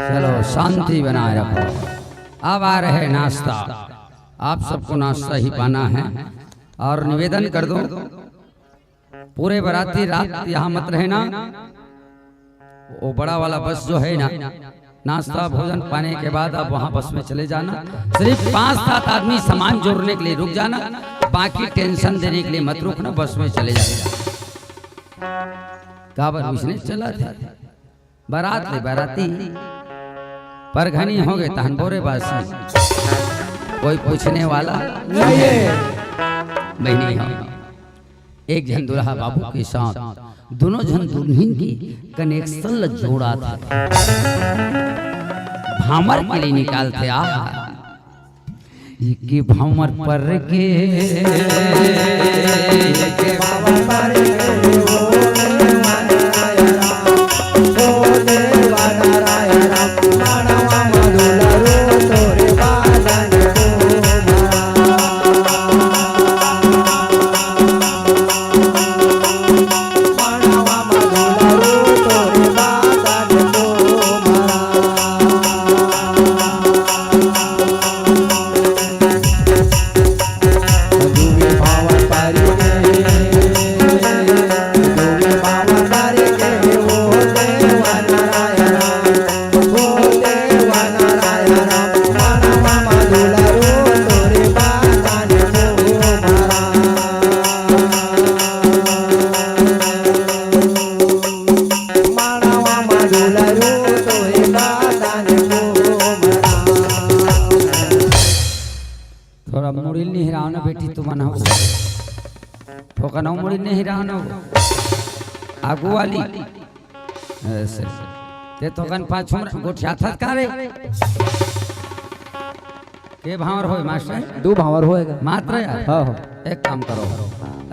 चलो, शांति बनाए रखो। अब आ रहे नाश्ता, आप सबको नाश्ता ही पाना है। और निवेदन कर दो, पूरे बाराती रात यहाँ मत रहना। वो बड़ा वाला बस जो है ना, नाश्ता भोजन पाने के बाद आप वहाँ बस में चले जाना। सिर्फ पाँच सात आदमी सामान जोड़ने के लिए रुक जाना, बाकी टेंशन देने के लिए मत रुकना, बस में चले जाना। काबर उसने चला था बारात ले बाराती, परघनी हो गए तहन बोरे बासी। कोई पूछने वाला नहीं है। बहनी हो, एक झन दुल्हा बाबू के साथ दोनों झन दुल्हिन के कनेक्शन ल जोड़ा था। भामर के लिए निकालते आ। इके भामर पर के, इके भामर पर के, ओ देवा नारायण राम, ओ देवा नारायण राम, मानवा मधुला रो तोरे बालन को थोड़ा मुड़ी नहीं हिलाओ ना बेटी, तुमन हो। थोकन मुड़ी नहीं हिलाओ ना। आगू वाली। ऐसे। ते थोकन पाछू में गोठियाथस का रे? के भांवर होय मास्टर? दू भांवर होएगा। मात्र यार। हाँ, हाँ। एक काम करो,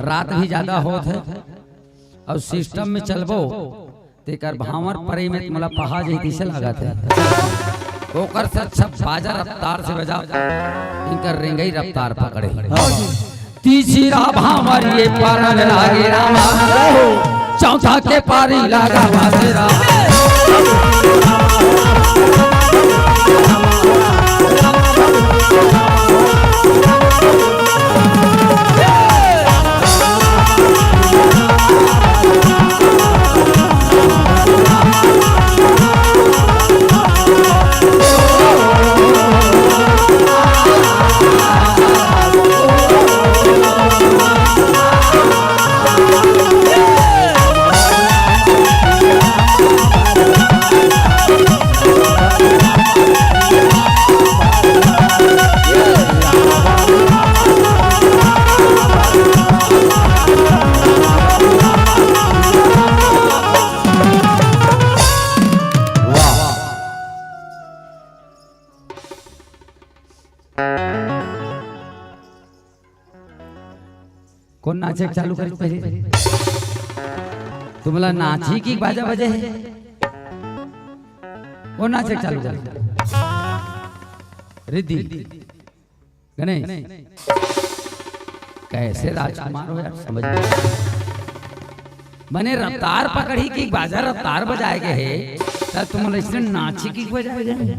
रात भी ज्यादा होत है और सिस्टम में चलबो, तेकर भांवर परे में मोला पहा जही तइसे लागत है। ओकर से अच्छा बाजा रफ्तार से बजाओ, इनकर रेंगई रफ्तार पकड़े। हाँ जी। तीसरा भांवर ये परन लागे रामा, चौथा के पारी लागा बाजे रामा। नाचे के चालू कर पहले। तुमला नाची की बाजा बजे हे, वो नाचे के चालू कर। रिद्धि, गणेश, कैसे राजकुमार हो यार, समझ में? मने रफ्तार पकड़ी की बाजा रफ्तार बजाए गए हे, तब तुमला इसने नाची की बजाए गए।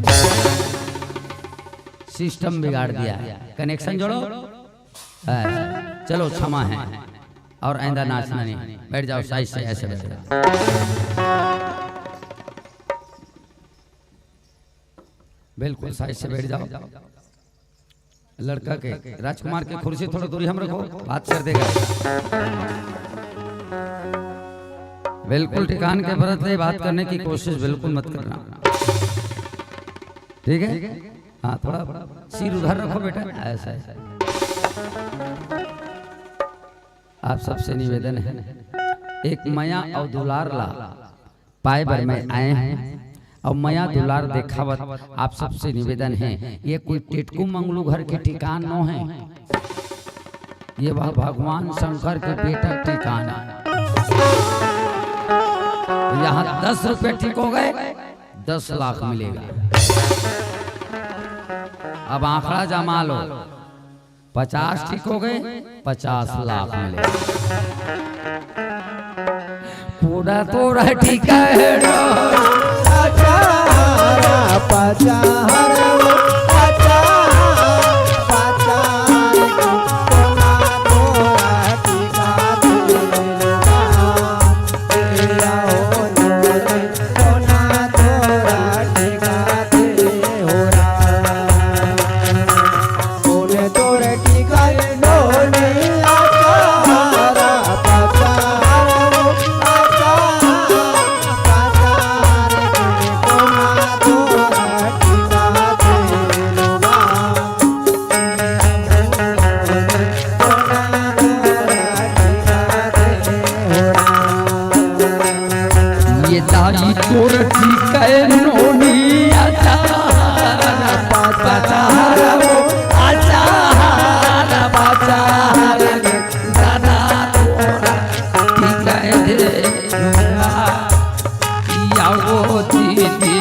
सिस्टम बिगाड़ दिया, कनेक्शन जोड़ो। हाँ, चलो, क्षमा है, और आइंदा नाचना नहीं। बैठ जाओ, साइज से ऐसे बैठ जाओ, बिल्कुल साइज से बैठ जाओ। लड़का के, राजकुमार के कुर्सी थोड़ा दूरी हम रखो, बात कर देगा। बिल्कुल ठिकान के परत ले, बात करने की कोशिश बिल्कुल मत करना, ठीक है? हाँ, थोड़ा सिर उधर रखो बेटा, ऐसा, ऐसा। आप सबसे निवेदन है, एक मया और दुलार ला पाए बर मैं आए हैं, और मया दुलार देखावत आप सबसे निवेदन है, ये कोई टिटकू मंगलू घर के ठिकान नो है, ये वह भगवान शंकर के बेटा ठिकान है। यहाँ दस रुपये ठीक हो गए, दस लाख मिलेगा। अब आंकड़ा जमा लो, पचास ठीक हो गए, पचास लाख मिले। पूरा तोरा ठीक है। ये दाई तोर ठीक है नोनी, अचार पचार वो, अचार पचार के दादा तोर ठीक है दे नुआ। या वो दीदी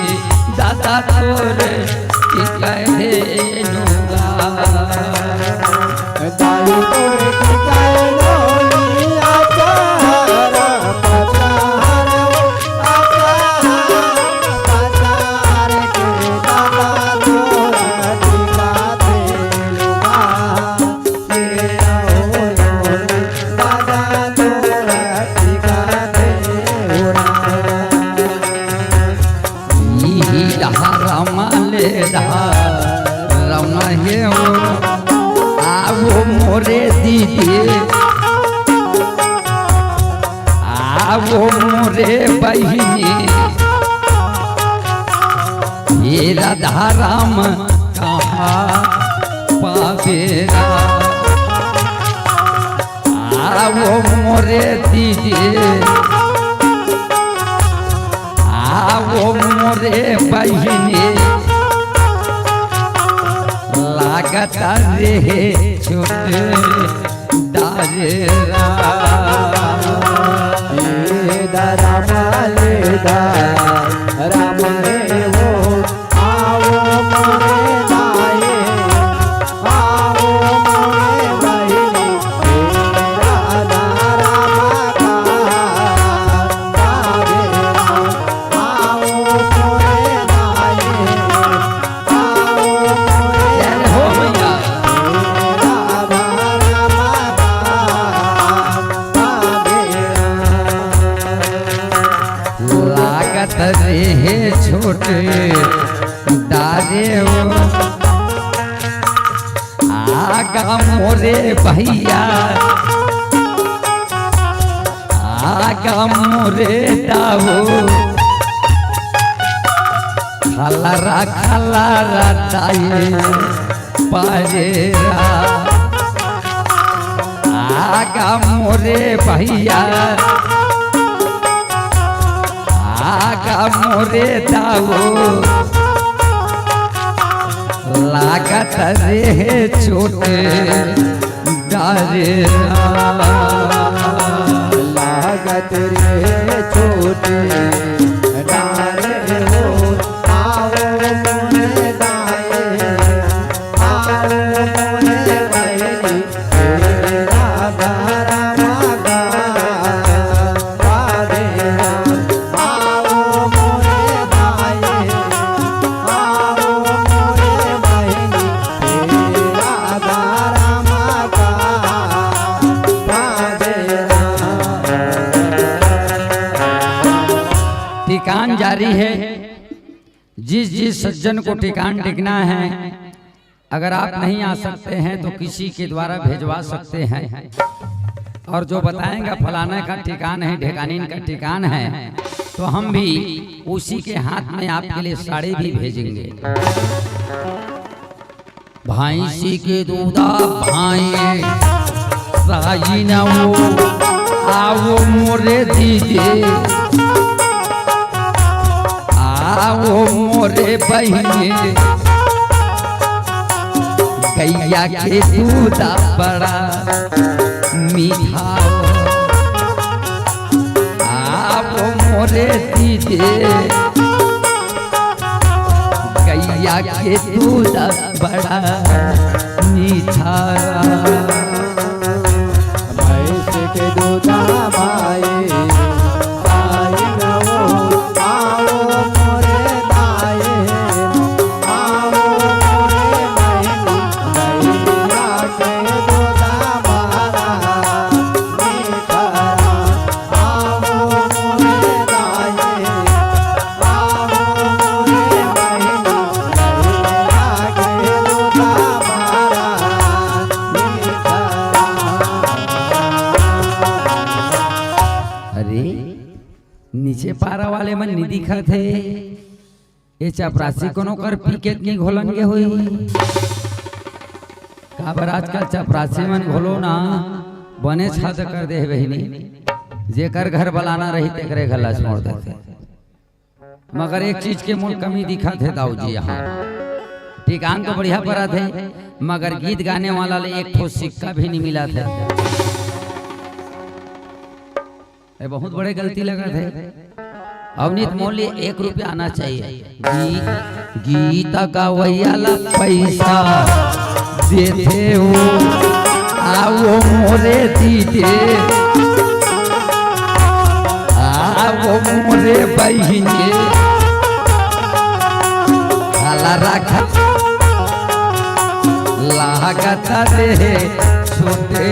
दादा तोर ठीक है दे नुआ। आवो मोरे दीदी, आवो मोरे बहिनी, ये राधा राम कहाँ पावेरा? आवो मोरे दीदी, आवो मोरे बहिनी, लागत रे छोट दारेरा। ए दारा माले दा राम रे वो, आवो मोरे दाई, आवो मोरे बहिनी, राधा राम का दारेरा। लागत रे हे छोटे दारे हो। आगा मोरे भैया, आगा मोरे दाऊ, खलरा खलरा दाई परेरा। आगा मोरे भैया, आगा मोरे दाऊ, लागत रे हे छोटे अरे लागत रे छोटे डारे हो, आओ मोरे दाए, आओ मोरे बहिनी, तेरा धर्म का पादे राम, आओ मोरे दाए, आओ मोरे बहिनी, तेरा धर्म का पादे राम। ठिकान जारी है। जिस जिस सज्जन को ठिकान टिकना है, अगर आप नहीं आ सकते हैं तो किसी के द्वारा भेजवा सकते हैं। और जो बताएंगा फलाने का ठिकान है, ढेकानीन का ठिकान है, तो हम भी उसी के हाथ में आपके लिए साड़ी भी भेजेंगे। भैंसी के दूधा भाई साई न हो, आओ मोरे दीदी, आओ मोरे बहिनी, गैया के दूधा बड़ा मीठा। आओ मोरे दीदी, गैया के दूध बड़ा मीठा। भैंस के दूध भाई, भाई न हो, आओ मोरे दाए, आओ मोरे बहिनी, गैया के दूध बड़ा अरे, नीचे पारा वाले मन नहीं दिखत हे। ये चपरासी कोनो कर पी के नहीं घोलन के होई। काबर आजकल चपरासी मन घोलो ना, बने छाद कर दे बहिनी। जेकर घर बलाना रही तेकरे घर ला छोड़ देथे। मगर एक चीज के मोर कमी दिखत हे दाऊ जी यहाँ। ठिकान तो बढ़िया परत हे, मगर गीत गाने वाला ले एक ठो सिक्का भी नहीं मिलत हे। ये बहुत बड़े गलती लगत हे। अवनीत मोर लिए एक रुपया आना चाहिए। गी-, गीत गवैया ला पैसा देथे हो, आओ मोरे दीदी, आओ मोरे बहिनी, खाला रखा लागत रे छोटे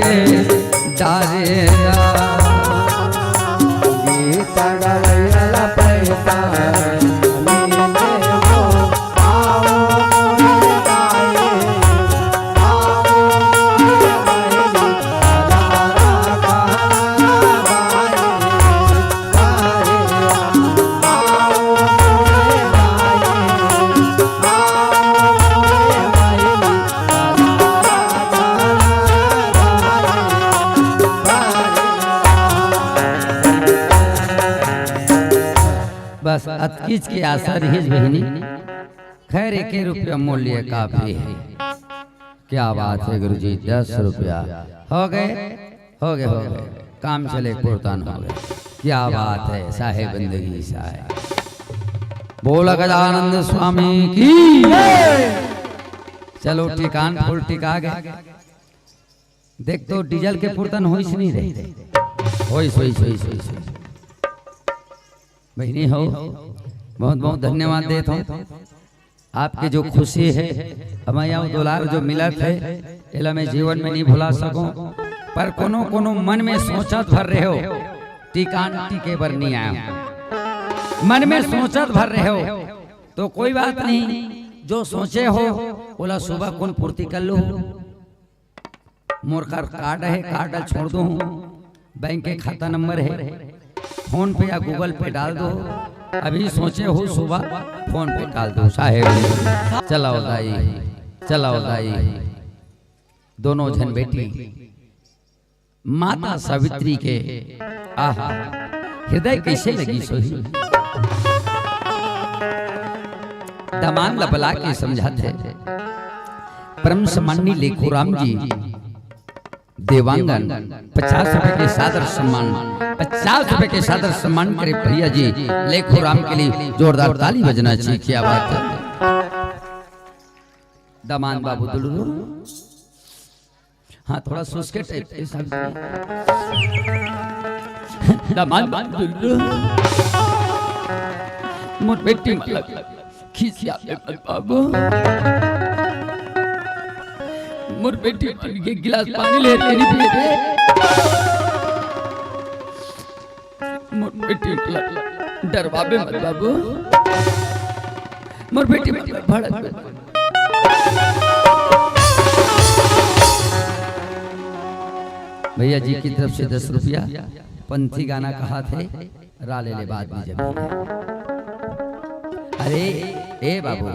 डारे। गीत गवैया ला पैसा मिले हो, आओ मोरे दाए, आओ मोरे बहिनी, खाला रखा बस अतकीच के आशा रहिस बहिनी। खैर, एक रुपया मोर लिए काफी है। क्या बात है गुरुजी, दस रुपया हो गए, हो गए, हो गए, काम चले, पुरतन हो गए। क्या बात है, साहेब बंदगी साहेब। बोला गजानंद स्वामी की। चलो, ठिकान फुल टिका गए। देख तो, डीजल के पुरतन होइस नहीं रे। होइस, होइस, होइस, होइस, होइस। बहिनी हो, बहुत बहुत धन्यवाद देत हूँ। आपके जो खुशी है, हमारे यहाँ दुलार जो मिलत है, एला मैं जीवन में नहीं भुला सकूं। पर कोनो कोनो मन में सोचत भर रहे हो, टिकान टिके बर नहीं आया हूं। मन में सोचत भर रहे हो, तो कोई बात नहीं, जो सोचे हो, ओला सुबह कोन पूर्ति कर लो। मोर कर कार्ड है, कार्ड ल छोड़ दो, बैंक के खाता नंबर है, फोन पे या गूगल पे डाल दो। अभी सोचे हो सुबह फोन पे डाल दो साहेब। चलाओ दाई, चलाओ दाई, दोनों झन बेटी माता सावित्री के, आहा, हृदय कैसे लगी सोही। दमान ल बला के समझाथे परम सम्माननीय लेखोराम जी, देवांगन, पचास रुपए के सादर सम्मान, पचास रुपए के सादर सम्मान करे भैया जी। लेखो राम के लिए जोरदार ताली बजना चाहिए। क्या बात है दामाद बाबू दुलरू। हाँ, थोड़ा सुस्के टाइप के सब। दामाद बाबू दुलरू, मोर बेटी मन ला खिसियाबे मत बाबू। मोर बेटी मन के गिलास पानी ले के नहीं पिए रे। मोर बेटी मन ला डरवाबे मत बाबू। मोर बेटी मन ला भड़क मत। भैया जी की तरफ से दस रुपया। पंथी गाना कहाथे, रा ले ले बाद में जब। अरे ए बाबू,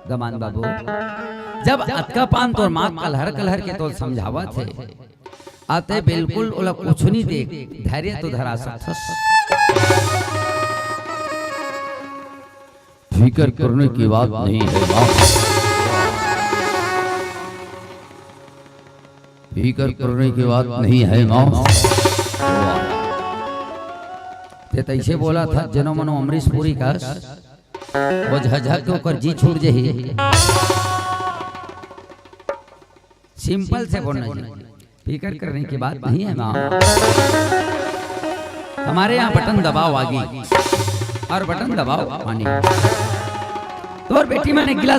दमान बाबू, जब अतका पान तोर माँ कलहर कलहर के तोर समझावत हे, अते बिल्कुल ओला कुछ नहीं देख, धैर्य तो धरा सकथस। फिकर करने की बात नहीं है माँ, फिकर करने की बात नहीं है माँ। ते तैसे बोला था जनो मनो अमरीश पुरी का, वो झझक के ओकर जी छूट जही। सिंपल से बोलना जी, फिकर करने की बात नहीं है माँ। हमारे यहाँ बटन दबाओ आगी और बटन दबाओ पानी। तोर बेटी मन एक गिलास